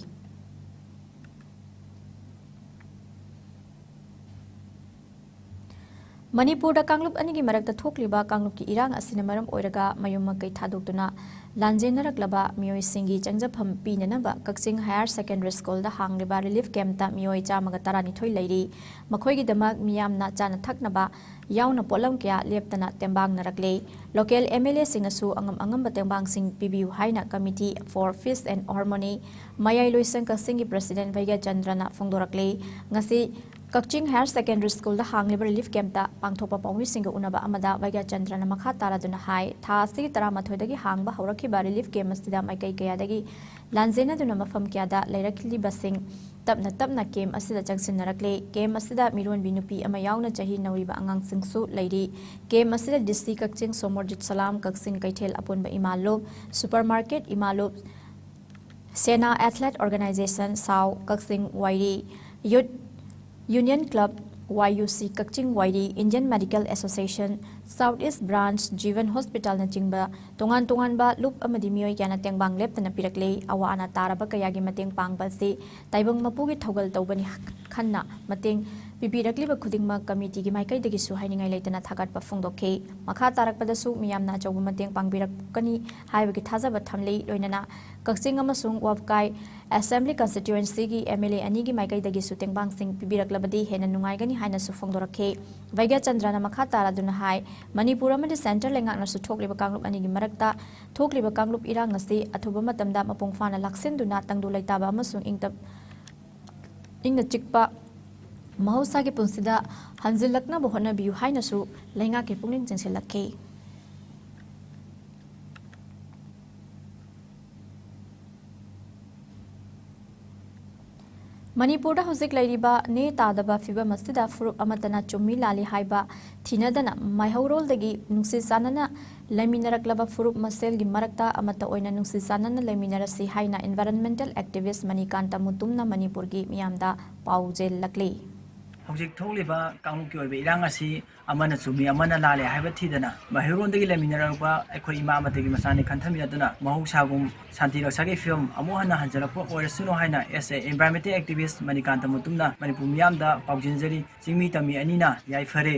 ꯃꯅꯤꯄꯨꯔꯗ ꯀꯥꯡꯂꯨꯞ ꯑꯅꯤꯒꯤ ꯃꯔꯛꯇ ꯊꯣꯛꯂꯤꯕ ꯀꯥꯡꯂꯨꯞꯀꯤ ꯏꯔꯥꯡ ꯑꯁꯤꯅ ꯃꯔꯝ ꯑꯣꯏꯔꯒ ꯃꯌꯨꯝ ꯃꯀꯩ ꯊꯥꯗꯣꯛꯇꯨꯅ ꯂꯥꯟꯖꯦꯟꯅꯔꯛꯂꯕ ꯃꯤꯑꯣꯏꯁꯤꯡꯒꯤ ꯆꯪꯖꯐꯝ ꯄꯤꯅꯅꯕ ꯀꯛꯆꯤꯡ ꯍꯥꯌꯔ ꯁꯦꯀꯦꯟꯗꯔꯤ ꯁ꯭ꯀꯨꯜꯗ ꯍꯥꯡꯂꯤꯕ ꯔꯤꯂꯤꯐ ꯀꯦꯝꯞꯇ ꯃꯤꯑꯣꯏ ꯆꯥꯝꯃꯒ ꯇꯔꯥꯅꯤꯊꯣꯏ ꯂꯩꯔꯤ꯫ ꯃꯈꯣꯏꯒꯤꯗꯃꯛ ꯃꯤꯌꯥꯝꯅ ꯆꯥꯅ ꯊꯛꯅꯕ ꯌꯥꯎꯅ ꯄꯣꯠꯂꯝ ꯀꯌꯥ ꯂꯦꯞꯇꯅ ꯇꯦꯡꯕꯥꯡꯅꯔꯛꯂꯦ꯫ ꯂꯣꯀꯦꯜ ꯑꯦꯝ ꯑꯦꯜ ꯑꯦꯁꯤꯡꯅꯁꯨ ꯑꯉꯝ ꯑꯉꯝꯕ ꯇꯦꯡꯕꯥꯡꯁꯤꯡ ꯄꯤꯕꯤꯌꯨ ꯍꯥꯏꯅ Committee for Peace and Harmony, ꯃꯌꯥꯏ ꯂꯣꯏꯁꯪ ꯀꯛꯆꯤꯡꯒꯤ ꯄ꯭ꯔꯁꯤꯗꯦꯟ ꯚꯩꯒ꯭ꯌꯥꯆꯟꯗ꯭ꯔꯅ ꯐꯣꯡꯗꯣꯔꯛꯂꯤ꯫ ꯉꯁꯤ ꯀꯛꯆꯤꯡ ꯍꯥꯌꯔ ꯁꯦꯀꯦꯟꯗꯔꯤ ꯁ꯭ꯀꯨꯜꯗ ꯍꯥꯡꯂꯤꯕ ꯔꯤꯂꯤꯐ ꯀꯦꯝꯞꯇ ꯄꯥꯡꯊꯣꯛꯄ ꯄꯥꯎꯃꯤꯁꯤꯡꯒ ꯎꯅꯕ ꯑꯃꯗ ꯚꯩꯒ꯭ꯌꯥꯆꯟꯗ꯭ꯔꯅ ꯃꯈꯥ ꯇꯥꯔꯗꯨꯅ ꯍꯥꯏ, ꯊꯥ ꯑꯁꯤꯒꯤ ꯇꯔꯥꯃꯥꯊꯣꯏꯗꯒꯤ ꯍꯥꯡꯕ ꯍꯧꯔꯛꯈꯤꯕ ꯔꯤꯂꯤꯐ ꯀꯦꯝꯞ ꯑꯁꯤꯗ ꯃꯥꯏꯀꯩ ꯀꯌꯥꯗꯒꯤ ꯂꯥꯟꯖꯦꯟꯅꯗꯨꯅ ꯃꯐꯝ ꯀꯌꯥꯗ ꯂꯩꯔꯛꯂꯤꯕꯁꯤꯡ ꯇꯞꯅ ꯇꯞꯅ ꯀꯦꯝꯞ ꯑꯁꯤꯗ ꯆꯪꯁꯤꯟꯅꯔꯛꯂꯦ꯫ ꯀꯦꯝꯞ ꯑꯁꯤꯗ ꯃꯤꯔꯣꯟꯕꯤ ꯅꯨꯄꯤ ꯑꯃ ꯌꯥꯎꯅ ꯆꯍꯤ ꯅꯧꯔꯤꯕ ꯑꯉꯥꯡꯁꯤꯡꯁꯨ ꯂꯩꯔꯤ꯫ ꯀꯦꯝꯞ ꯑꯁꯤꯗ ꯗꯤ ꯁꯤ ꯀꯛꯆꯤꯡ ꯁꯣꯃꯣꯔꯖꯤꯠ ꯁꯂꯥꯝ, ꯀꯛꯆꯤꯡ ꯀꯩꯊꯦꯜ ꯑꯄꯨꯟꯕ ꯏꯃꯥ ꯂꯨꯞ, ꯁꯨꯄꯔ ꯃꯥꯔꯀꯦꯠ ꯏꯃꯥ ꯂꯨꯞ, ꯁꯦꯅꯥ ꯑꯦꯊꯂꯦꯠ ꯑꯣꯔꯒꯅꯥꯏꯖꯦꯁꯟ ꯁꯥꯎ ꯀꯛꯆꯤꯡ ꯋꯥꯏꯔꯤ, ꯌꯨꯠ ꯌꯨꯅꯤꯌꯟ ꯀ꯭ꯂꯕ ꯋꯥꯏ ꯌꯨ ꯁꯤ ꯀꯛꯆꯤꯡ ꯋꯥꯏꯔꯤ, ꯏꯟꯗꯤꯌꯟ ꯃꯦꯗꯤꯀꯦꯜ ꯑꯦꯁꯣꯁꯤꯌꯦꯁꯟ ꯁꯥꯎꯠ ꯏꯁ ꯕ꯭ꯔꯥꯟꯆ, ꯖꯤꯕꯟ ꯍꯣꯁꯄꯤꯇꯥꯜꯅꯆꯤꯡꯕ ꯇꯣꯉꯥꯟ ꯇꯣꯉꯥꯟꯕ ꯂꯨꯞ ꯑꯃꯗꯤ ꯃꯤꯑꯣꯏ ꯀꯌꯥꯅ ꯇꯦꯡꯕꯥꯡ ꯂꯦꯞꯇꯅ ꯄꯤꯔꯛꯂꯦ꯫ ꯑꯋꯥ ꯑꯅꯥ ꯇꯥꯔꯕ ꯀꯌꯥꯒꯤ ꯃꯇꯦꯡ ꯄꯥꯡꯕ ꯑꯁꯤ ꯇꯥꯏꯕꯪ ꯃꯄꯨꯒꯤ ꯊꯧꯒꯜ ꯇꯧꯕꯅꯤ ꯈꯟꯅ ꯃꯇꯦꯡ ꯄꯤꯕꯤꯔꯛꯂꯤꯕ ꯈꯨꯗꯤꯡꯃꯛ ꯀꯃꯤꯇꯤꯒꯤ ꯃꯥꯏꯀꯩꯗꯒꯤꯁꯨ ꯍꯥꯏꯅꯤꯡꯉꯥꯏ ꯂꯩꯇꯅ ꯊꯥꯒꯠꯄ ꯐꯣꯡꯗꯣꯛꯈꯤ꯫ ꯃꯈꯥ ꯇꯥꯔꯛꯄꯗꯁꯨ ꯃꯤꯌꯥꯝꯅ ꯑꯆꯧꯕ ꯃꯇꯦꯡ ꯄꯥꯡꯕꯤꯔꯛꯀꯅꯤ ꯍꯥꯏꯕꯒꯤ ꯊꯥꯖꯕ ꯊꯝꯂꯤ꯫ ꯂꯣꯏꯅꯅ ꯀꯛꯆꯤꯡ ꯑꯃꯁꯨꯡ ꯋꯥꯕꯀꯥꯏ ꯑꯦꯁꯦꯝꯕ꯭ꯂꯤ ꯀꯟꯁꯇꯤꯇ꯭ꯌꯨꯑꯦꯟꯁꯤꯒꯤ ꯑꯦꯝ ꯑꯦꯜ ꯑꯦ ꯑꯅꯤꯒꯤ ꯃꯥꯏꯀꯩꯗꯒꯤꯁꯨ ꯇꯦꯡꯕꯥꯡꯁꯤꯡ ꯄꯤꯕꯤꯔꯛꯂꯕꯗꯤ ꯍꯦꯟꯅ ꯅꯨꯡꯉꯥꯏꯒꯅꯤ ꯍꯥꯏꯅꯁꯨ ꯐꯣꯡꯗꯣꯔꯛꯈꯤ꯫ ꯚꯩꯒ꯭ꯌꯥꯆꯟꯗ꯭ꯔꯅ ꯃꯈꯥ ꯇꯥꯔꯗꯨꯅ ꯍꯥꯏ, ꯃꯅꯤꯄꯨꯔ ꯑꯃꯗꯤ ꯁꯦꯟꯇꯔ ꯂꯩꯉꯥꯛꯅꯁꯨ ꯊꯣꯛꯂꯤꯕ ꯀꯥꯡꯂꯨꯞ ꯑꯅꯤꯒꯤ ꯃꯔꯛꯇ ꯊꯣꯛꯂꯤꯕ ꯀꯥꯡꯂꯨꯞ ꯏꯔꯥꯡ ꯑꯁꯤ ꯑꯊꯨꯕ ꯃꯇꯝꯗ ꯃꯄꯨꯡ ꯐꯥꯅ ꯂꯥꯛꯁꯤꯟꯗꯨꯅ ꯇꯪꯗꯨ ꯂꯩꯇꯥꯕ ꯑꯃꯁꯨꯡ ꯏꯪꯇꯞ-, ꯏꯪꯅ ꯆꯤꯛꯄ ꯃꯍꯧꯁꯥꯒꯤ ꯄꯨꯟꯁꯤꯗ ꯍꯟꯖꯤꯜꯂꯛꯅꯕ ꯍꯣꯠꯅꯕꯤꯌꯨ ꯍꯥꯏꯅꯁꯨ ꯂꯩꯉꯥꯛꯀꯤ ꯄꯨꯛꯅꯤꯡ ꯆꯤꯡꯁꯤꯜꯂꯛꯈꯤ꯫ ꯃꯅꯤꯄꯨꯔꯗ ꯍꯧꯖꯤꯛ ꯂꯩꯔꯤꯕ ꯅꯦ ꯇꯥꯗꯕ ꯐꯤꯕꯝ ꯑꯁꯤꯗ ꯐꯨꯔꯨꯞ ꯑꯃꯠꯇꯅ ꯆꯨꯝꯃꯤ ꯂꯥꯜꯂꯤ ꯍꯥꯏꯕ ꯊꯤꯅꯗꯅ ꯃꯩꯍꯧꯔꯣꯜꯗꯒꯤ ꯅꯨꯡꯁꯤ ꯆꯥꯟꯅꯅ ꯂꯩꯃꯤꯟꯅꯔꯛꯂꯕ ꯐꯨꯔꯨꯞ ꯃꯁꯦꯜꯒꯤ ꯃꯔꯛꯇ ꯑꯃꯠꯇ ꯑꯣꯏꯅ ꯅꯨꯡꯁꯤ ꯆꯥꯟꯅꯅ ꯂꯩꯃꯤꯟꯅꯔꯁꯤ ꯍꯥꯏꯅ environmental activist ꯃꯅꯤꯀꯥꯟꯇ ꯃꯨꯇꯨꯝꯅ ꯃꯅꯤꯄꯨꯔꯒꯤ ꯃꯤꯌꯥꯝꯗ ꯄꯥꯎꯖꯦꯜꯂꯛꯂꯤ꯫ ꯍꯧꯖꯤꯛ ꯊꯣꯛꯂꯤꯕ ꯀꯥꯡꯂꯨꯞꯀꯤ ꯑꯣꯏꯕ ꯏꯔꯥꯡ ꯑꯁꯤ ꯑꯃꯅ ꯆꯨꯝꯃꯤ, ꯑꯃꯅ ꯂꯥꯜꯂꯦ ꯍꯥꯏꯕ ꯊꯤꯗꯅ, ꯃꯩꯍꯧꯔꯣꯟꯗꯒꯤ ꯂꯩꯃꯤꯟꯅꯔꯛꯄ ꯑꯩꯈꯣꯏ ꯏꯃꯥ ꯑꯃꯠꯇꯒꯤ ꯃꯆꯥꯅꯤ ꯈꯟꯊꯃꯤꯟꯅꯗꯨꯅ, ꯃꯍꯧꯁꯥꯒꯨꯝ ꯁꯥꯟꯇꯤ ꯔꯛꯁꯥꯒꯤ ꯐꯤꯕꯝ ꯑꯃꯨꯛ ꯍꯟꯅ ꯍꯟꯖꯤꯜꯂꯛꯄ ꯑꯣꯏꯔꯁꯅꯨ ꯍꯥꯏꯅ as a environmental activist Manikanta ꯃꯨꯇꯨꯝꯅ Manipur ꯃꯤꯌꯥꯝꯗ ꯄꯥꯎꯖꯦꯟꯖꯔꯤ꯫ ꯆꯤꯡꯃꯤ ꯇꯝꯃꯤ ꯑꯅꯤꯅ ꯌꯥꯏꯐꯔꯦ꯫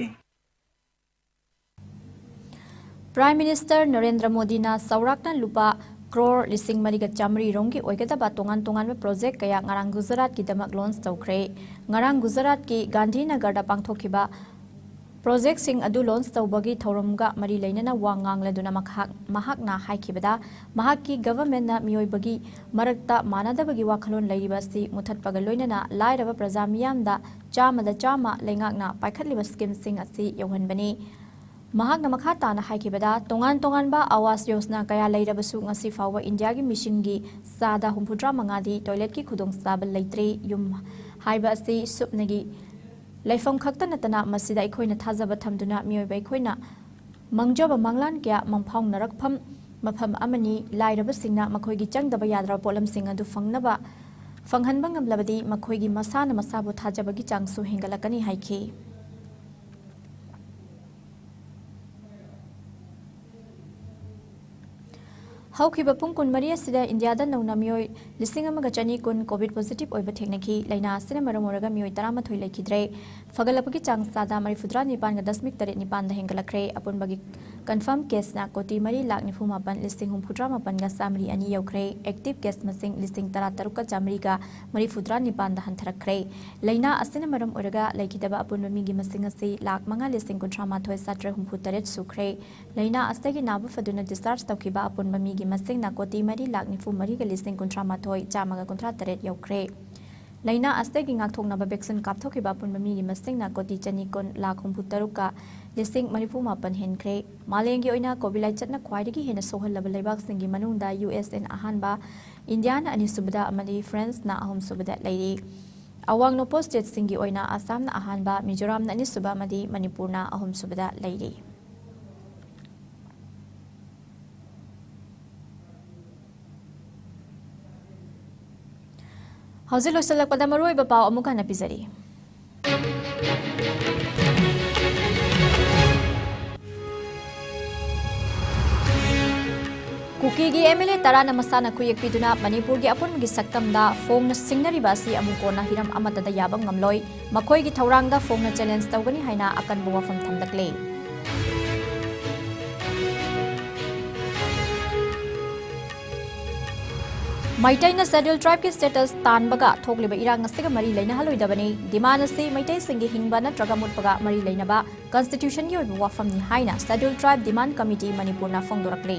Prime Minister ꯅꯔꯦꯟꯗ꯭ꯔ ꯃꯣꯗꯤꯅ ꯆꯥꯎꯔꯥꯛꯅ ꯂꯨꯄꯥ ꯀ꯭ꯔꯣꯔ ꯂꯤꯁꯤꯡ ꯃꯔꯤꯒ ꯆꯥꯃꯔꯤ ꯔꯣꯝꯒꯤ ꯑꯣꯏꯒꯗꯕ ꯇꯣꯉꯥꯟ ꯇꯣꯉꯥꯟꯕ ꯄ꯭ꯔꯣꯖꯦꯛ ꯀꯌꯥ ꯉꯔꯥꯡ ꯒꯨꯖꯔꯥꯠꯀꯤꯗꯃꯛ ꯂꯣꯟꯆ ꯇꯧꯈ꯭ꯔꯦ꯫ ꯉꯔꯥꯡ ꯒꯨꯖꯔꯥꯠꯀꯤ ꯒꯥꯟꯙꯤꯅꯒꯔꯗ ꯄꯥꯡꯊꯣꯛꯈꯤꯕ ꯄ꯭ꯔꯣꯖꯦꯛꯁꯤꯡ ꯑꯗꯨ ꯂꯣꯟꯆ ꯇꯧꯕꯒꯤ ꯊꯧꯔꯝꯒ ꯃꯔꯤ ꯂꯩꯅꯅ ꯋꯥ ꯉꯥꯡꯂꯗꯨꯅ ꯃꯍꯥꯛ, ꯃꯍꯥꯛꯅ ꯍꯥꯏꯈꯤꯕꯗ, ꯃꯍꯥꯛꯀꯤ ꯒꯚꯔꯟꯃꯦꯟꯠꯅ ꯃꯤꯑꯣꯏꯕꯒꯤ ꯃꯔꯛꯇ ꯃꯥꯟꯅꯗꯕꯒꯤ ꯋꯥꯈꯜꯂꯣꯟ ꯂꯩꯔꯤꯕ ꯑꯁꯤ ꯃꯨꯊꯠꯄꯒ ꯂꯣꯏꯅꯅ ꯂꯥꯏꯔꯕ ꯄ꯭ꯔꯖꯥ ꯃꯤꯌꯥꯝꯗ ꯆꯥꯝꯃꯗ ꯆꯥꯝꯃ ꯂꯩꯉꯥꯛꯅ ꯄꯥꯏꯈꯠꯂꯤꯕ ꯁ꯭ꯀꯤꯝꯁꯤꯡ ꯑꯁꯤ ꯌꯧꯍꯟꯕꯅꯤ꯫ ꯃꯍꯥꯛꯅ ꯃꯈꯥ ꯇꯥꯅ ꯍꯥꯏꯈꯤꯕꯗ, ꯇꯣꯉꯥꯟ ꯇꯣꯉꯥꯟꯕ ꯑꯋꯥꯁ ꯌꯣꯖꯅꯥ ꯀꯌꯥ ꯂꯩꯔꯕꯁꯨ ꯉꯁꯤ ꯐꯥꯎꯕ ꯏꯟꯗꯤꯌꯥꯒꯤ ꯃꯤꯁꯤꯡꯒꯤ ꯆꯥꯗ ꯍꯨꯝꯐꯨꯇꯔꯥ ꯃꯉꯥꯗꯤ ꯇꯣꯏꯂꯦꯠꯀꯤ ꯈꯨꯗꯣꯡꯆꯥꯕ ꯂꯩꯇ꯭ꯔꯤ꯫ ꯌꯨꯝ ꯍꯥꯏꯕ ꯑꯁꯤ ꯁꯨꯞꯅꯒꯤ ꯂꯩꯐꯝ ꯈꯛꯇ ꯅꯠꯇꯅ, ꯃꯁꯤꯗ ꯑꯩꯈꯣꯏꯅ ꯊꯥꯖꯕ ꯊꯝꯗꯨꯅ ꯃꯤꯑꯣꯏꯕ ꯑꯩꯈꯣꯏꯅ ꯃꯪꯖꯕ ꯃꯪꯂꯥꯟ ꯀꯌꯥ ꯃꯪꯐꯥꯎꯅꯔꯛꯐꯝ ꯃꯐꯝ ꯑꯃꯅꯤ꯫ ꯂꯥꯏꯔꯕꯁꯤꯡꯅ ꯃꯈꯣꯏꯒꯤ ꯆꯪꯗꯕ ꯌꯥꯗ꯭ꯔꯕ ꯄꯣꯠꯂꯝꯁꯤꯡ ꯑꯗꯨ ꯐꯪꯅꯕ, ꯐꯪꯍꯟꯕ ꯉꯝꯂꯕꯗꯤ ꯃꯈꯣꯏꯒꯤ ꯃꯁꯥꯅ ꯃꯁꯥꯕꯨ ꯊꯥꯖꯕꯒꯤ ꯆꯥꯡꯁꯨ ꯍꯦꯟꯒꯠꯂꯛꯀꯅꯤ ꯍꯥꯏꯈꯤ꯫ ꯍꯧꯈꯤꯕ ꯄꯨꯡ ꯀꯨꯟꯃꯔꯤ ꯑꯁꯤꯗ ꯏꯟꯗꯤꯌꯥꯗ ꯅꯧꯅ ꯃꯤꯑꯣꯏ ꯂꯤꯁꯤꯡ ꯑꯃꯒ ꯆꯅꯤ ꯀꯨꯟ COVID positive ꯑꯣꯏꯕ ꯊꯦꯡꯅꯈꯤ꯫ ꯂꯥꯏꯅꯥ ꯑꯁꯤꯅ ꯃꯔꯝ ꯑꯣꯏꯔꯒ ꯃꯤꯑꯣꯏ ꯇꯔꯥꯃꯥꯊꯣꯏ ꯂꯩꯈꯤꯗ꯭ꯔꯦ꯫ ꯐꯒꯠꯂꯛꯄꯒꯤ ꯆꯥꯡ ꯆꯥꯗ ꯃꯔꯤꯐꯨꯇꯔꯥ ꯅꯤꯄꯥꯟꯒ ꯗꯁꯃꯤꯛ ꯇꯔꯦꯠ ꯅꯤꯄꯥꯟꯗ ꯍꯦꯟꯒꯠꯂꯛꯈ꯭ꯔꯦ꯫ ꯑꯄꯨꯟꯕꯒꯤ confirm caseꯅ ꯀꯣꯇꯤ ꯃꯔꯤ ꯂꯥꯈ ꯅꯤꯐꯨ ꯃꯥꯄꯟ ꯂꯤꯁꯤꯡ ꯍꯨꯝꯐꯨꯇꯔꯥ ꯃꯥꯄꯟꯒ ꯆꯥꯃꯔꯤ ꯑꯅꯤ ꯌꯧꯈ꯭ꯔꯦ꯫ Active case ꯃꯁꯤꯡ ꯂꯤꯁꯤꯡ ꯇꯔꯥꯇꯔꯨꯛꯀ ꯆꯥꯃꯔꯤꯒ ꯃꯔꯤꯐꯨꯇꯔꯥ ꯅꯤꯄꯥꯟꯗ ꯍꯟꯊꯔꯛꯈ꯭ꯔꯦ꯫ ꯂꯥꯏꯅꯥ ꯑꯁꯤꯅ ꯃꯔꯝ ꯑꯣꯏꯔꯒ ꯂꯩꯈꯤꯗꯕ ꯑꯄꯨꯟꯕ ꯃꯤꯒꯤ ꯃꯁꯤꯡ ꯑꯁꯤ ꯂꯥꯈ ꯃꯉꯥ ꯂꯤꯁꯤꯡ ꯀꯨꯟꯊ꯭ꯔꯥ ꯃꯥꯊꯣꯏ ꯆꯥꯇ꯭ꯔꯦꯠ ꯍꯨꯝꯐꯨ ꯇꯔꯦꯠ ꯁꯨꯈ꯭ꯔꯦ꯫ ꯂꯥꯏꯅꯥ ꯑꯁꯤꯗꯒꯤ ꯅꯥꯕ ꯐꯗꯨꯅ discharge ꯇꯧꯈꯤꯕ ꯑꯄꯨꯟꯕ ꯃꯤꯒꯤ ꯃꯁꯤꯡꯅ ꯀꯣꯇꯤ ꯃꯔꯤ ꯂꯥꯈ ꯅꯤꯐꯨ ꯃꯔꯤꯒ ꯂꯤꯁꯤꯡ ꯀꯨꯟꯊ꯭ꯔꯥ ꯃꯥꯊꯣꯏ ꯆꯥꯝꯃꯒ ꯀꯨꯟꯊ꯭ꯔꯥ ꯇꯔꯦꯠ ꯌꯧꯈ꯭ꯔꯦ꯫ ꯂꯥꯏꯅꯥ ꯑꯁꯤꯗꯒꯤ ꯉꯥꯛꯊꯣꯛꯅꯕ vaccine ꯀꯥꯞꯊꯣꯛꯈꯤꯕ ꯑꯄꯨꯟꯕ ꯃꯤꯒꯤ ꯃꯁꯤꯡꯅ ꯀꯣꯇꯤ ꯆꯅꯤ ꯀꯨꯟ ꯂꯥꯈ ꯍꯨꯝꯐꯨ ꯇꯔꯨꯛꯀ ꯂꯤꯁꯤꯡ ꯃꯔꯤꯐꯨ ꯃꯥꯄꯟ ꯍꯦꯟꯈ꯭ꯔꯦ꯫ ꯃꯥꯂꯦꯝꯒꯤ ꯑꯣꯏꯅ COVID ꯂꯥꯏꯆꯠꯅ ꯈ꯭ꯋꯥꯏꯗꯒꯤ ꯍꯦꯟꯅ ꯁꯣꯛꯍꯜꯂꯕ ꯂꯩꯕꯥꯛꯁꯤꯡꯒꯤ ꯃꯅꯨꯡꯗ USAꯅ ꯑꯍꯥꯟꯕ, ꯏꯟꯗꯤꯌꯥꯅ ꯑꯅꯤꯁꯨꯕꯗ ꯑꯃꯗꯤ ꯐ꯭ꯔꯥꯟꯁꯅ ꯑꯍꯨꯝꯁꯨꯕꯗ ꯂꯩꯔꯤ꯫ ꯑꯋꯥꯡ ꯅꯣꯡꯄꯣꯛ stateꯁꯤꯡꯒꯤ ꯑꯣꯏꯅ ꯑꯁꯥꯝꯅ ꯑꯍꯥꯟꯕ, ꯃꯤꯖꯣꯔꯥꯝꯅ ꯑꯅꯤꯁꯨꯕ ꯑꯃꯗꯤ ꯃꯅꯤꯄꯨꯔꯅ ꯑꯍꯨꯝꯁꯨꯕꯗ ꯂꯩꯔꯤ꯫ ꯍꯧꯖꯤꯛ ꯂꯣꯏꯁꯤꯜꯂꯛꯄꯗ ꯃꯔꯨꯑꯣꯏꯕ ꯄꯥꯎ ꯑꯃꯨꯛ ꯍꯟꯅ ꯄꯤꯖꯔꯤ꯫ ꯀꯨꯀꯤꯒꯤ MLA ꯇꯔꯥꯅ ꯃꯁꯥꯅ ꯈꯨꯌꯦꯛ ꯄꯤꯗꯨꯅ ꯃꯅꯤꯄꯨꯔꯒꯤ ꯑꯄꯨꯟꯕꯒꯤ ꯁꯛꯇꯝꯗ ꯐꯣꯡꯅ ꯁꯤꯡꯅꯔꯤꯕ ꯑꯁꯤ ꯑꯃꯨꯛ ꯀꯣꯟꯅ ꯍꯤꯔꯝ ꯑꯃꯠꯇꯗ ꯌꯥꯕ ꯉꯝꯂꯣꯏ, ꯃꯈꯣꯏꯒꯤ ꯊꯧꯔꯥꯡꯗ ꯐꯣꯡꯅ challenge ꯇꯧꯒꯅꯤ ꯍꯥꯏꯅ ꯑꯀꯟꯕ ꯋꯥꯐꯝ ꯊꯝꯂꯛꯂꯤ꯫ ꯃꯩꯇꯩꯅ Scheduled Tribeꯀꯤ status ꯇꯥꯟꯕꯒ ꯊꯣꯛꯂꯤꯕ ꯏꯔꯥꯡ ꯑꯁꯤꯒ ꯃꯔꯤ ꯂꯩꯅꯍꯜꯂꯣꯏꯗꯕꯅꯤ꯫ Demand ꯑꯁꯤ ꯃꯩꯇꯩꯁꯤꯡꯒꯤ ꯍꯤꯡꯕ ꯅꯠꯇ꯭ꯔꯒ ꯃꯨꯠꯄꯒ ꯃꯔꯤ ꯂꯩꯅꯕ constitutionꯒꯤ ꯑꯣꯏꯕ ꯋꯥꯐꯝꯅꯤ ꯍꯥꯏꯅ Scheduled Tribe Demand Committee ꯃꯅꯤꯄꯨꯔꯅ ꯐꯣꯡꯗꯣꯔꯛꯂꯤ꯫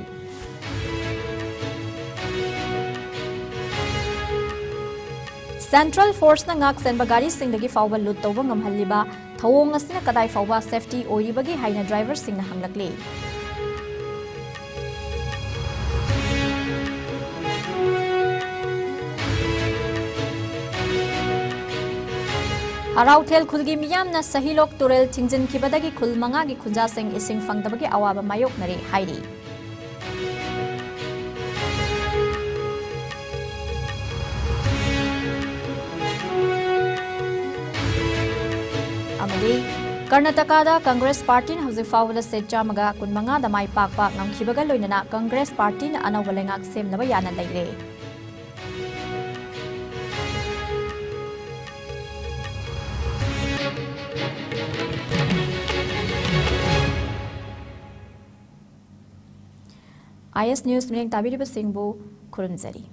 Central Forceꯅ ꯉꯥꯛ ꯁꯦꯟꯕ ꯒꯥꯔꯤꯁꯤꯡꯗꯒꯤ ꯐꯥꯎꯕ loot ꯇꯧꯕ ꯉꯝꯍꯜꯂꯤꯕ ꯊꯧꯑꯣꯡ ꯑꯁꯤꯅ ꯀꯗꯥꯏ ꯐꯥꯎꯕ safety ꯑꯣꯏꯔꯤꯕꯒꯦ ꯍꯥꯏꯅ driverꯁꯤꯡꯅ ꯍꯪꯂꯛꯂꯤ꯫ ꯍꯔꯥꯎꯊꯦꯜ ꯈꯨꯜꯒꯤ ꯃꯤꯌꯥꯝꯅ ꯁꯍꯤꯂꯣꯛ ꯇꯨꯔꯦꯜ ꯊꯤꯡꯖꯤꯟꯈꯤꯕꯗꯒꯤ ꯈꯨꯜ ꯃꯉꯥꯒꯤ ꯈꯨꯟꯖꯥꯁꯤꯡ ꯏꯁꯤꯡ ꯐꯪꯗꯕꯒꯤ ꯑꯋꯥꯕ ꯃꯥꯌꯣꯛꯅꯔꯦ ꯍꯥꯏꯔꯤ꯫ ꯑꯃꯗꯤ ꯀꯔꯅꯥꯇꯀꯥꯗ ꯀꯪꯒ꯭ꯔꯦꯁ ꯄꯥꯔꯇꯤꯅ ꯍꯧꯖꯤꯛ ꯐꯥꯎꯕꯗ seat ꯆꯥꯝꯃꯒ ꯀꯨꯟꯃꯉꯥꯗ ꯃꯥꯏ ꯄꯥꯛꯄ ꯉꯝꯈꯤꯕꯒ ꯂꯣꯏꯅꯅ ꯀꯪꯒ꯭ꯔꯦꯁ ꯄꯥꯔꯇꯤꯅ ꯑꯅꯧꯕ ꯂꯩꯉꯥꯛ ꯁꯦꯝꯅꯕ ꯌꯥꯅ ꯂꯩꯔꯦ꯫ IS News ꯃꯤꯠꯌꯦꯡ ꯇꯥꯕꯤꯔꯤꯕꯁꯤꯡꯕꯨ ꯈꯨꯔꯨꯝꯖꯔꯤ꯫